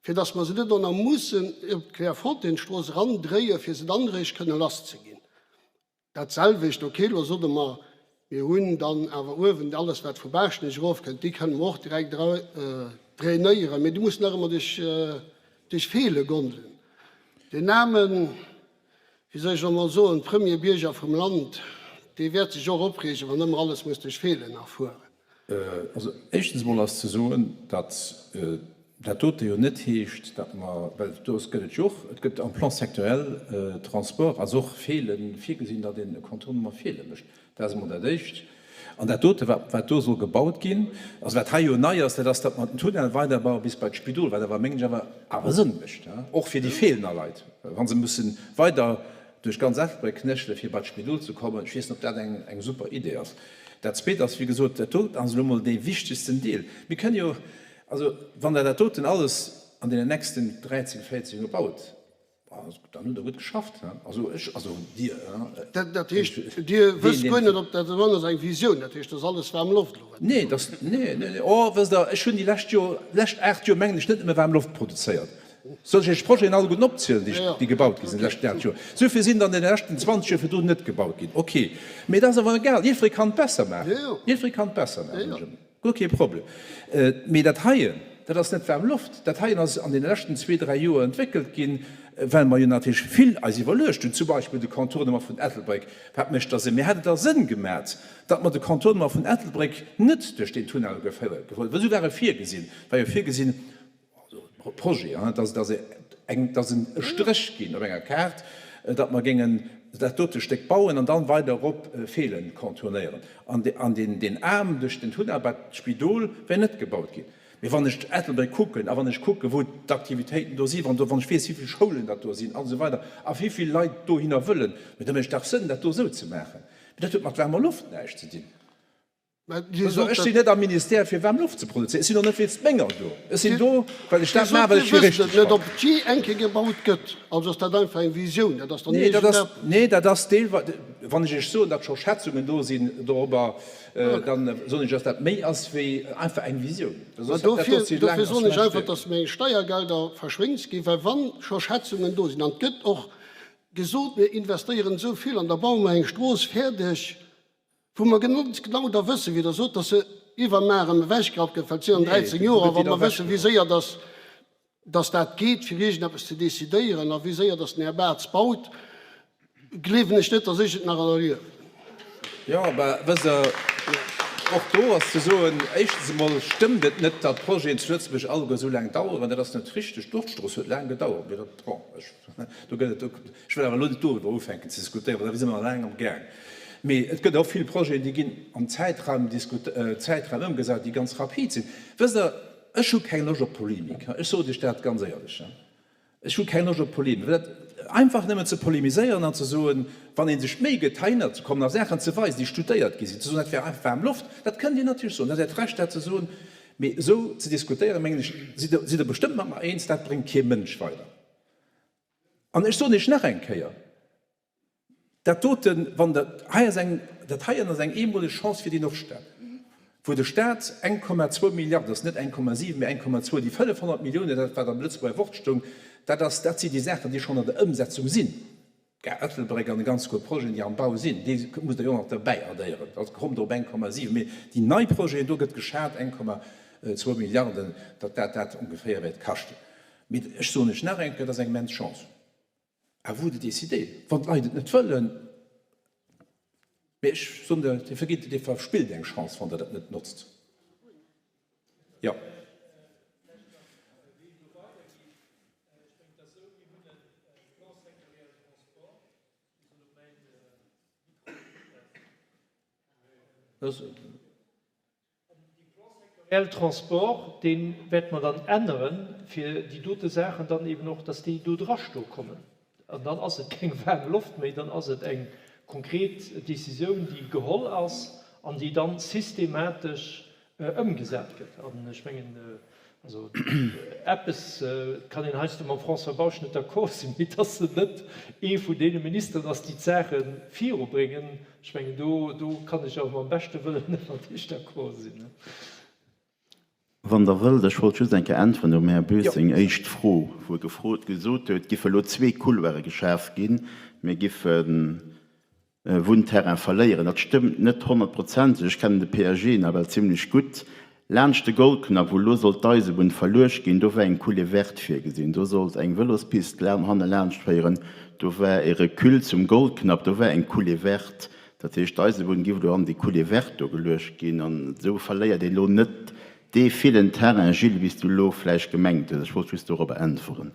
fir datt mer se net och nach mussen op d'Clairefontaine-Strooss erandréien, fir se dann eréischt kënne lasszeginn? Dat selwecht, ok, elo sot e mer, mir hunn dann awer uewen alles, wat vu Baaschtnech erofkënnt, déi kënne mer och direkt drainéieren, mee déi mussen nach ëmmer duerch, duerch Feele gondelen. Deen aarmen, wéi soll ech elo mol soen, Premier Bierger vum Land, dee wäert sech och opreegen, wann ëmmer alles muss duerch Feelen nach fueren. Also éischtens emol ass ze soen, datt dat dote jo net heescht, datt mer, well do gëtt et jo och, et gëtt am Plan sectoriel Transport ass och Feelen virgesinn, datt een e Contournement Feele mécht. Dat ass emol dat Éischt. An dat dote, wat do soll gebaut ginn, also wat hei jo nei ass, dat ass, datt mer den Tunnel weiderbaue bis bei d'Spidol, wat awer, mengen ech, awer awer Sënn mécht, och fir déi Feelener Leit, wa se musse weider duerch ganz Ettelbréck knéchele fir bei d'Spidol ze kommen. Ech weess net, ob dat eng super Idee ass. Dat Zweet ass, wéi gesot, dat do ass elo emol dee wichtegsten Deel. Mir kënnen jo, also wann Der dat doten alles an deenen nächsten 13, 14 Joer baut, dann hutt Der gutt geschafft. Also ech, also Dir. Dat heescht, Dir wësst guer net, ob dat, dat ass eng Visioun, dat heescht, dat ass alles waarm Loft elo, wat Dir Nee, dat, nee, nee, oh, wësst Der, ech hunn déi lescht Joer, lescht 8 Joer, mengen ech, net nëmme waarm Loft produzéiert. Soll ech Iech d'Projeten alleguerten opzielen, déi gebaut gi sinn de leschten 8 Joer? Souvill sinn der an deene leschten 20 Joer virdrun net gebaut ginn. Ok, mee dat ass awer egal, jiddweree kann et besser maachen. Jiddweree kann et besser maachen, soen ech ëmmer. Guer kee Problem. Mee dat heien, dat ass net waarm Loft. Dat heien ass an deene leschten zwee, dräi Joer entwéckelt ginn, well mer jo natierlech vill eis iwwerluecht hunn, zum Beispill de Contournement vun Ettelbréck. Wat mécht da Sënn? Mir hätt et da Sënn gemat, datt mer de Contournement vun Ettelbréck net duerch deen Tunnel geféiert, well esou war e virgesinn, war jo virgesinn, Projet, dass et eng, dass en e Stréch ginn op enger Kaart, datt mer géingen dat dote Stéck bauen an dann weider erop Feelen contournéieren. An an deen, deen Aarm duerch den Tunnel bei d'Spidol wär net gebaut ginn. Mee wann ech Ettelbréck kucken a wann ech kucken, wou d'Aktivitéiten do sinn, wann do, wann ech weess, wéi vill Schoulen dat do sinn an esou weider a wéi vill Leit dohinner wëllen, mä da mécht dach Sënn, dat do esou ze maachen. Mee dat huet mat waarmer Loft näischt ze dinn. Ech sinn net am Ministère fir waarm Loft ze produzéieren. Ech sinn och net wéinst menger do. Ech sinn do, well ech dat maachen, wat ech fir richteg fannen. Net ob jee eng Kéier gebaut gëtt. Also ass dat einfach eng Visioun? Dat ass dann iergendeppes. Nee, dat ass deelweis. Wann ech Iech soen, datt scho Schätzungen do sinn dorobber, dann soen ech, datt dat méi ass wéi einfach eng Visioun. Dofir soen ech einfach, datt meng Steiergelder verschwéngst ginn, well wa scho Schätzungen do sinn an et gëtt och gesot, mir investéieren esou vill an da baue mer eng Strooss fäerdeg, Wou mer ganz genau da wëssen, wéi Der sot, dass se iwwermaer erëm ewechgerappt gëtt, well et sinn an 13 Joer, a wa mer wëssen, wéi séier dass, dass dat geet, fir iergendeppes ze decidéieren, a wéi séier dass den Här Bartz baut, gleewen ech net, dass ech et nach erliewen. Jo, mä wësst Der, och do ass ze soen, éischtens emol stëmmt et net, datt d'Projeten zu Lëtzebuerg alleguer esou laang daueren. Dat ass net richteg. D'Nordstrooss huet laang gedauert, mee dat, bon, ech. Do gëtt et, ech wëll awer elo net doriwwer ufänken ze diskutéieren, well da si mer nach laang am Gaang. Mee et gëtt och vill Projeten, déi ginn am Zäitraum Zäitraum ëmgesat, déi ganz rapid sinn. Wësst Der, ech hu keng Loscht op Polemik, ech sot Iech dat ganz éierlech, ech hu keng Loscht op Polemik, well dat einfach nëmmen ze polemiséieren an ze soen, wann ee sech d'Méi gëtt, heihinner ze kommen a Saachen ze weisen, déi studéiert gi sinn, ze soen, dat wär einfach waarm Loft, dat kënnt Dir natierlech soen, dat ass Äert Recht, dat ze soen. Mee esou ze diskutéieren, mengen ech, sidd Der bestëmmt mat mer eens, dat bréngt kee Mënsch weider. An ech soen Iech nach eng Kéier, dat doten, wann Der, hei ass eng, dat heien ass eng eemoleg Chance fir déi Nordstad, wou de Stat 1,2 Milliarden, dat ass net 1,7, mä 1,2, déi 500 Milliounen, dat wat am Lëtzebuerger Wort stoung, dat ass, dat sinn déi Saachen, déi schonn an der Ëmsetzung sinn, Gare Ettelbréck an e ganz guer Projeten, déi am Bau sinn, déi musst Der jo och nach derbäi addéieren, da kommt Der op 1,7. Mee déi nei Projeten, do gëtt geschat 1,2 Milliarden, datt dat dat ongeféier wäert kaschten. Mee ech soen lech nach eng Kéier, dat ass eng immens Chance. À vous de décider. Wann d'Leit et net wëllen, mee ech soen der, Dir vergitt, Dir verspillt eng Chance, wann Der dat net notzt. Jo. Sectoriel Transport, dee wäerte mer dann änneren, fir déi dote Saachen dann eben och, dass déi do drastoe kommen. An dann ass et keng waarm Loft méi, dann ass et eng konkret Décisioun, déi geholl ass an déi dann systematesch ëmgesat gëtt. An ech mengen. Also eppes kann een heiansdo mam François Bausch net d'accord sinn, mee dass en net ee vun deene Ministeren ass, déi d'Saache virubréngen, ech mengen, do, do kann ech awer mam beschte Wëllen net mat Iech d'accord sinn. Wann Der wëllt, ech wollt just eng Kéier äntweren um Här Boes seng éischt Fro, wou e gefrot, gesot huet, et giffe elo zwee Couloire geschaf ginn, mir giffen Wunnterrain verléieren. Dat stëmmt net honnertprozenteg. Ech kennen de PAG nawell zimlech gutt. Laanscht de Goldknapp, wou elo soll d'Eisebunn verluecht ginn, do war eng Coulée verte virgesinn. Do sollt eng Vëlospist hanne laanscht féieren. Do war e Recul zum Goldknapp, do war eng Coulée verte. Dat heescht, d'Eisebunn giff elo an déi Coulée verte do geluecht ginn. An esou verléiert een elo net dee villen Terrain, Gilles, wéi s du elo vläicht gemengt hues. Ech wollt just dorobber äntweren.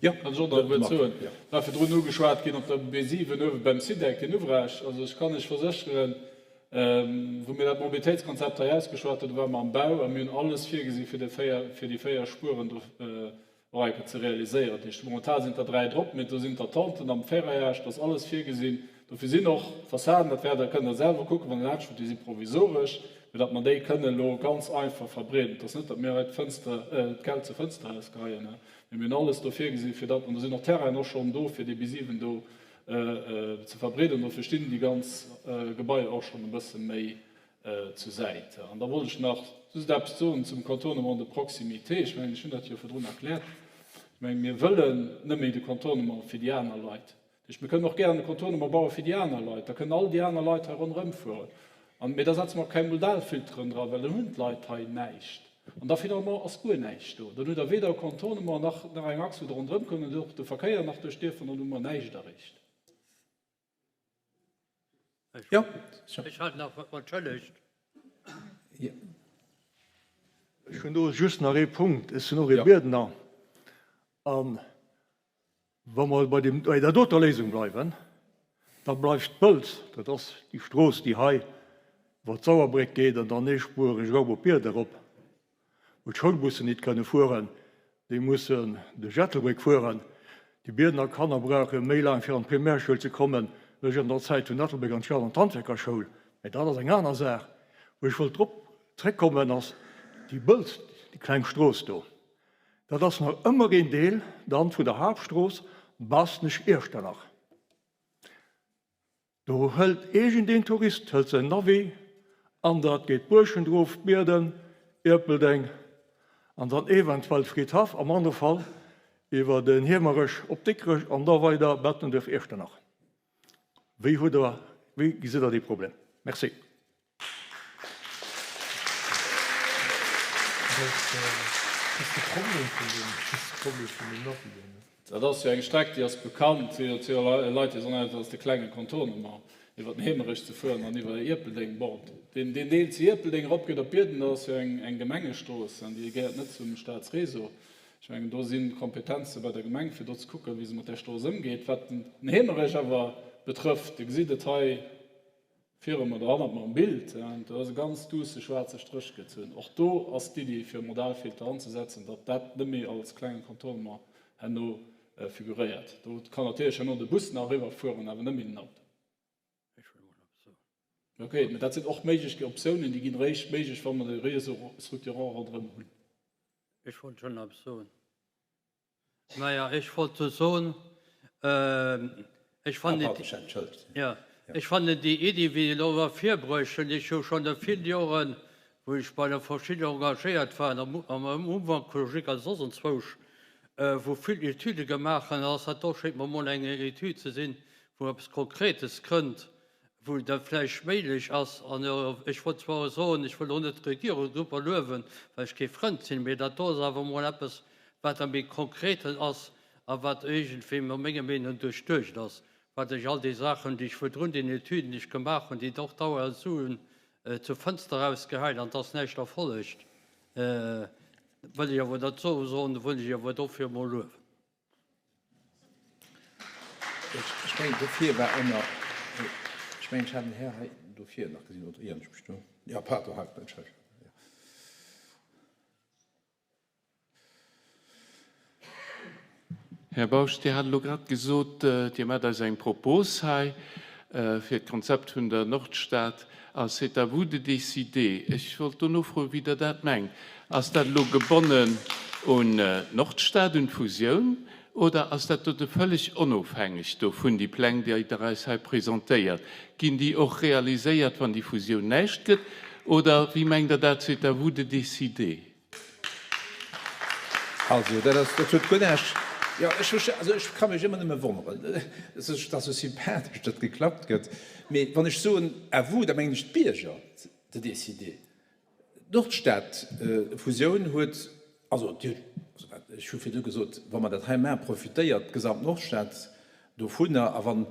Jo, kann ech och nach e Wuert soen. War virdrun ugeschwat ginn op der B7 uewe beim SIDEC, deen Ouvrage. Also ech kann lech versécheren, wou mir dat Mobilitéitskonzept hei ausgeschwat hunn, do ware mer am Bau a mir hunn alles virgesi fir déi 4, fir déi 4 Spueren do och eng Kéier ze realiséieren. Dat heescht, momentan sinn der 3 drop, mee do sinn d'Attenten am Ferraillage, do ass alles virgesinn. Dofir sinn och d'Fassaden, dat wäert Der, kënnt Der selwer kucken, wann Der laanscht fuert, déi si provisoresch, fir datt mer déi kënnen elo ganz einfach verbreeden. Et ass net, datt mir hei d'Fënster, d'Geld zur Fënster erausgeheien, mee mir hunn alles do virgesinn, fir datt, an do sinn och Terrainen och schonn do, fir déi B7 do ze verbreeden. Dofir stinn déi ganz Gebaier och schonn e bësse méi zur Säit. An da wollt ech nach just eppes soen zum Contournement de proximité. Ech mengen, ech hunn dat jo virdrun erkläert. Ech mengen, mir wëllen net méi de Contournement fir déi aner Leit. Dat heescht, mir kënnen och gären e Contournement baue fir déi aner Leit. Da kënnen all déi aner Leit hei ronderëm fueren. An, mee da setze mer och keng Modalfilteren dra, well dann hunn d'Leit hei näischt. An da finalement ass guer näischt do. Dann hutt Der weder e Contournement nach, nach eng Achs, wou Der ronderëm kommt, an och de Verkéier nach duerch d'Dierf, an dann hu mer näischt erreecht. Jo. Ech hat nach, entschëllegt. Ech hunn do just nach ee Punkt. Ech sinn och ee Biedner. An Wa mer bei deem, bei där doter Léisung bleiwen, da bleift d'Pëlz, dat ass déi Strooss, déi hei iwwer d'Sauerbréck geet an dann eespuereg erop op Bierde erop, wou d'Schoulbussen nit kënne fueren, déi mussen duerch Ettelbréck fueren. Déi Bierdener Kanner brauche méi laang fir an d'Primärschoul ze kommen, wéi ech an der Zäit vun Ettelbréck an d'Stad an d'Handwerkerschoul. Mä dat ass eng aner Saach. Wou ech wollt drop zréckkommen, ass déi Bëlz, déi kleng Strooss do. Dat ass nach ëmmer een Deel dann vun der Haaptstrooss Baaschtnech-Iechternach. Do hëlt iergendeen Tourist hëlt säin Navi an dat geet Buerschent erof, Bierden, Ierpeldeng an dann eventuell Fridhaff, am anere Fall iwwer den Hiemerech op Dikrech an da weider Bettenduerf-Iechternach. Wéi hutt Der, wéi gesitt Der dee Problem? Merci. Dat ass jo eng Streck, déi ass bekannt. Et si jo Leit, déi soen, dat ass de klenge Contournement, iwwer den Heemerech ze fueren an iwwer Ierpeldeng. Bon, deen Deel zu Ierpeldeng erop geet op Bierden, dat ass jo eng Gemengestrooss an déi gehéiert net zum Staatsréseau. Ech mengen, do sinn d'Kompetenze bei der Gemeng, fir do ze kucken, wéi se mat där Strooss ëmgeet. Wat den Heemerech awer betrëfft, Dir gesitt et hei, Virum oder hannert mer um Bild, do ass e ganz duusse schwaarze Stréch gezunn. Och do ass d'Iddi fir e Modalfilter anzesetzen, datt dat net méi als klenge Contournement herno figuréiert. Do kann natierlech herno de Bus nach eriwwerfueren, awer net méi den Auto. Ok, mä dat sinn och méiglech Optiounen, déi ginn eréischt méiglech, wa mer de Réseau structurant ronderëm hunn. Ech wollt schonn eppes soen. Naja, ech wollt just soen, ech fannen, jo, ech fannen déi Iddi, wéi elo war virbruecht hunn, ech hu schonn no vill Joren, wou ech bei der Verschidde engagéiert war, am Ufank vun Logik a soss anzwousch, wou vill Etüde gemaach hunn, ass dat do schéngt mer emol eng Etüd ze sinn, wou eppes Konkretes kënnt, wou dat vläicht méiglech ass, an ech wollt zwar och soen, ech wëll och net d'Regierung super luewen, well ech kee Frënd sinn, mee dat do ass awer emol eppes, wat am méi Konkreten ass a wat iergendwéi no menger Meenung duerchduecht ass, wat ech all déi Saachen, déi ech virdrun, déi Etüden, déi ech gemaach hunn, déi och dauernd Suen zur Fënster erausgehäit an et ass näischt erfollegt, wëll ech awer dat soen, wëll ech awer dofir emol luewen. Ech mengen, dofir war och nach, ech mengen, ech hat den Här hei dofir nach gesinn, oder ieren ech mech do? Jo, pardon, hei, Entschëllegt. Här Bausch, Dir hat elo grad gesot, Dir maacht eis eng Propos hei. Fir d'Konzept vun der Nordstad a c'est à vous de décider. Ech wollt do nofroen, wéi Der dat mengt. Ass dat elo gebonnen un d'Nordstad, un d'Fusioun, oder ass dat dote vëlleg onofhängeg dovun, déi Pläng, déi Der eis hei presentéiert? Ginn déi och realiséiert, wann déi Fusioun näischt gëtt, oder wéi mengt Der dat, c'est à vous de décider? Also, dat ass, dat huet guer näischt, jo, ech verste, also ech ka mech ëmmer nëmme wonneren, et ass esou sympathesch, datt geklappt gëtt, mee wann ech soen à vous, da mengen ech d'Bierger de décider. D'Nordstad-Fusioun huet, also déi huet, also wat, ech hu virdu gesot, wa mer dat hei maachen, profitéiert d'gesamt Nordstad dovunner, a wann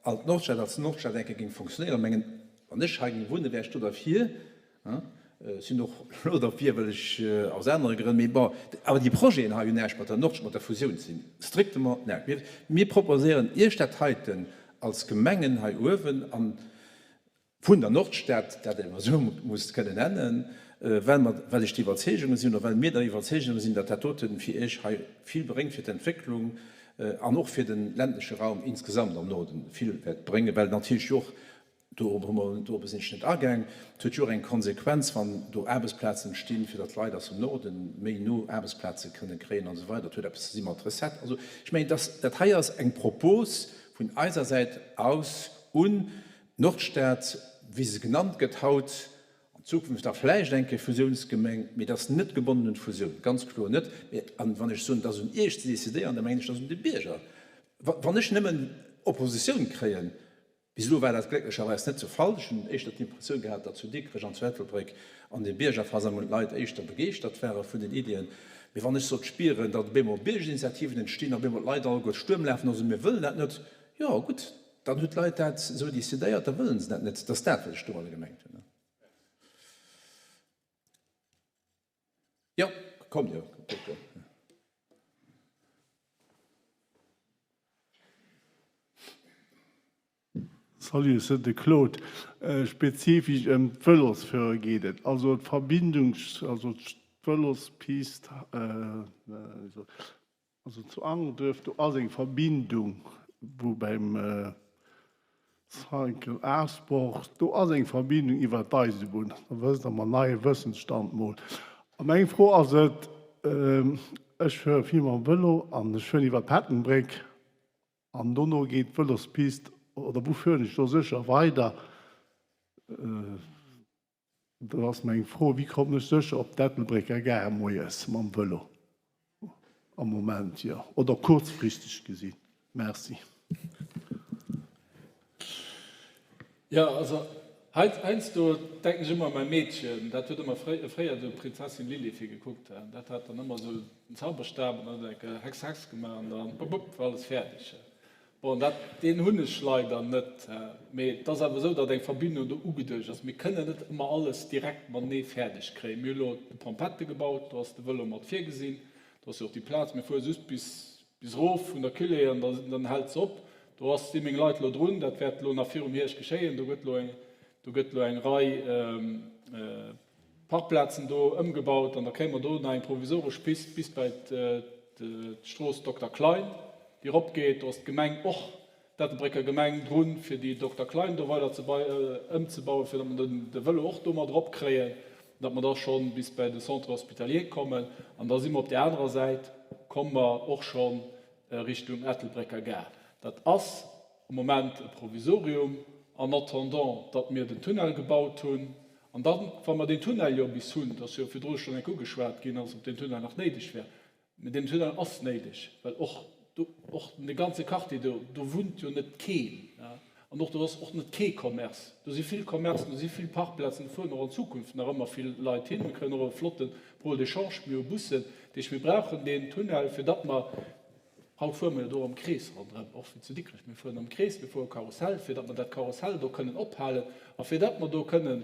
all d'Nordstad als Nordstad eng Kéier géing fonctionnéieren, mengen, wann ech hei géing wunnen, wär ech do derfir, Ech sinn och elo derfir, well ech aus anere Grënn, mee bon, awer déi Projeten hei hunn näischt mat der Nord, mat der Fusioun ze dinn, strictement näischt. Mir proposéieren Iech dat heiten als Gemengen hei uewen a vun der Nordstad, dat een esou muss kënnen nennen, well mer, well ech der Iwwerzeegung sinn oder well mir der Iwwerzeegung sinn, datt dat dote fir Iech hei vill bréngt fir d'Entwécklung an och fir de ländleche Raum insgesamt am Norden vill wäert bréngen, well natierlech jo och Dorop hu mer, dorop sinn ech net agaang. Et huet jo och eng Konsequenz, wann do Aarbechtsplazen entstinn, fir datt d'Leit aus dem Norden méi no Aarbechtsplaze kënne kréien an esou weider. Et huet eppes ze si mat Recette. Also ech mengen, dass dat hei ass eng Propos vun eiser Säit aus un d'Nordstad, wéi se genannt gëtt haut, an Zukunft da vläicht eng Kéier Fusiounsgemeng, mee et ass net gebonnen un d'Fusioun, ganz kloer net. Mee, an wann ech soen, et ass un Iech ze decidéieren, da mengen ech, et ass un de Bierger. Wann ech nëmmen Oppositioun kréien, Bis elo war dat glécklecherweis net de Fall. Ech hunn éischter d'Impressioun gehat, datt zu Dikrech an zu Ettelbréck an de Biergerversammlungen d'Leit éischter begeeschtert ware vun den Iddien. Mee wann ech sollt spieren, datt op eemol Biergerinitiativen entstinn, op eemol d'Leit alleguer Stuerm lafen a soen, mir wëllen dat net, jo gutt, dann hunn d'Leit dat esou decidéiert, da wëllen se dat net. Dat ass dat, wat ech domadder gemengt hunn. Jo, komm, jo. Salut, ech sinn de Claude. Spezifesch ëm d'Vëlosfuere geet et, also d'Verbindungs-, also d'Vëlospist, also zu Angelduerf, do ass eng Verbindung, wou beim Cycle A-Sport, do ass eng Verbindung iwwer d'Eisebunn. Da wësst Der mer neie Wëssensstand mol. A meng Fro ass et, ech fuere vill mam Vëlo an ech fueren iwwer d'Pettenbréck an dono geet d'Vëlospist, oder wou fueren ech do sécher weider? Do ass meng Fro, Wéi kommen ech sécher op d'Ettelbrécker Gare moies mam Vëlo am Moment, jo, oder kuerzfristeg gesinn? Merci. Jo, also heiansdo denken ech ëmmer u mäi Meedchen, dat huet ëmmer fréier esou Prinzessin Lilifee gekuckt, dat hat dann ëmmer esou den Zauberstab an dann huet eng Hex Hex gemaach an dann bupp bupp war alles fäerdeg. Bon, dat, deen hunn ech leider net. Mee et ass awer esou, datt eng Verbindung do ugeduecht ass. Mir kënnen net ëmmer alles direkt matenee fäerdeg kréien. Mir hu elo de Pompette gebaut, do ass de Vëlo mat virgesinn. Do ass jo och déi Plaz. Mir fuere just bis, bis erof vun der Culée an da, dann hält se op. Do ass, si meng Leit elo drun. Dat wäert elo nach virum Hierscht geschéien. Do gëtt elo eng, do gëtt elo eng Rei Parkplazen do ëmgebaut an da kréie mer do nach eng provisoresch Pist bis bei d'Strooss Dokter Klein, déi eropgeet. Do ass d'Gemeng och, d'Ettelbrécker Gemeng, drun, fir déi Dokter Klein do weider ze ëmzebauen, fir datt mer de Vëlo och do mat eropkréien, datt mer da scho bis bei de Centre hospitalier kommen. An da si mer op där anerer Säit, komme mer och scho Richtung Ettelbrécker Gare. Dat ass am Moment e Provisorium en attendant, datt mir den Tunnel gebaut hunn. An dann, wa mer deen Tunnel jo bis hunn, et ass jo virdru schonn enk ugeschwat ginn, als ob deen Tunnel nach néideg wär, mä deen Tunnel ass néideg, well och do, och dee ganze Quartier do, do wunnt jo net keen, an och do ass och net kee Commerce. Do si vill Commercen, do si vill Parkplazen, do fueren och an Zukunft nach ëmmer vill Leit hin. Mir kréien och e flotte Pôle d'échange, mir hu Bussen. Dat heescht, mir brauchen deen Tunnel, fir datt mer Haut fuere mer jo do am Krees ronderëm, och wéi zu Dikrech. Mir fueren am Krees, mir fuere Karussell, fir datt mer dat Karussell do kënnen ophalen a fir datt mer do kënnen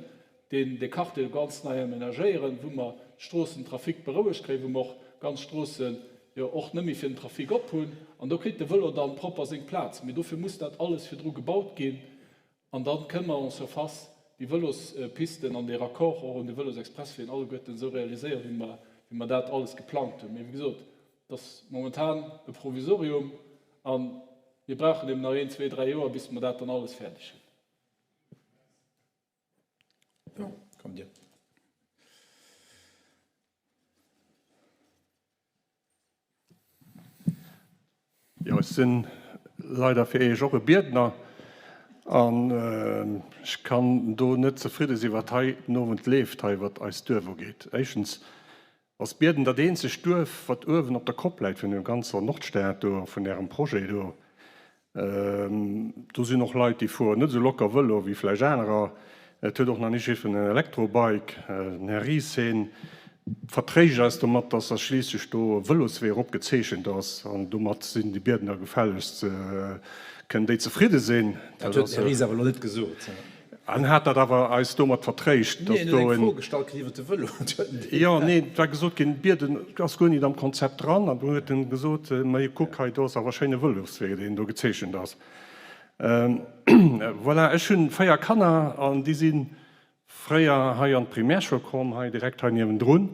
deen, dee Quartier do ganz nei amenagéieren, wou mer d'Stroossentrafic berouegt kréien, wou mer och ganz Stroosse jo och net méi fir den Trafic op hunn. An do kritt de Vëlo dann propper seng Plaz. Mee dofir muss dat alles virdru gebaut ginn. An da kënne mer en surface déi Vëlospisten an dee Raccord och un de Vëlosexpressween alleguerten esou realiséieren, wéi mer, wéi mer dat alles geplangt hunn. Mee wéi gesot, et ass momentan e Provisorium a mir brauchen eben nach een, zwee, dräi Joer, bis mer dat dann alles fäerdeg hunn. Kommt Dir. Jo, ech sinn leider fir Iech och e Biedner an ech kann do net zefridde sinn, wat hei den Owend leeft, hei wat eist Duerf ugeet. Éischtens ass Bierden dat eenzegt Duerf, wat uewen op der Kopp läit vun deem ganzer Nordstad do a vun Ärem Projet do. Do sinn och Leit, déi fueren net esou locker Vëlo wéi vläicht anerer. Et huet och nach nicht jiddwereen en Elektrobike. Den Här Ries, heen vertréischt eis domat, dass da schliisslech do e Vëloswee erop gezeechent ass an domat sinn déi Bierdener gefällegst, kënnen déi zefridde sinn. Dat huet den Här Ries awer elo net gesot. En hat dat awer eis domat vertréischt, dass do en. Nee, en huet eng Fro gestallt kritt iwwer de Vëlo. Jo, nee, et war gesot ginn, Bierden ass guer nit am Konzept dran. An du huet en gesot, Ma kuck hei, do ass awer e schéine Vëloswee, deen do gezeechent ass. Voilà, ech hunn 4 Kanner an déi si fréier hei an d'Primärschoul komm, hei direkt hei niewendrun.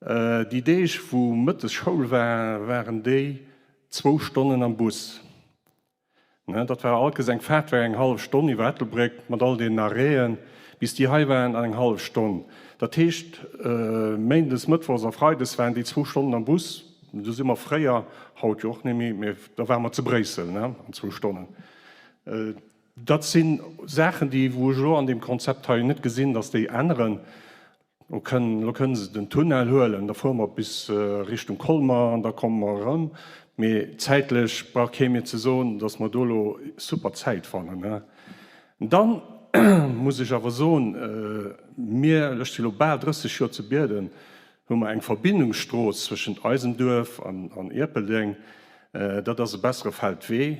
Déi Deeg, wou mëttes Schoul war, waren déi zwou Stonnen am Bus. Dat war alkes eng Faart, war eng hallef Stonn iwwer Ettelbréck mat all deenen Arrêten, bis déi hei waren, an eng hallef Stonn. Dat heescht, méindes, mëttwochs a freides waren déi zwou Stonnen am Bus. Do si mer fréier, haut jo och net méi, mä da ware mer zu Bréissel an zwou Stonnen. Dat si Saachen, déi wou ech elo an deem Konzept hei net gesinn, datt déi änneren. Lo kënnen, lo kënnen se den Tunnel huelen, da fuere mer bis Richtung Colmer an da komme mer erëm. Mee zäitlech brauch kee mir ze soen, datt mer do elo super Zäit fannen. Dann muss ech awer soen, mir, ech si lo bal 30 Joer zu Bierden, hu mer eng Verbindungsstrooss zwëschent eisem Duerf an Ierpeldeng. Dat ass e bessere Feldwee.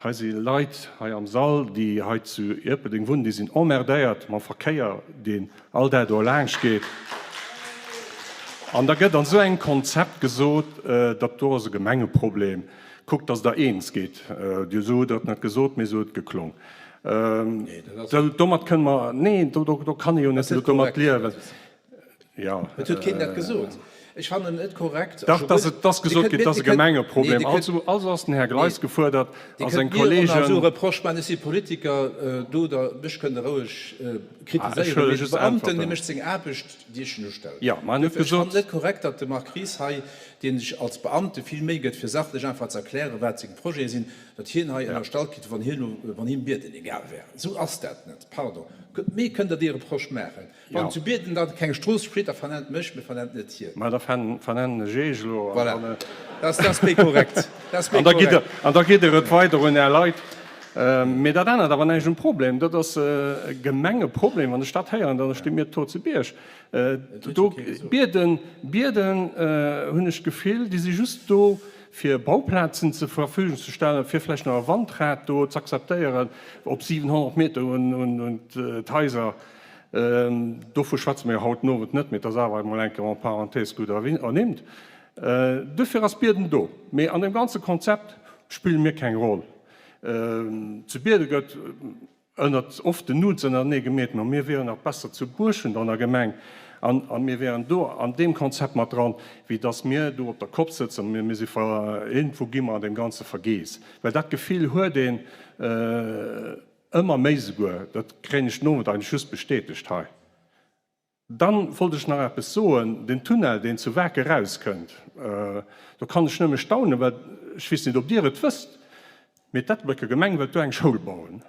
Hei si Leit hei am Sall, déi hei zu Ierpeldeng wunnen, déi sinn emmerdéiert mam Verkéier, deen all Dag do laangscht geet. An da gëtt an esou engem Konzept gesot, dat do ass e Gemengeproblem, kuckt, datt Der eens gitt. Dir esou hutt Der et net gesot, mee esou huet et geklong. Domat kënne mer, neen, do kann ee jo net domat liewen. Ja. Et huet keen dat gesot. Ech fannen et net korrekt. Dach, dass et ass gesot ginn, et ass e Gemengeproblem. Also, also ass den Här Gleis gefuerdert a seng Kollegen. Dir kënnt mir och nach esou e Reproche maachen, ech si Politiker, do der, mech kënnt Der roueg kritiséieren, mee de Beamten, dee mécht seng Aarbecht, déi ech en ustellen. Jo, mä en huet gesot. Ech fannen et net korrekt, datt de Marc Ries hei, dee sech als Beamte vill Méi gëtt, fir sachlech einfach ze erklären, wat seng Projete sinn, datt hien hei ënnerstallt kritt, wann hien elo, wann him Bierden egal wär. Esou ass dat net, pardon. Mir kënnt Der dee Reproche maachen. Wann zu Bierden dann keng Strooss steet, da vernennt mech, mee vernennt net hien. Mä da vernennen ech Iech elo. Voilà, dat ass méi korrekt. An da gitt Der et weider un Är Leit. Mee dat ännert awer näischt um Problem. Dat ass e Gemengeproblem. Wann ech dat héieren, dann sti mir d'Tor zu Bierg. Do, Bierden, Bierden, hunn ech d'Gefill, déi si just do, fir Bauplazen zur Verfügung ze stellen, fir vläicht nach e Wandrad do z'akzeptéieren op 700 Meter un d'Haiser. Dovu schwätze mer jo haut den Owend net, mee et ass awer emol eng Kéier en parenthèse gutt ernimmt. Duerfir ass Bierden do. Mee an deem ganze Konzept spille mir keng Roll. Zu Bierden gëtt ënnert oft den Nuets ënnerenee gemeet, ma mir wieren nach besser zu Buerschent an der Gemeng an mir wären do an deem Konzept mat dran, wéi dass mir do op der Kopp sëtzen a mir si ver, iergendwou gi mer an deem Ganze vergeess. Well dat Gefill huet een. Ëmmer méi souguer, dat kréien ech den Owend eigentlech just bestätegt hei. Dann wollt ech nach eppes soen, den Tunnel deen zu Waark erauskënnt, do kann ech nëmme staunen, well ech weess net ob Dir et wësst, mee d'Ettelbrécker Gemeng wëllt do eng Schoul bauen.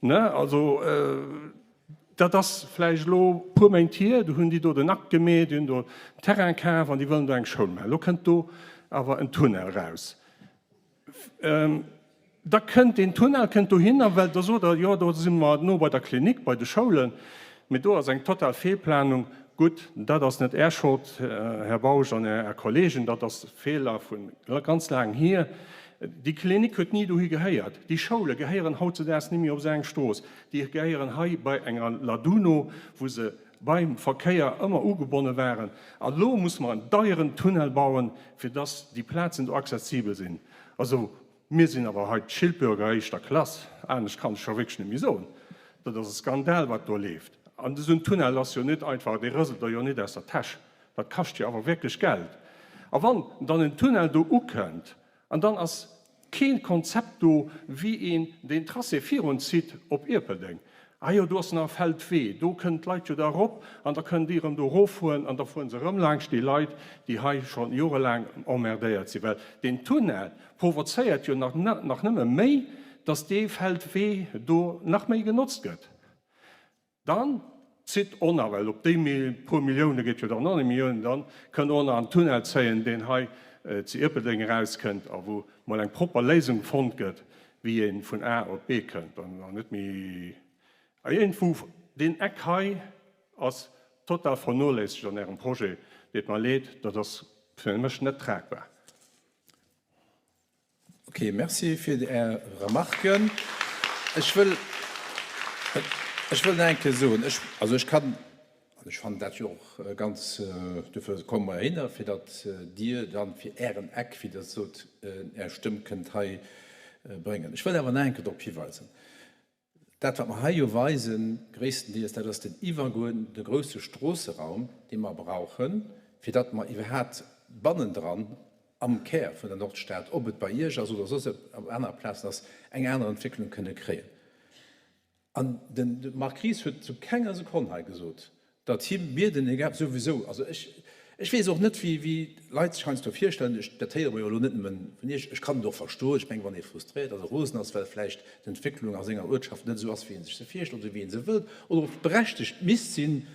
Ne, also dat ass vläicht elo e puer Méint hier, do hunn déi do den Akt gemeet, déi hunn do en Terrain kaf an déi wëllen do eng Schoul maachen. Elo kënnt do awer en Tunnel eraus. Da kënnt deen Tunnel kënnt dohinner, well da sot Der, jo do si mer no bei der Klinik, bei de Schoulen, mee do ass eng total Feelplanung. Gutt, dat ass net Är Schold, Här Bausch an Är Kollegen, dat ass Feeler vu ganz laang hier. Déi Klinik huet ni dohi gehéiert. Déi Schoule gehéieren hautzedaags ni méi op esou eng Strooss. Déi gehéieren hei bei enger Laduno, wou se beim Verkéier ëmmer ugebonne waren. A lo musse mer en deieren Tunnel bauen, fir dass déi Plazen do accessibel sinn. Also, mir sinn awer hei d'Schildbürger éischter Klass, anescht kann ech scho wierklech net méi soen. Dat ass e Skandal, wat do leeft. An esou en Tunnel ass jo net einfach, dee rëselt der jo net aus der Täsch. Dat kascht jo awer wierklech Geld. A wann dann en Tunnel do ukënnt an dann ass kee Konzept do, wéi een deen Tracé virunzitt op Ierpeldeng. Ah jo, do ass nach e Feldwee, do kënnen d'Leit jo da erop an da kënnen déi erëm do eroffueren an da fuere se erëm laanscht déi Leit, déi hei scho jorelaang emmerdéiert sinn. Well deen Tunnel provozéiert jo nach nëmme méi, dass dee Feldwee do nach méi genotzt gëtt. Dann zitt och nach, well op déi puer Millioune geet jo dann och net méi un, dann kënnt och nach en Tunnel zéien, deen hei zu Ierpeldeng erauskënnt a wou mol eng propper Léisung fonnt gëtt, wéi ee vun A op B kënnt an net méi iergendwou. Deen Eck hei ass total vernoléissegt an Ärem Projet. Deet mer leed, dat ass fir mech net tragbar. Ok, merci fir Är Remarken. Ech wëll, ech wëll nach eng Kéier soen, ech, also ech kann, an ech fannen dat jo och ganz, duerfir komme mer heihinner, fir datt Dir dann fir Ären Eck, wéi Der sot, Är Stëmm kënnt hei bréngen. Ech wëll awer nach eng Kéier drop hiweisen, Dat, wat mer hei jo weisen, gréisstendeels, dat ass den iwwergoende grousse Stroosseraum, dee mer brauchen, fir datt mer iwwerhaapt bannendran am Kär vun der Nordstad, ob et bei Iech ass oder soss op anere Plazen ass, eng aner Entwécklung kënne kréien. An de Marc Ries huet zu kenger Sekonn hei gesot, Datt him Bierden egal, souwisou. Also ech, ech weess och net, wéi, wéi d'Leit sech heiansdo virstellen, ech, dat héiere mer jo elo net nëmmen vun Iech, ech kann et och verstoen, ech mengen, wann ee frustréiert ass a rosen ass, well vläicht d'Entwécklung a senger Uertschaft net esou ass, wéi ee sech se virstellt oder wéi ee se wëllt oder och berechtegt misst sinn,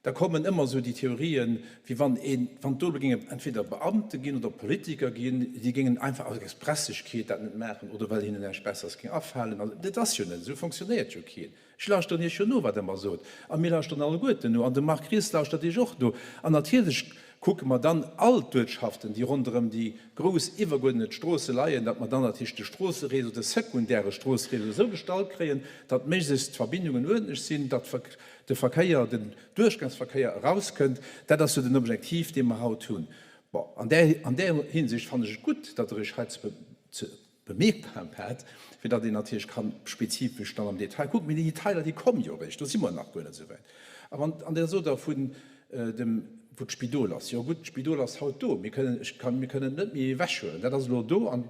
da kommen ëmmer esou déi Theorien, wéi wann een, wann do géinge entweder Beamte ginn oder Politiker ginn, déi géingen einfach aus Expressegkeet dat net maachen oder well hinnen näischt Besseres géing afalen. Also dat ass jo net esou, fonctionnéiert jo keen. Ech lauschteren Iech jo no, wat Der mer sot. A mir lauschteren alleguerten no. An de Marc Ries lauschtert Iech och no. An natierlech kucke mer dann all d'Uertschaften, déi ronderëm déi grouss iwwerguerdnet Stroosse leien, datt mer dann natierlech de Stroosseréseau, de sekundäre Stroosseréseau esou gestallt kréien, datt méiglechst d'Verbindungen uerdentlech sinn, datt de Verkéier, den Duerchgangsverkéier erauskënnt. Dat ass jo den Objektiv, dee mer haut hunn. Bon, an där, an där Hinsicht fannen ech et gutt, datt Der Iech hei ze, bemierkbar hat, fir datt een natierlech ka spezifesch dann am Detail kucken. Mee déi Detailer, déi komme jo eréischt, do si mer nach guer net esou wäit. A wann, an Der sot da vun dem, wou d'Spidol ass, jo gutt, d'Spidol ass haut do, mir kënnen, ech kann, mir kënnen et net méi ewechhuelen, dat ass elo do an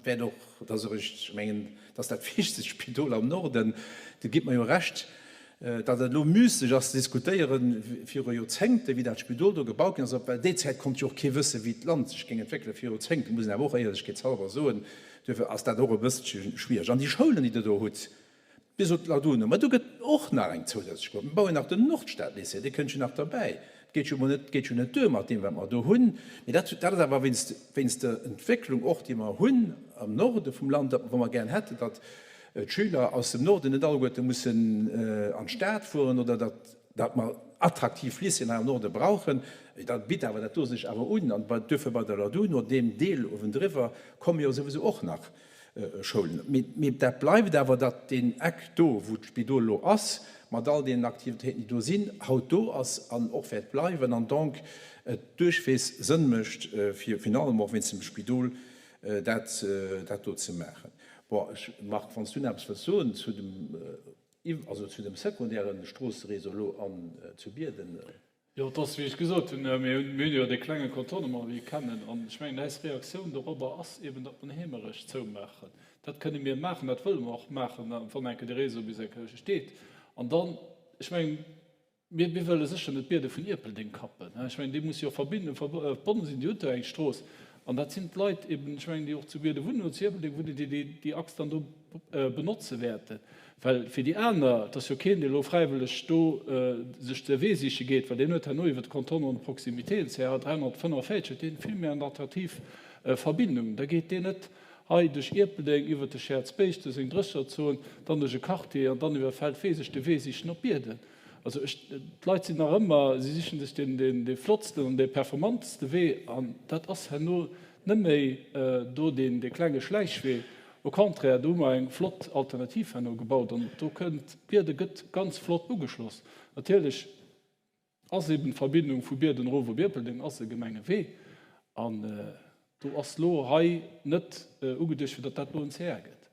wäert och, dat ass eréischt, ech mengen, dat ass dat wichtegst Spidol am Norden, Dir gitt mer jo Recht, Datt et elo müsseg ass ze diskutéieren, viru Joerzéngte wéi dat Spidol do gebaut ginn ass, well déi Zäit konnt jo och kee wëssen, wéi d'Land sech géing entwéckelen, viru Joerzéngte muss een awer och éierlechkeetshalber soen, duerfir ass dat och e bësselche schwiereg. An déi Schoulen, déi Der do hutt, Dir sot Ladunum, mä do gëtt och nach eng zousätzlech gebaut. Mir bauen nach den Nordstadlycée, dee kënnt jo nach derbäi. Et geet jo emol net, geet jo net duer mat deem, wat mer do hunn. Mee dat, dat ass awer wéinst, wéinst der Entwécklung och, déi mer hunn am Norde vum Land, datt, wa mer gären hätten, datt d'Schüler aus dem Norden net alleguerte mussen an d'Stad fueren oder datt, datt mer attraktiv Lycéeën hei am Norde brauchen. Da bitt awer dat do sech awer un. An bei, duerfir bei der Ladun oder deem Deel uewendriwwer komme jo souwisou och nach Schoulen. Mee dat bleift awer, datt deen Eck do, wou d'Spidol elo ass, mat all deenen Aktivitéiten, déi do sinn, haut do ass an och wäert bleiwen an donc et duerchwees Sënn mécht, fir virun allem och wéinst dem Spidol dat dat do ze maachen. Bon, ech, Marc, wann s du nach eppes wëlls soen zu dem, also zu dem sekundäre Stroosseréseau elo an zu Bierden. Jo, et ass, wéi ech gesot hunn, mir hunn jo dee klenge Contournement, wéi mir kennen. An ech mengen, eis Reaktioun dorobber ass eben, datt mer den Heemerech zoumaachen. Dat kënne mir maachen, dat wëlle mer och maachen, wann eng Kéier de Réseau bis eng Kéier steet. An dann, ech mengen, mir wëlle sécher net d'Bierde vun Ierpeldeng kappen. Ech mengen, déi musse jo verbonne sinn, déi hunn do eng Strooss. An dat sinn d'Leit eben, ech mengen, déi och zu Bierden wunnen oder zu Ierpeldeng wunnen, déi déi Achs dann do benotze wäerten. Well fir déi aner, et ass jo keen, dee elo fräiwëlleg do sech de Wee siche geet, well deen huet herno iwwer de Contournement de proximité, den CH 345, huet deen vill méi eng attraktiv Verbindung. Da geet deen net hei duerch Ierpeldeng, iwwer de Schäerzbéich, duerch seng Drécherzon, dann duerch e Quartier an dann iwwer Feldwee sech de Wee sichen op Bierden. Also ech, d'Leit sinn nach ëmmer, si sichen sech deen, deen, dee flottsten an dee performanteste Wee an dat ass herno net méi do deen, dee klenge Schläichwee. Au contraire, do hu mer eng flott Alternativ herno gebaut an do kënnt, Bierden gëtt ganz flott ugeschloss. Natierlech ass eben d'Verbindung vu Bierden erof op Ierpeldeng ass e Gemengewee an do ass lo hei net ugeduecht, fir datt dat lo en CR gëtt.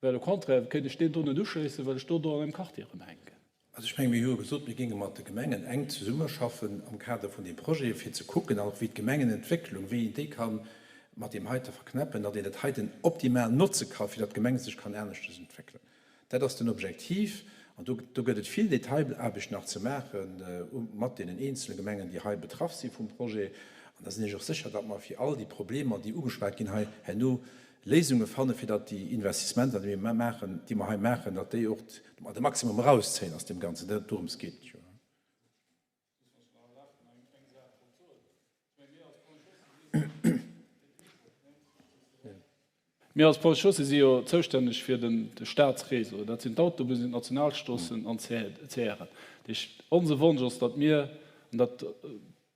Well au contraire kéint ech deen do net uschléissen, well ech do do an engem Quartier erëmhänken. Also ech menge mir hu jo gesot, mir géinge mat de Gemengen enk zesummeschaffen am Kader vun deem Projet, fir ze kucken och wéi d'Gemengenentwécklung, wéi een déi ka mat deem heite verknäppen, datt een dat heiten optimal notze ka fir datt d'Gemeng sech kann aneschtes entwéckelen. Dat ass den Objektiv. An do, do gëtt et vill Detailaarbecht nach ze maache mat deenen eenzele Gemengen, déi hei betraff si vum Projet. An da sinn ech och sécher, datt mer fir all déi Problemer, déi ugeschwat ginn hei, herno Léisunge fannen, fir datt déi Investissementer, déi mir maachen, déi mer hei maachen, datt déi och de Maximum erauszéien aus deem Ganzen. Dorëms geet et jo. Mir als Ponts et Chaussées si jo zoustänneg fir de Staatsréseau. Dat sinn d'Autobunnen, d'Nationalstroossen an d'CRen. Dat heescht, onse Wonsch ass, datt mir, an dat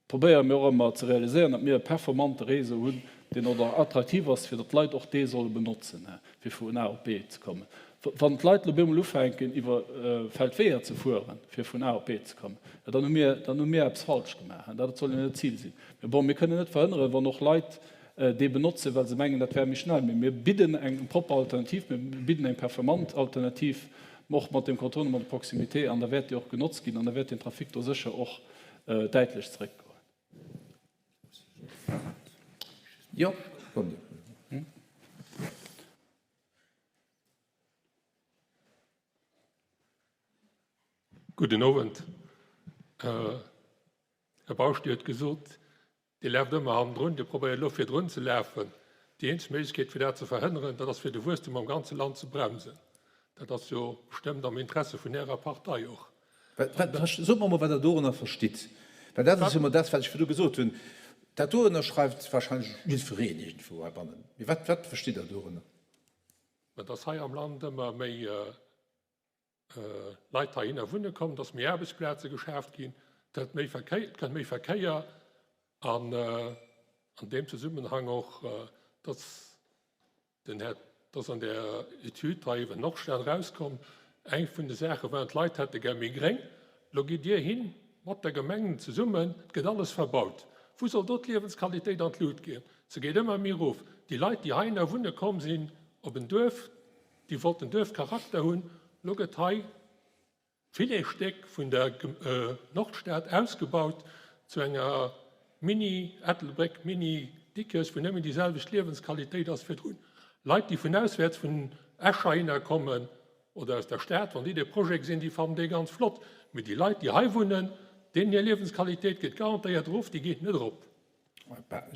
probéiere mir och ëmmer ze realiséieren, datt mir e performante Réseau hunn, deen och nach attraktiv ass, fir datt d'Leit och dee solle benotzen, fir vun A op B ze kommen. Wann d'Leit elo op eemol ufänken, iwwer Feldweeër ze fueren, fir vun A op B ze kommen, jo, dann hu mir, dann hu mir eppes falsch gemaach. Dat soll jo net d'Zil sinn. Mä bon, mir kënnen net verhënneren, wann och Leit dee benotzen, well se mengen, dat wär méi schnell. Mee mir bidden eng propper Alternativ, mir bidden eng performant Alternativ, och mat dem Contournement de proximité, an da wäert déi och genotzt ginn an da wäert den Trafic do sécher och däitlech zeréckgoen. Jo, kommt Dir. Gudden Owend. Här Bausch, Dir hutt gesot, Dir laaft ëmmer hannendrun, Dir probéiert elo virdrun ze lafen. Déi eenzeg Méiglechkeet fir dat ze verhënneren, dat ass fir de Wuesstum am ganze Land ze bremsen. Dat ass jo bestëmmt am Interesse vun Ärer Partei och. Sot mer emol, wat Der dorënner verstitt, well dat ass jo emol dat, wat ech virdu gesot hunn. Dat do ënnerschreift wahrscheinlech jiddwereen iergendwou heibannen. Mee wat, wat verstitt Der dorënner? Mä dass hei am Land ëmmer méi Leit heihinner wunne kommen, dass méi Aarbechtsplaze geschaaft ginn, et méi Verkéier, et kënnt méi Verkéier an an deem Zesummenhang och, dass den Här, dass an där Etüd hei iwwer Nordstad erauskomm, eng vun de Saache waren, d'Leit hätte gär méi gréng. Elo gitt Dir hin mat der Gemeng zesummen, et gëtt alles verbaut. Wou soll do d'Liewensqualitéit an d'Lut goen? Se geet ëmmer méi erof. Déi Leit, déi heihinner wunne komm sinn op en Duerf, Déi wollten Duerfcharakter hunn. Lo gëtt hei d'Filetsstéck vun der Nordstad ausgebaut zu enger Mini-Ettelbréck, Mini-Dikrech, wou nëmmen déi selwecht Liewensqualitéit ass virdrun. Leit, déi vun auswäerts, vun Esch heihinner kommen oder aus der Stad, wann déi dee Projet gesinn, déi fannen dee ganz flott. Mee déi Leit, déi hei wunnen, deenen hir Liewensqualitéit geet garantéiert erof, déi geet net erop.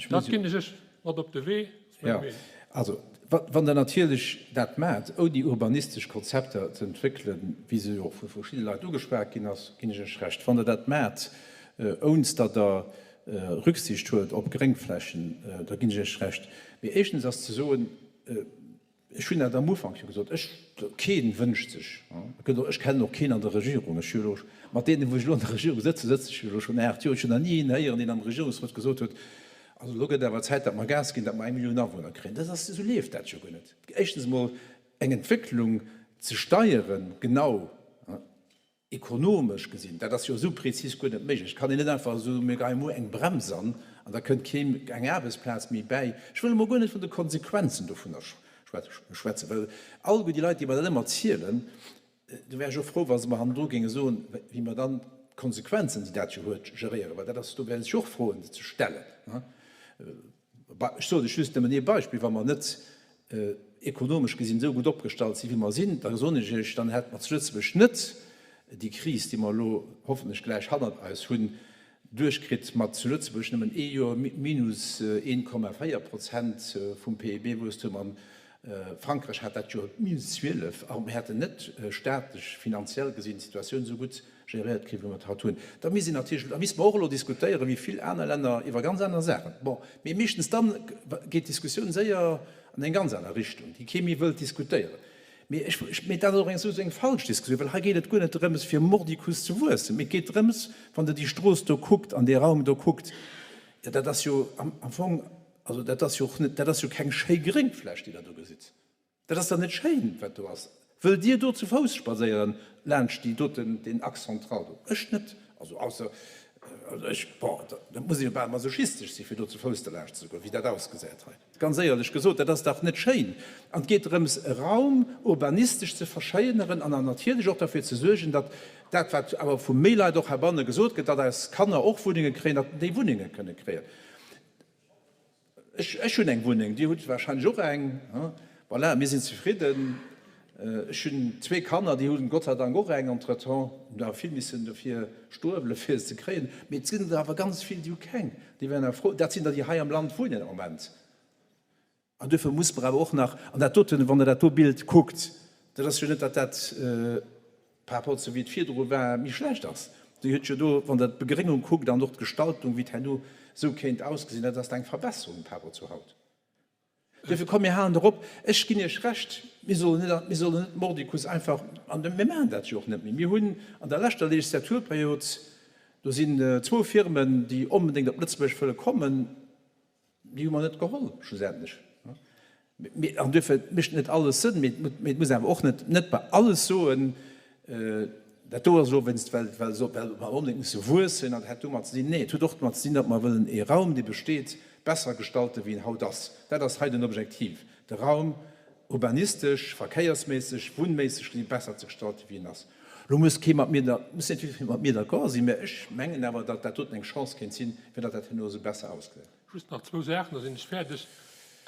Dat ginn ech Iech mat op de Wee, ass meng Meenung. Also, wann Der natierlech dat maacht, ouni urbanistesch Konzepter ze entwéckelen, wéi se jo och vu verschidde Leit ugeschwat ginn ass, ginn ech Iech Recht. Wann Der dat maacht, ouns datt Der Rücksicht huelt op Gréngflächen, da ginn ech Iech Recht. Mee éischtens ass ze soen, Ech hunn dat am Ufank jo gesot, ech, kee wënscht sech, ech kennen och keen an der Regierung, ech hu elo mat deenen, wou ech elo an der Regierung sëtzen, sëtze ech jo elo schonn 8 Joer, ech hunn nach ni een héieren, deen am Regierungsrot gesot huet, also elo gëtt et awer Zäit, datt mer Gas ginn, datt mer eng Millioun Awunner kréien. Dat ass, esou leeft dat jo guer net. Éischtens emol eng Entwécklung ze steieren, genau, Ekonomesch gesinn, dat ass jo esou prezis guer net méiglech, kann een net einfach esou, mir geheie muer eng Brems an an da kënnt keen, eng Aarbechtsplaz méi bäi. Ech wëll emol guer net vun de Konsequenzen dovunner schwätzen, well alleguer déi Leit, déi mer dat ëmmer zielen, do wär ech och frou, wa se mer hannendru géinge soen, wéi mer dann d'Konsequenzen, déi dat jo huet, geréieren, well dat ass, do wäre sech och Froen ze stellen. Ech soen lech just nëmmen ee Beispill, Wa mer net ekonomesch gesinn esou gutt opgestallt sinn, wéi mer sinn, da soen ech Iech, dann hätte mer zu Lëtzebuerg net déi Kris, déi mer elo hoffentlech gläich hannert eis hunn, duerchkritt mat zu Lëtzebuerg nëmmen ee Joer minus 1,4 Prozent vum PIB-Wuesstum an Frankräich hat dat Joer minus 12. A mir hätten net staatlech finanziell gesinn d'Situatioun esou gutt geréiert kritt, wéi mer et haut hunn. Da misst een natierlech, da misste mer och elo diskutéieren, wéi vill aner Länner, iwwer ganz aner Saachen. Bon, mee meeschtens dann geet d'Diskussioun séier an eng ganz aner Richtung, déi kee méi wëllt diskutéieren. Mee ech, mee dat ass och eng esou eng falsch Diskussioun, well hei geet et guer net drëms, fir mordicus ze wuessen, mee et geet drëms, wann Der déi Strooss do kuckt an dee Raum do kuckt, jo dat ass jo am Fong, also dat ass jo och net, dat ass jo keng schéi Gréngfläch, déi Der do gesitt. Dat ass dach net schéin, wat do ass. Wëllt Dir do zu Fouss spadséieren laanscht déi doten, deen Axe central do? Ech net. Also ausser, also ech, bon, dat muss ee jo bal masochistesch si fir do zu Fouss derlaanscht ze goen, wéi dat ausgesäit hei. Ganz éierlech gesot, dat ass dach net schéin. An et geet drëms, e Raum urbanistesch ze verschéineren an natierlech och derfir ze suergen, datt dat, wat awer vu méi Leit och heibanne gesot gëtt, datt eis Kanner och Wunnenge kréien, datt déi Wunnenge kënne kréien. Ech hunn eng Wunneng, Dir hutt warscheinlech och eng. Voilà, mir sinn zefridden. Ech hunn zwee Kanner, déi hunn Gott sei Dank och eng entretemps, hunn awer vill missen dofir struewele fir se ze kréien. Mee et sinn der awer ganz vill, déi hu keng, déi wären awer frou. Dat sinn der, déi hei am Land wunnen am Moment. An duerfir muss mer awer och nach, an dat doten, wann Der dat do Bild kuckt, dat ass jo net, datt dat par rapport zu wéi et virdru war, méi schlecht ass. Dir hutt jo do, wann Der d'Begréngung kuckt an och d'Gestaltung, wéi et herno esou kéint ausgesinn, dat ass eng Verbesserung par rapport zu haut. Duerfir, komm, mir halen erop. Ech ginn Iech Recht, mir sollen net, mir sollen net mordicus einfach, an mir maachen dat jo och net méi. Mir hunn an der leschter Legislaturperiod, do sinn zwou Firmen, déi onbedéngt op Lëtzebuerg wëlle kommen, Déi hu mer net geholl, schlussendlech. An duerfir mécht net alles Sënn, mee et muss awer och net net bei alles soen, dat do ass elo wéinst, well well mer onbedéngt musse wuessen an dat hätt domat ze dinn. Nee, et huet och domat ze dinn, datt mer wëllen ee Raum, dee besteet, besser gestalten, wéi en haut ass. Dat ass hei den Objektiv, de Raum urbanistesch, verkéiersméisseg, wunnméisseg gesi besser ze gestalten, wéi en ass. Lo muss kee mat mir, muss net jidderee mat mir d'accord sinn, mä ech mengen awer, datt dat doten eng Chance kéint sinn, fir datt dat herno esou besser ausgesäit. Just nach zwou Saachen, da sinn ech fäerdeg.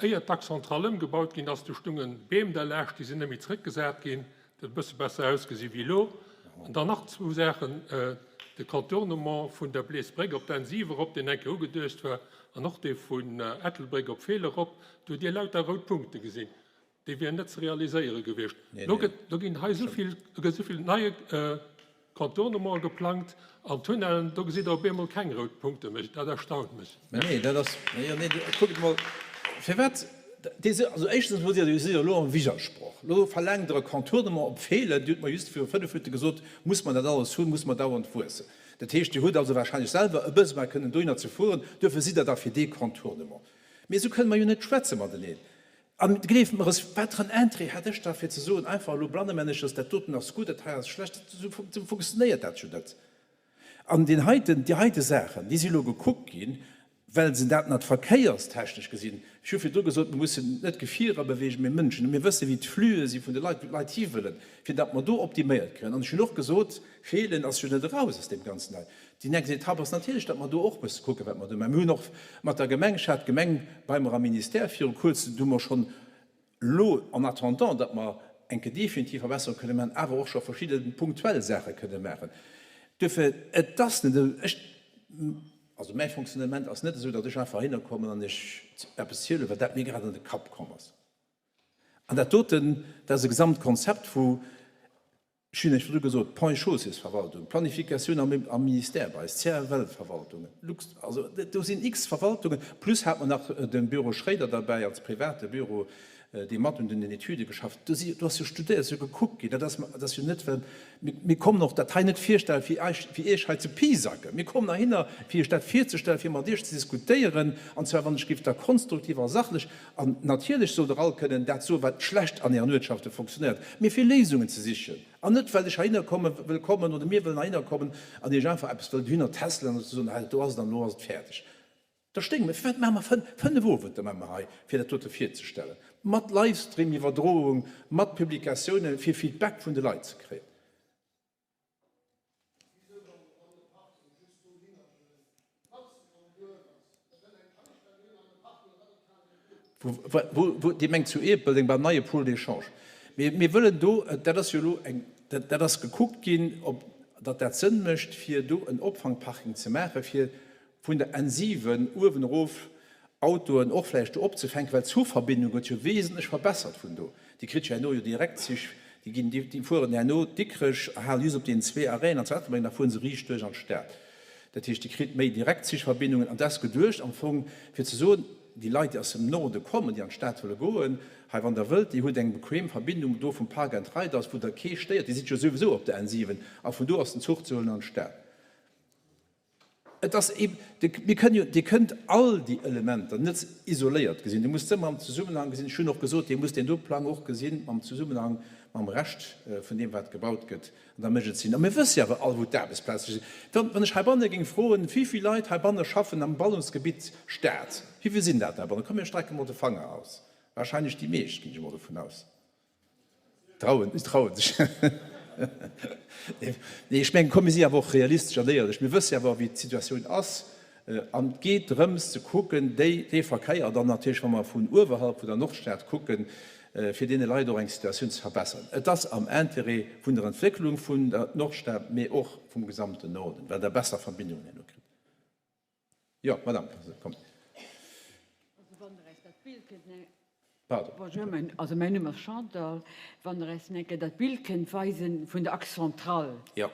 Éier d'Axe centrale ëmgebaut ginn ass, do stounge Beem derlaascht, déi sinn net méi zrëckgesat ginn, dat huet e bësse besser ausgesi wéi elo. An dann nach zwou Saachen, de Contournement vun der Bleesbréck op d'N 7 erop, deen eng Kéier ugeduecht war, an och dee vun Ettelbréck op Feelen erop, do hutt Dir lauter rout Punkte gesinn. Déi wieren net ze realiséiere gewiescht. Elo gëtt, do ginn hei esou vill, gëtt esou vill neie Contournementen geplangt an Tunnellen, do gesitt Der op eemol keng rout Punkte méi. Dat erstaunt mech. Mä nee, dat ass, jo, nee, kuckt emol, firwat dee se, also éischtens emol, Dir sidd jo elo am Widersproch. Elo verlaangt Der e Contournement op Feelen. Dir hutt mer just viru fënnef Minutte gesot, muss mer dat alles hunn, muss mer dauernd wuessen. Dat heescht, Dir hutt also wahrscheinlech selwer e Besoin kënnen dohinner ze fueren, duerfir sidd Der da fir dee Contournement. Mee esou kënne mer jo net schwätze mateneen. An gleeft mer es, wat fir en Interêt hätt ech da fir ze soen, einfach elo blannemänneches, dat doten ass gutt, dat hei ass schlecht, esou funktionéiert dat jo net. An deen heiten, déi heite Saachen, déi si elo gekuckt ginn, well se dat nat verkéierstechnesch gesinn, ech hu virdru gesot, mir mussen net Gefierer beweegen, mee Mënschen, a mir wësse wéi d'Flüe si vun de Leit, wou d'Leit hiwëllen, fir datt mer do optiméiert kréien. An ech hunn och gesot, Feelen ass jo net eraus aus deem Ganzen hei. Déi nächst Etapp ass natierlech, datt mer do och musse kucken, wat mer do maachen. Mir hunn och mat der Gemeng, ech hat d'Gemeng bei mer am Ministère viru Kuerzem, do hu mer schonn elo, en attendant, datt mer eng Kéier definitiv Verbesserung kënne maachen, awer och scho verschidde punktuell Saache kënne maachen. Duerfir, et ass net esou, ech, also mäi Fonctionnement ass net esou, datt ech einfach heihinner kommen an iech eppes zielen, well dat mir grad an de Kapp komm ass. An dat doten, dat ass e Gesamtkonzept, wou, Ech hunn Iech virdru gesot, Ponts et Chaussées-Verwaltung, Planifikatioun am Ministère bei eis, CFL-Verwaltung, Lux, also do sinn x Verwaltungen, plus hat mer nach de Büro Schréider derbäi als private Büro, dee mat un den Etüde geschafft. Do si, do ass jo studéiert, ass jo gekuckt ginn. Dat ass, dat ass jo net, well mir, mir kommen och dat hei net virstellen, fir eis, fir Iech hei ze pisacken. Mir kommen heihinner, fir Iech dat virzestellen, fir mat Iech ze diskutéieren, an zwar, wann ech géif, da konstruktiv a sachlech. An natierlech sollt Der all kënnen dat soen, wat schlecht an Ären Uertschafte fonctionnéiert, mee fir Léisungen ze sichen an net, well ech heihinner komme wëll kommen oder mir wëllen heihinner kommen an Iech einfach eppes wëllen dohinner tässelen an ze soen, hei, do ass et an elo ass et fäerdeg. Da stéinge mir, firwat maache mer fënnef Owenter maache mer hei, fir dat dote virzestellen, mat Livestream-Iwwerdroung, mat Publikatiounen, fir Feedback vun de Leit ze kréien. Dir mengt zu Ierpeldeng beim neie Pôle d'échange. Mee mir wëllen do, dat ass jo elo eng, dat ass gekuckt ginn, ob datt dat Sënn mécht, fir do en Opfangparking ze maachen, fir vun der N7 uewen erof Autoen och vläicht do opzefänken, well d'Zuchverbindung gëtt jo wesentlech verbessert vun do. Dir kritt jo herno jo direkt Zich, déi ginn, déi fueren herno Dikrech a hale just op deenen zwee Arrêten an zu Ettelbréck, da fuere se riicht duerch an d'Stad. Dat heescht, Dir kritt méi direkt Zichverbindungen an dat ass geduecht am Fong fir ze soen, déi Leit, déi aus dem Norde kommen, déi an d'Stad wëlle goen, hei wann Der wëllt, Dir hutt eng bequem Verbindung do vum Park and Ride aus, wou Der kee stéiert, Dir sidd jo souwisou op der N7 a vun do ass den Zuch ze huelen an d'Stad. Et ass eeben, mir kënnen jo, Dir kënnt all déi Elementer net isoléiert gesinn, Dir musst se ëmmer am Zesummenhang gesinn. Ech hunn och gesot, Dir musst deen do Plang och gesinn am Zesummenhang mam Rescht vun deem, wat gebaut gëtt, an da mécht et Sinn. A mir wësse jo awer all, wou d'Aarbechtsplaze sinn. Wann ech heibanne géing froen, wéi vill Leit heibanne schaffen am Ballungsgebitt Stad, wéi vill sinn dat heibannen? Komm mir strecke mol de Fanger aus. Wahrscheinlech déi meescht, ginn ech emol dovun aus. Trauen, si trauen sech. Nee, ech mengen, komm, mir si awer och realistesch an éierlech. Mir wësse jo awer, wéi d'Situatioun ass. An et geet drëms ze kucken, déi, dee Verkéier dann natierlech, wa mer vun uewerhalb vun der Nordstad kucken, fir deene Leit och eng Situatioun ze verbessern. Et ass am Intérêt vun der Entwécklung vun der Nordstad, mee och vum gesamten Norden, well Der besser Verbindungen herno kritt. Jo, Madame, kommt. Pardon. Bonjour, mein, also mäin Numm ass Chantal. Wann Der eis eng Kéier dat Bild kënnt weisen vun der Axe centrale. Jo.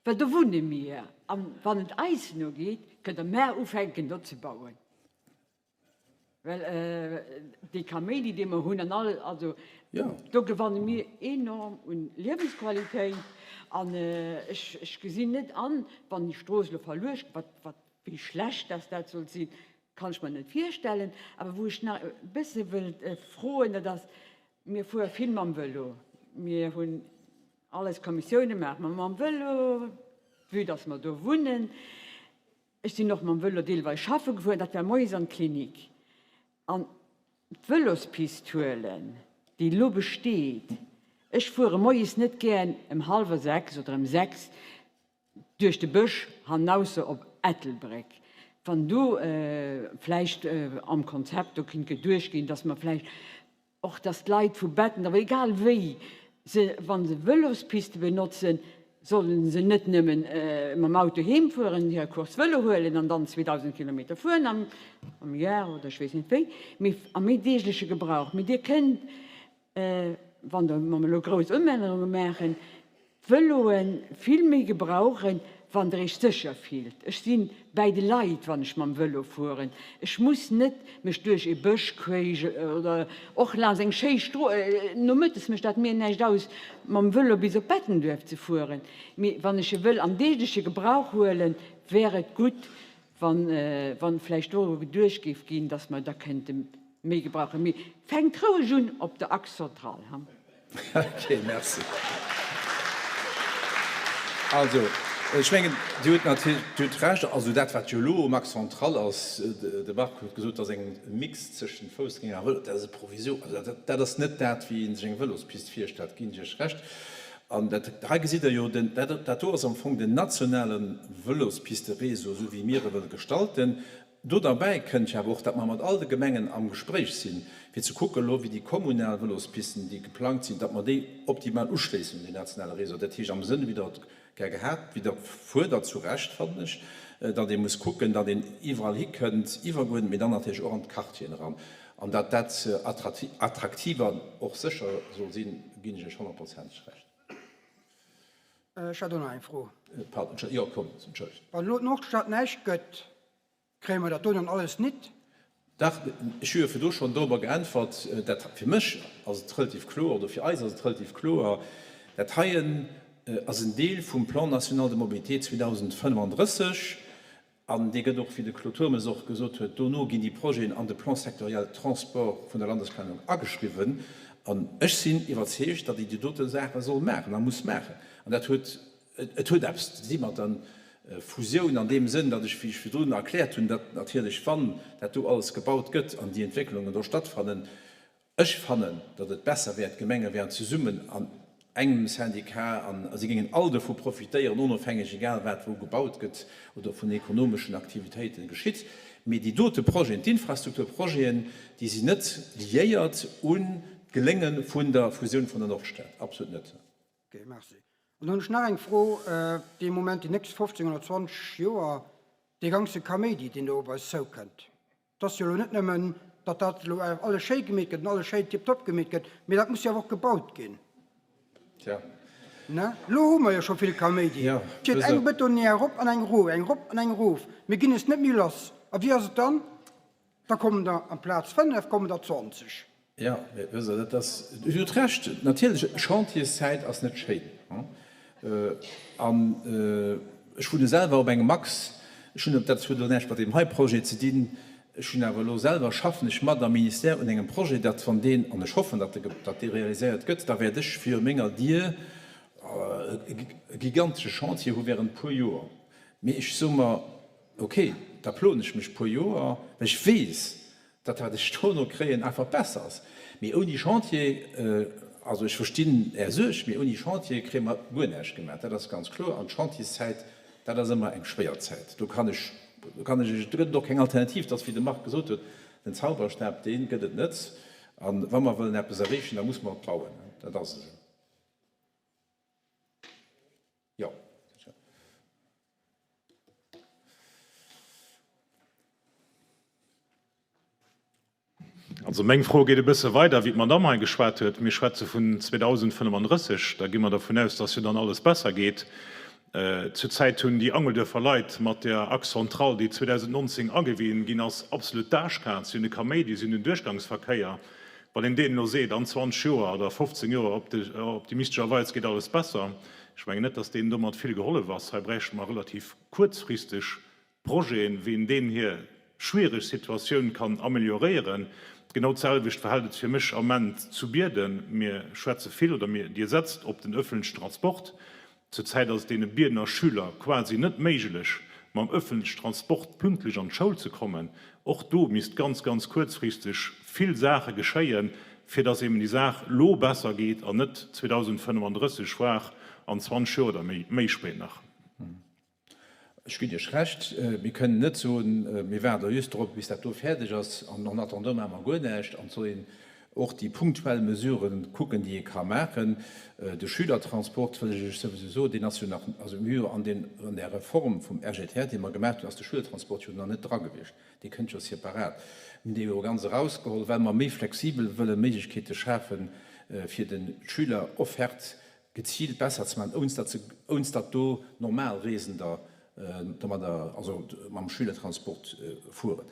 Well do wunne mir. A wann et eis no geet, kënnt Der mar ufänken do ze bauen. Well dee Kaméidi, dee mer hunn an all, also do gewanne mir enorm un Liewensqualitéit. An ech, ech gesinn net an, wann déi Strooss elo verluecht, wat, wat, wéi schlecht dass dat sollt sinn, kann ech mer net virstellen. Awer wou ech nach e bësse wëllt froen, dat ass, mir fuere vill mam Vëlo, mir hunn all eis Kommissioune maache mer mam Vëlo, vue dass mer do wunnen. Ech sinn och mam Vëlo deelweis schaffe gefuer, dat war moies an d'Klinik. An d'Vëlospist huelen, déi elo besteet, ech fuere moies net gär ëm hallwer 6 oder ëm 6 duerch de Bësch hanausse op Ettelbréck. Wann do vläicht am Konzept do kinnt geduecht ginn, dass mer vläicht Och dass d'Leit vu Bettendorf, egal wéi se, wa se Vëlospiste benotzen, solle se net nëmmen mam Auto heem fueren, hir Course Vëlo huelen an dann 2.000 Kilometer fueren am Jar oder ech weess net wéi, mee am méi deegleche Gebrauch. Mee Dir kënnt, wann Der, wa mer elo grouss Ëmännerunge maachen, D'Vëloe vill méi gebrauchen, wann der iech sécher fillt. Ech si bäi de Leit, wann ech mam Vëlo fueren. Ech muss net mech duerch ee Bësch quéisch oder och laangs eng schéi Stro. Nomëttes mécht dat mir näischt aus, mam Vëlo bis op Bettenduerf ze fueren. Mee wann ech e wëll am deegleche Gebrauch huelen, wär et gutt, wann vläicht doru geduecht géif ginn, dass mer da kënnte méi gebrauchen. Mee fänkt roueg un op der Axe centrale, ha. Ok, merci. Also, ech mengen, Dir hutt natierlech, Dir hutt Recht. Also dat, wat jo elo um Axe central ass, de Marc huet gesot, dat ass eng Mix tëschent Foussgänger a Vëlo, dat ass e Provisor. Also dat, dat ass net dat, wéi ee sech eng Vëlospist virstellt, ginn ech Iech Recht. An dat hei gesitt Der jo, den, dat, dat do ass am Fong den nationale Vëlospisteréseau, esou wéi mir e wëlle gestalten. Do derbäi kënnt jo awer och, datt mer mat all de Gemengen am Gespréich sinn, fir ze kucken elo, wéi déi kommunal Vëlospisten, déi geplangt sinn, datt mer déi optimal uschléissen un deen nationale Réseau. Dat heescht am Sënn, wéi Der et gär gehat, wéi Der fuerdert, zu Recht, fannen ech, datt ee muss kucken, datt een iwwerall hikënnt, iwwerguerdent, mee dann natierlech och an d'Quartieren eran. An datt dat attraktiv an och sécher soll sinn, ginn ech Iech honnertprozenteg Recht. Ech hätt och nach eng Fro. Pardon, jo, komm, entschëllegt. Wann elo d'Nordstad näischt gëtt, kréie mer dat do dann alles nit? Dach, ech hu jo virdu schonn dorobber geäntwert. Dat, fir mech ass et relativ kloer, oder fir eis ass et relativ kloer, dat heien ass en Deel vum Plan national de mobilité 2035. An dee gëtt och, wéi de Claude Turmes och gesot huet, dono ginn déi Projeten an de Plan sectoriel Transport vun der Landesplanung ageschriwwen. An ech sinn iwwerzeegt, datt een déi dote Saache soll maachen a muss maachen. An dat huet, et huet eppes ze di mat der Fusioun an deem Sënn, datt ech, wéi ech virdrun erkläert hunn, datt natierlech, wann dat do alles gebaut gëtt an déi Entwécklungen do stattfannen, Ech fannen, datt et besser wär, d'Gemenge wären zesummen an engem Syndicat an si géingen all dovu profitéieren, onofhängeg, egal wat wou gebaut gëtt oder vun ekonomeschen Aktivitéiten geschitt. Mee déi dote Projeten, d'Infrastrukturprojeten, déi sinn net liéiert un d'Gelénge vun der Fusioun vun der Nordstad, absolut net. Ok, merci. An dann hunn ech nach eng Fro, Dee Moment, déi nächst 15 oder 20 Joer, dee ganze Kaméidi, deen do op eis zoukënnt, Et ass jo elo net nëmmen, datt dat elo alles schéi gemeet gëtt an alles schéi tiptop gemeet gëtt, mee dat muss jo awer och gebaut ginn. Tja. Ne? Elo hu mer jo scho vill Kaméidi. Ja, Et geet eng Betonière erop an eng erof, eng erop an eng erof. Mir ginn es net méi lass. A wéi ass et dann? Da kommen der amplaz 5 kommen der 20. Jo, mee wësst Der, dat ass, Dir hutt Recht, natierlech, Chantierszäit ass net schéin. An ech wunne selwer op engem Max. Ech hunn, dat huet elo näischt mat deem hei Projet ze dinn, ech hunn awer elo selwer, schaffen ech mat am Ministère un engem Projet, datt wann deen, an ech hoffen, datt datt dee realiséiert gëtt, da wäert ech viru menger Dier e gigantesche Chantier hu während e puer Joer. Mee ech soe mer, okay, da ploen ech mech e puer Joer, well ech weess, datt wat ech dono kréien einfach besser ass. Mee ouni Chantier, also ech verstinn Är Suerg, mee ouni Chantier kréie mer guer näischt gemaach, dat ass ganz kloer. An d'Chantierszäit, dat ass ëmmer eng schwéier Zäit, do kann ech. Do kann ech Iech, do gëtt et och keng Alternativ. Et ass, wéi de Marc gesot huet, den Zauberstab, dee gëtt et net. A wa mer wëllen eppes erreechen, da muss mer et bauen. Dat ass esou. Jo. Also meng Fro geet e bësse weider, wéi d'Madamm hei geschwat huet. Mir schwätze vun 2035, da gi mer dervun aus, dass jo dann alles besser geet. Zurzäit hunn déi Angelduerfer Leit mat der Axe centrale, déi 2019 agewien ginn ass, absolut d'Aarschkaz. Si hunn de Kaméidi, si hunn den Duerchgangsverkéier. Wann een deenen elo seet, an 20 Joer oder 15 Joer optimistescherweis geet alles besser, ech mengen net, dass deenen domat vill gehollef ass. Hei bräichte mer relativ kuerzfristeg Projeten, wéi een deen hir schwiereg Situatioun kann amelioréieren. Genau d'selwecht verhält et fir mech am Ament zu Bierden. Mir schwätze vill, oder mir, Dir setzt op den öffentlechen Transport. Zur Zäit ass et deene Bierdener Schüler quasi net méiglech, mam öffentlechen Transport pünktlech an d'Schoul ze kommen. Och do misst ganz, ganz kuerzfristeg vill Saache geschéien, fir dass eben déi Saach lo besser geet an net 2035, voire an 20 Joer oder méi, méi spéit nach. Ech ginn Iech Recht, mir kënnen net soen, mir waarde just drop, bis dat do fäerdeg ass, an en attendant maache mer guer näischt. An et soll een och déi punktuell Mesurë kucken, déi ee ka maachen. De Schülertransport, wëll ech Iech souwisou soen, deen ass jo nach, also mir hu jo an deem, an där Reform vum RGTR, déi mer gemaach hunn, ass de Schülertransport jo nach net dra gewiescht. Dee kënnt jo separat. Mir hunn dee jo ganz erausgeholl, well mer méi flexibel wëlle Méiglechkeete schafen, fir de Schüler Offerte geziilt besser ze maachen, ounst datt se, ounst datt do normal Reesender domadder, also mam Schülertransport fueren.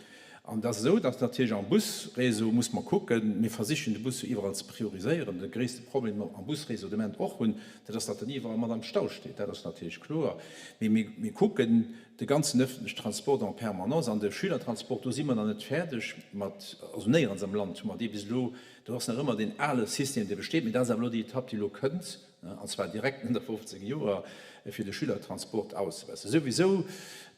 An et ass esou, datt natierlech am Busréseau muss mer kucken, mir versichen de Bus jo iwwerall ze prioriséieren. De gréisste Problem, dee mer am Busréseau de Moment och hunn, dat ass, datt en iwwerall mat am Stau steet. Dat ass natierlech kloer. Mee mir, mir kucken de ganzen öffentlichen Transport en permanence an de Schülertransport, do si mer nach net fäerdeg mat, also néierens am Land hu mer dee bis elo Do ass nach ëmmer deen ale System, dee besteet, mee dat ass awer elo déi Etapp, déi elo kënnt, an zwar direkt no der 15 Joer, fir de Schülertransport auszebesseren. Souwisou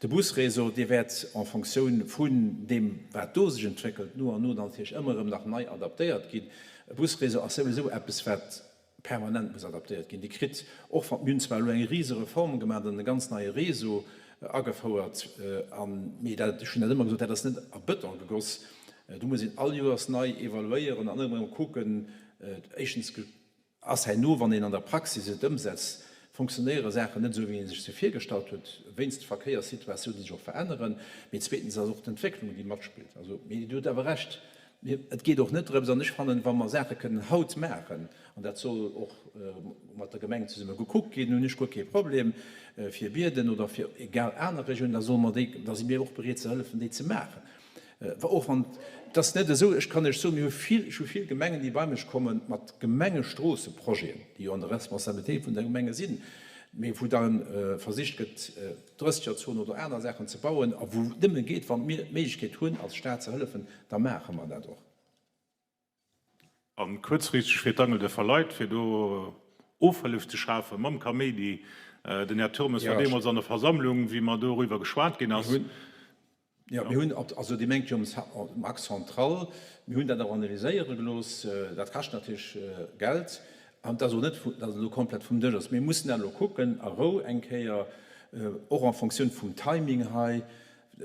de Busréseau, dee wäert en Fonctioun vun deem, wat do sech entwéckelt, no an no dann natierlech ëmmer erëm nach nei adaptéiert ginn. E Busréseau ass souwisou eppes, wat permanent muss adaptéiert ginn. Dir kritt och, wann, mir hunn zwar elo eng rise Reform gemaach an e ganz neie Réseau agefouert, an, mee dat, ech hunn dat ëmmer gesot, dat ass net a Bëton gegoss. Do muss een all Joers nei evaluéieren an ëmmer erëm kucken, éischtens ass herno, wann een an der Praxis et ëmsetzt, fonctionnéiere Saachen net esou, wéi ee sech se virgestallt huet, wéinst Verkéierssituatioun, déi sech och veränneren, mee zweetens ass och d'Entwécklung, déi matspillt. Also, mee Dir hutt awer Recht, Et geet och net drëms, an ech fannen, wa mer Saache kënnen haut maachen, an dat soll och mat der Gemeng zesumme gekuckt ginn, hunn ech guer kee Problem, fir Bierden oder fir egal aner Regioun, da solle mer déi, da si mir och bereet ze hëllefen, déi ze maachen. Och wann, et ass net esou, ech kann lech soen, mir hu vill, ech hu vill Gemengen, déi bei mech komme mat Gemengestroosse-projeten, déi jo an der Responsabilitéit vun der Gemenge sinn, mee wou da versicht gëtt, Drëssegerzon oder aner Saachen ze bauen, a wou et nëmme geet, wa mir d'Méiglechkeet hunn, als Stad ze hëllefen, da maache mer dat och. A kuerzfristeg fir d'Angelduerfer Leit, fir do Ofhëllef ze schafen mam Kaméidi. Den Här Turmes war deemools an der Versammlung, wéi mer doriwwer geschwat ginn ass. Jo, mir hunn, also Dir mengt jo um Axe central, mir hunn dat och analyséiere gelooss. Dat kascht natierlech Geld an et ass och net, datt et elo komplett vum Dësch ass. Mir mussen dat elo kucken a Rou eng Kéier, och en Fonctioun vum Timing hei,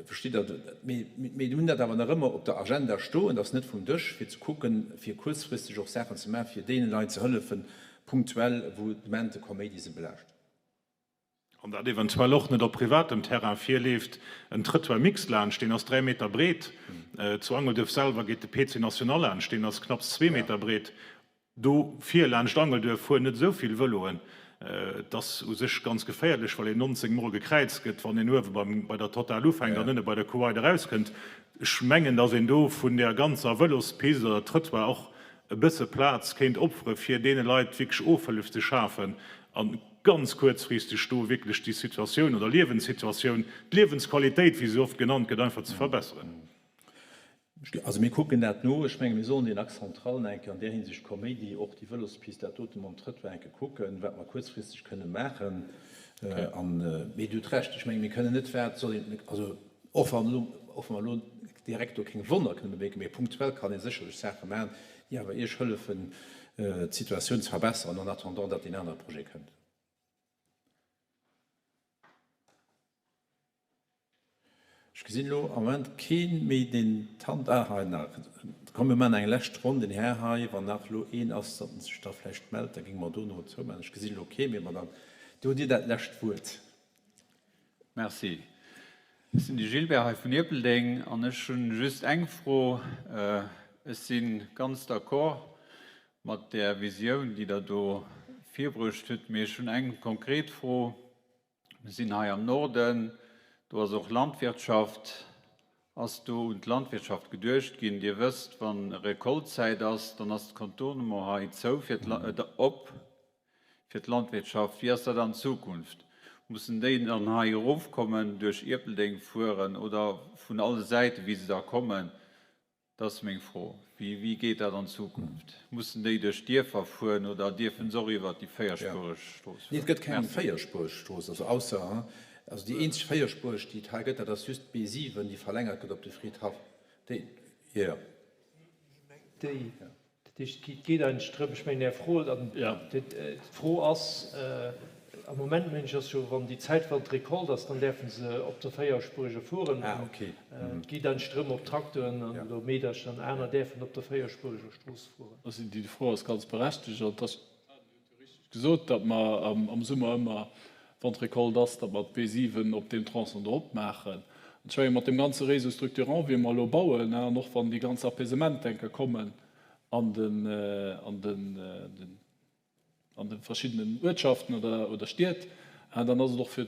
verstitt Der. Mee mir hunn dat awer nach ëmmer op der Agenda stoen, dat ass net vum Dësch, fir ze kucken, fir kuerzfristeg och Saachen ze maachen, fir deene Leit ze hëllefen, punktuell, wou de Moment de Kaméidi se belaascht. An dat eventuell och net op privatem Terrain virleeft, en Trëttoir mixte laanscht, deen ass 3 Meter breet. Zu Angelduerf selwer geet de PC National laanscht, deen ass knapps zwee Meter breet. Do vir laanscht Angelduerf fueren net esou vill Vëloen. Et ass u sech ganz geféierlech, well een 19 Mol gekräizt gëtt, wann een uewe bei der Total ufänkt an ënne bei der Kuwait erauskënnt. Ech mengen, datt een do vun där ganzer Vëlospist oder Trëttoir och e bësse Plaz kéint opfere fir deene Leit wierklech Ofhëllef ze schafen a ganz kuerzfristeg do wierklech déi Situatioun oder Liewenssituatioun, d'Liewensqualitéit, wéi se oft genannt gëtt, einfach ze verbesseren. Also mir kucken dat no. Ech menge mir sollen deen Axe central nach eng Kéier an där Hinsicht Koméidi, och déi Vëlospist, dat dote mam Trëttoir eng Kéier kucken, wat mer kuerzfristeg kënne maachen. An, mee Dir hutt Recht, ech menge mir kënnen net wat soll een, also Och wann elo, och wa mer elo direkt do keng Wonner kënne bewierken, mee punktuell kann ee sécherlech Saache maachen, déi awer Iech hëllefen, d'Situatioun ze verbesseren, en attendant datt deen anere Projet kënnt. Ech. gesinn elo am Moment kee méi, deen d'Hand, ah, hei nach. Komm, mir maachen eng lescht Ronn. Den Här hei, wann nach elo een ass, datt en sech da vläicht mellt, da géinge mer dono zoumaachen. Ech gesinn elo kee méi, ma dann do hutt Dir dat lescht Wuert. Merci. Ech sinn de Gilbert hei vun Ierpeldeng an ech hunn just eng Fro. Ech si ganz d'accord mat där Visioun, déi Der do virbruecht hutt, mee ech hunn eng konkret Fro. Mir sinn hei am Norden, do ass och Landwirtschaft. Ass do un d'Landwirtschaft geduecht ginn? Dir wësst, wa Recoltezäit ass, dann ass d'Contournement hei zou fir op fir d'Landwirtschaft. Wéi ass dat an Zukunft? Mussen déi dann hei erofkommen, duerch Ierpeldeng fueren oder vun alle Säiten, wéi se da kommen? Dat ass meng Fro. Wéi geet dat an Zukunft? Mussen déi duerch d'Dierfer fueren oder dierfe se och iwwert déi véierspuereg Strooss Nee, et fueren? gëtt keng véierspuereg Strooss, also ausser, also déi eenzeg véierspuereg, déi et hei gëtt, dat ass just d'B7, déi verlängert gëtt op de Fridhaff. Déi, jo. Déi. Dat heescht, et geet eigentlech drëm, ech mengen, Är Fro, an d'Fro ass am Moment, mengen ech, ass jo, wann déi Zäit, wann d'Recolte ass, dann däerfe se op der véierspuereger fueren. An et geet eigentlech drëm, ob Trakteren oder Meedercher an aner däerfen op der véierspuereger Strooss fueren. Also déi Fro ass ganz berechtigt an et ass. Gesot, datt mer am Summer ëmmer, wann d'Recolte ass, datt mer d'B7 op deem Tronçon do opmaachen. An ech menge mat deem ganze Réseau structurant, wéi mer elo bauen, an och wann déi ganz Apaisementdenker kommen an den, an den, an de verschiddenen Uertschaften oder, oder Stied, dann ass et och fir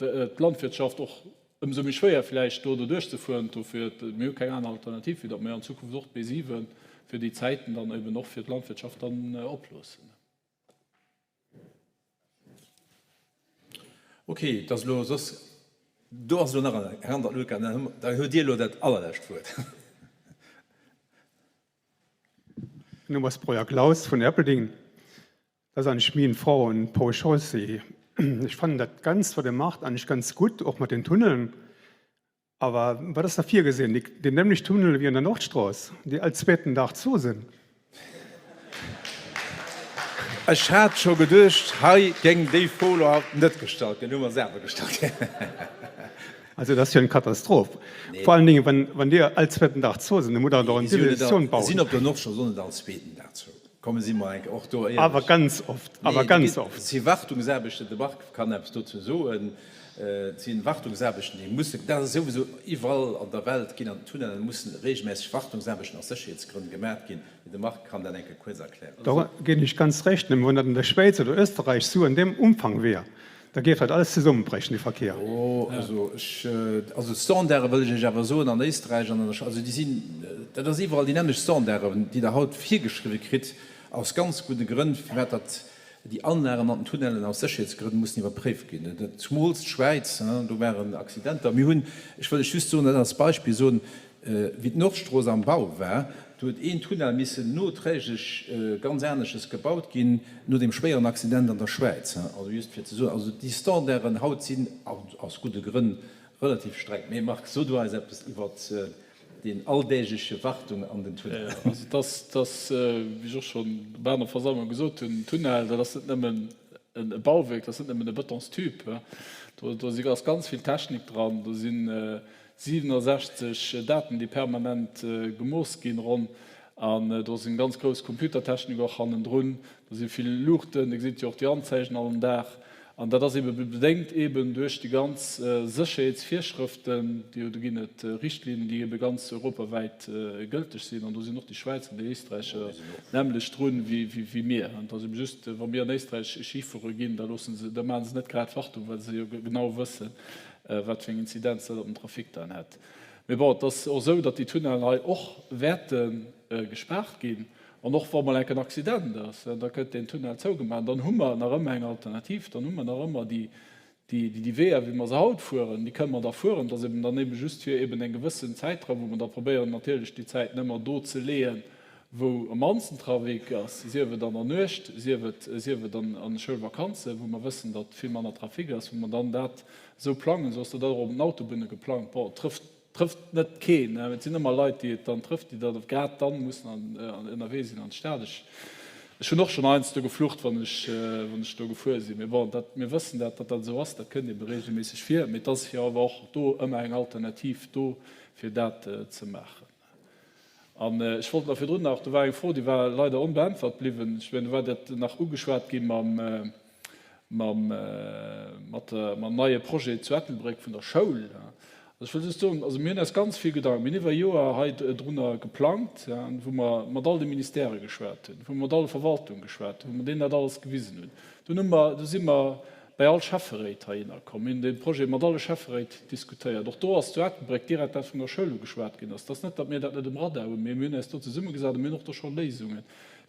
d'Landwirtschaft och ëmsou méi schwéier vläicht do doduerch ze fueren. Dofir, mir hu keng aner Alternativ, wéi datt mir an Zukunft och d'B7 fir déi Zäiten dann eben och fir d'Landwirtschaft dann oploossen. Ok, et ass elo soss, do ass elo nach eng Hand an d'Luucht gaangen. Da hutt Dir elo dat allerlescht Wuert. Mein Name ass Breuer Klaus vun Erpelding. Das ist eigentlich mien Fro un Paul Chaussy. Ech fannen dat Ganzt wat e macht eigentlich ganz gutt, och mat den Tunneln. Awer wat ass da virgesinn? Déi déi nämlech Tunnele wéi an der Nordstrooss, déi all zweeten Dag zou sinn? Ech hat scho geduecht, hei géing déi Fro elo haut net gestallt ginn. Hu mer se awer gestallt. Also dat ass jo eng Katastroph. Vor allen Dingen, wann wann déi all zweeten Dag zou sinn, da muss Der doch eng Divisioun bauen. Si sinn op der Nordstrooss och net all zweeten Dag zou. Kommen si mer enk och do éierlech. Awer ganz oft, awer ganz oft. Et si Wartungsaarbechten, de Marc kann eppes dozou soen, et si Wartungsaarbechten, déi musse, dat ass souwisou iwwerall an der Welt ginn, an den Tunnellen mussen regelmässeg Wartungsaarbechten aus Sécherheetsgrënn gemat ginn. Mee de Marc kann dat eng Kéier kuerz erklären. Do ginn ech ganz Recht, nëmme wann dat an der Schwäiz oder Österreich sou an deem Umfang wier, Da géif dat alles zesummebréchen, dee Verkehr. Oh, also ech, also d'Standarde wëll ech Iech awer soen, an Éisträich an an der Schwäiz, also déi sinn, dat ass iwwerall déi nämmlecht Standarden, déi Der haut virgeschriwwe kritt, aus ganz gudde Grënn, firwat datt déi Anlagen an den Tunnellen aus Sécherheetsgrënn mussen iwwerpréift ginn. Zumools d'Schwäiz, do waren Accidenter. Mir hunn, ech wëll lech just soen, dat als Beispill soen, Wéi d'Nordstrooss am Bau war, do huet een Tunnel missen noträglech ganz anesches gebaut ginn, no deem schwéieren Accident an der Schwäiz. Also just fir ze soen, also déi Standarden haut sinn aus gudde Grënn relativ streng. Mee Marc, so du eis eppes iwwert deen alldägleche Wartung an den Tunnel. Also et ass, et ass, wéi ech och schonn op aner Versammlunge gesot hunn, en Tunnel, dat ass net nëmmen e Bauwierk, dat ass net nëmmen e Betonstube. Do, do ass ganz vill Technik dran, do sinn 67 Daten, déi permanent gemooss ginn, ronn. An do ass eng ganz grouss Computertechnik och hannendrun. Do si vill Luuchten, Dir gesitt jo och déi Anzeigen all den Dag. An dat ass eebe bedéngt eeben duerch déi ganz Sécherheetsvirschrëften, déi jo, do ginn et Richtlinnen, déi eebe ganz europawäit gëlteg sinn. An do sinn och déi Schwäizer an déi Éisträicher d'nämmlecht drun wéi mir. An et ass eebe just, wa mir an Éisträich Schi fuere ginn, da loosse se, da maache se net grad Wartung, well se jo genau wëssen, wat fir eng Inzidenz dat op den Trafic dann hätt. Mee bon, et ass och esou, datt déi Tunnellen hei och wäerte gespaart ginn. An och wa mol enk en Accident ass, da gëtt deen Tunnel zougemaach. Dann hu mer nach ëmmer eng Alternativ, dann hu mer nach ëmmer déi, déi Weeër, wéi mer se haut fueren, déi kënne mer da fueren. Et ass eben dann ebe just fir eben eng gewëssen Zäitraum, wou mer da probéieren natierlech déi Zäiten ëmmer do ze leeën, wou am mannsten Trafic ass, sief et an der Nuecht, sief et, sief et an de Schoulvakanzen, wou mer wëssen, datt vill manner Trafic ass, wou mer dann dat esou plangen, esou ass dat och op den Autobunne geplangt. Bon, et trëfft, trëfft net keen, mä et sinn ëmmer Leit, déi et dann trëfft, déi da grad dann mussen an, ënnerwee sinn an d'Stad. Ech, Ech hunn och schonn heiansdo geflucht, wann ech, wann ech do gefuer sinn. Mee bon, dat, mir wëssen dat, datt dat esou ass. Dat kënnt ebe regelméisseg vir. Mee et ass jo awer och do ëmmer eng Alternativ do, fir dat ze maachen. An ech wollt nach virdrun nach, do war eng Fro, déi war leider onbeäntwert bliwwen. Ech mengen, do war dat nach ugeschwat gi mam, mam, mat der, mam neie Projet zu Ettelbréck vun der Schoul. Also ech wëll just soen, also mir hunn eis ganz vill Gedanken, mir hunn iwwer e Joer hei drunner geplangt, wou mer mat all de Ministèrë geschwat hunn, wou mer mat alle Verwaltunge geschwat hunn, wou mer deenen dat alles gewisen hunn. Dunn hu mer, du si mer bei all Schäfferéit heihinner komm, mir hunn dee Projet mat alle Schäfferéit diskutéiert. Och do ass zu Ettelbréck direkt dat vun der Schoul ugeschwat ginn ass. Et ass net, datt mir dat net um Radar hunn, mee mir hunn eis do zesummegesat a mir hunn och do scho Léisungen,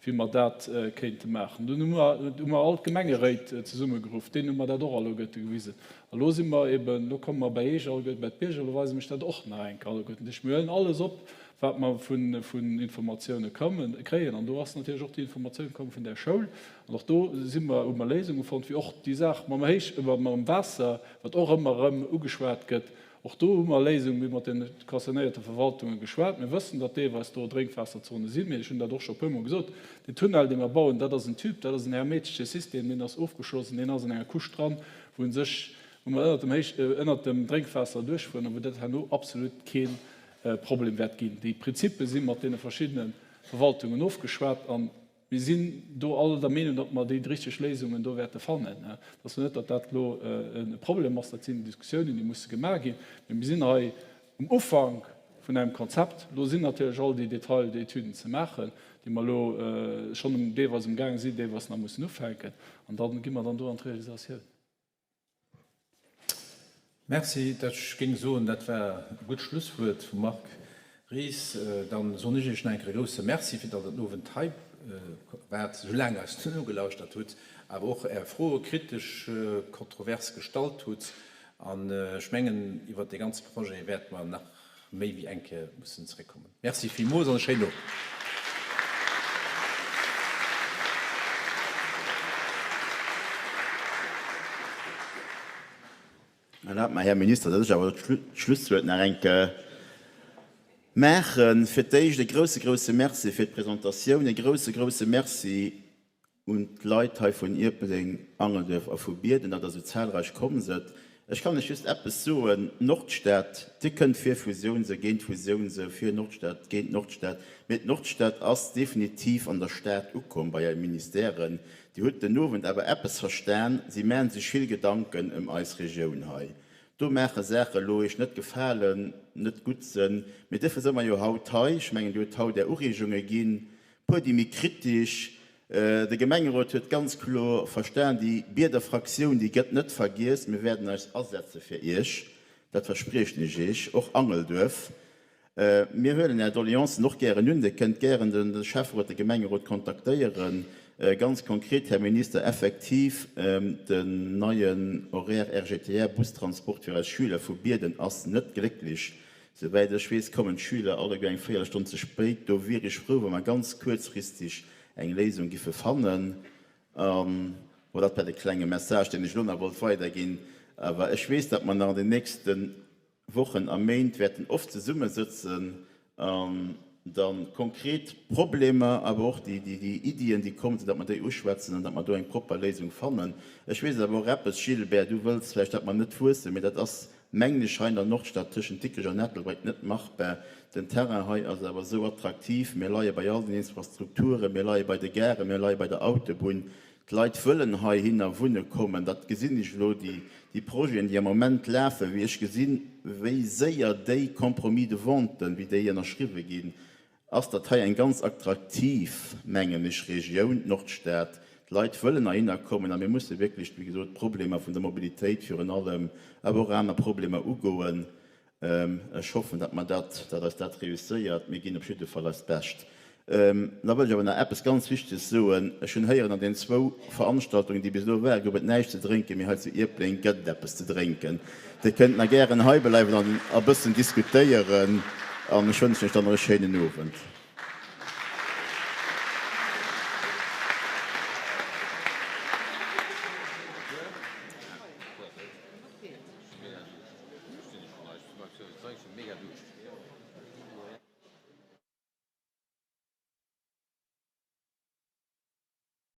wéi mer dat kéinte maachen. Dunn hu mer, hu mer all d'Gemengeréit zesummegeruff, deenen hu mer dat och alleguerte gewisen. A lo si mer eben, lo komme mer bei Eech alleguerten, bei d'Bierger, lo weise mech dat och nach eng Kéier alleguerten. Dat heescht, mir huelen alles op, wat mer vun Informatioune kommen, kréien. An do ass natierlech och déi Informatioun komm vun där Schoul. An och do si mer, hu mer Léisunge fonnt, wéi och déi Saach mam Héich, mam Waasser, wat och ëmmer erëm ugeschwat gëtt. Och do hu mer Léisungen, mir hu mat de concernéierte Verwaltunge geschwat. Mir wëssen, datt deelweis do Drénkwaasserzone sinn, mee ech hunn dat och scho e puermol gesot, deen Tunnel, dee mer bauen, dat ass en Tube, dat ass en hermetesche System, deen ass ofgeschlossen, deen ass an enger Couche dran, wou en sech, wou mer ënnert dem Héich, ënnert dem Drénkwaasser duerchfueren a wou dat herno absolut kee Problem wäert ginn. Déi Prinzippe si mat deene verschiddene Verwaltungen ofgeschwat an Mir sinn do all der Meenung, datt mer déi richteg Léisungen do wäerte fannen. Et ass jo net, datt dat elo e Problem ass. Dat sinn Diskussiounen, déi musse gemaach ginn. Mee mir sinn hei um Ufank vun engem Konzept. Elo sinn natierlech all déi Detailétuden ze maachen, déi mer elo schonn deelweis amgaange sinn, deelweis nach mussen ufänken. An da gi mer dann do an d'Realisatioun. Merci. Dat, ech géing soen, dat war e gutt Schlusswuert vum Marc Ries. Dann soen ech Iech nach eng Kéier e grousse Merci, fir datt Der den Owend hei waart, esou laang eis nogelauschtert hutt, awer och Är Froe kritesch, kontrovers gestallt hutt. An ech mengen, iwwert dee ganze Projet wäerte mer nach méi wéi eng Kéier mussen zeréckkommen. Merci villmools an e schéinen Owend. Erlaabt mer, Här Minister, datt ech awer d'Schlusswuert nach eng Kéier maachen. Fir d'éischt e grouse, grouse Merci fir d'Presentatioun, e grouse, grouse Merci Un d'Leit hei vun Ierpeldeng, Angelduerf a vu Bierden, datt der esou zahlreich komm sëtt. Ech kann lech just eppes soen, D'Nordstad, Dir kënnt fir Fusioun se, géint Fusioun se, fir Nordstad, géint Nordstad, mee d'Nordstad ass definitiv an der Stad ukomm bei är Ministèren. Dir hutt den Owend awer eppes verstan, si maachen sech vill Gedanken ëm eis Regioun hei. Do maache Saache elo Iech net gefalen, net gutt sënn, mee duerfir së mer jo haut hei. Ech mengen, Dir hutt haut Är Ureegunge ginn. Puer déi méi kritisch. De Gemengerot huet ganz kloer verstan, déi Bierder Fraktioun, déi gëtt net vergiess. Mir wäerten eis asetze fir Iech, dat verspriechen ech Iech. Och Angelduerf. Mir huelen Är Doleancen och gären un. Dir kënnt gären de Schäfferot, de Gemengerot kontaktéieren. Ganz konkret, Här Minister, effektiv, den neien Horaire RGTR, Bustransport fir eis Schüler vu Bierden ass net glécklech. Souwäit ech weess, kommen d'Schüler alleguer eng Véierelstonn ze spéit. Do wier ech frou, wa mer ganz kuerzfristig eng Léisung giffe fannen. An, bon, dat war de klenge Message, deen ech elo nach wollt weiderginn. Awer ech weess, datt mer nach an den nächste Wochen a Méint wäerten oft zesummesëtzen an da konkret Problemer, awer och déi Iddien, déi komm sinn, datt mer déi uschwätzen an datt mer do eng propper Léisung fannen. Ech weess awer och eppes, Gilbert, du wëlls vläicht, datt mer net wuessen, mee dat ass mengen ech, hei an der Nordstad tëschent Dikrech an Ettelbréck net machbar. Den Terrain hei ass awer esou attraktiv. Mir leie bei all den Infrastrukturen, mir leie bei de Garen, mir leie bei der Autobunn. D'Leit wëllen heihinner wunne kommen. Dat gesinn ech elo, déi Projeten, déi am Moment lafen, wéi ech gesinn, wéi séier déi Compromis de venten, wéi déi ënnerschriwwe ginn. Ass dat hei eng ganz attraktiv, mengen ech, Regioun, d'Nordstad. D'Leit wëllen heihinner kommen a mir musse wierklech, wéi gesot, d'Problemer vun der Mobilitéit virun allem, awer och aner Problemer ugoen. Ech hoffen, datt mer dat, datt eis dat reusséiert. Mir ginn op jidde Fall eist Bescht. Da wëll ech awer nach eppes ganz Wichteges soen. Ech hunn héieren, an den zwou Veranstaltungen, déi bis elo waren, gouf et näischt ze drénken, mee hei zu Ierpeldeng gëtt et eppes ze drénken. Dir kënnt nach gären heibleiwen an e bëssen diskutéieren. An ech wënschen Iech dann nach e schéinen Owend.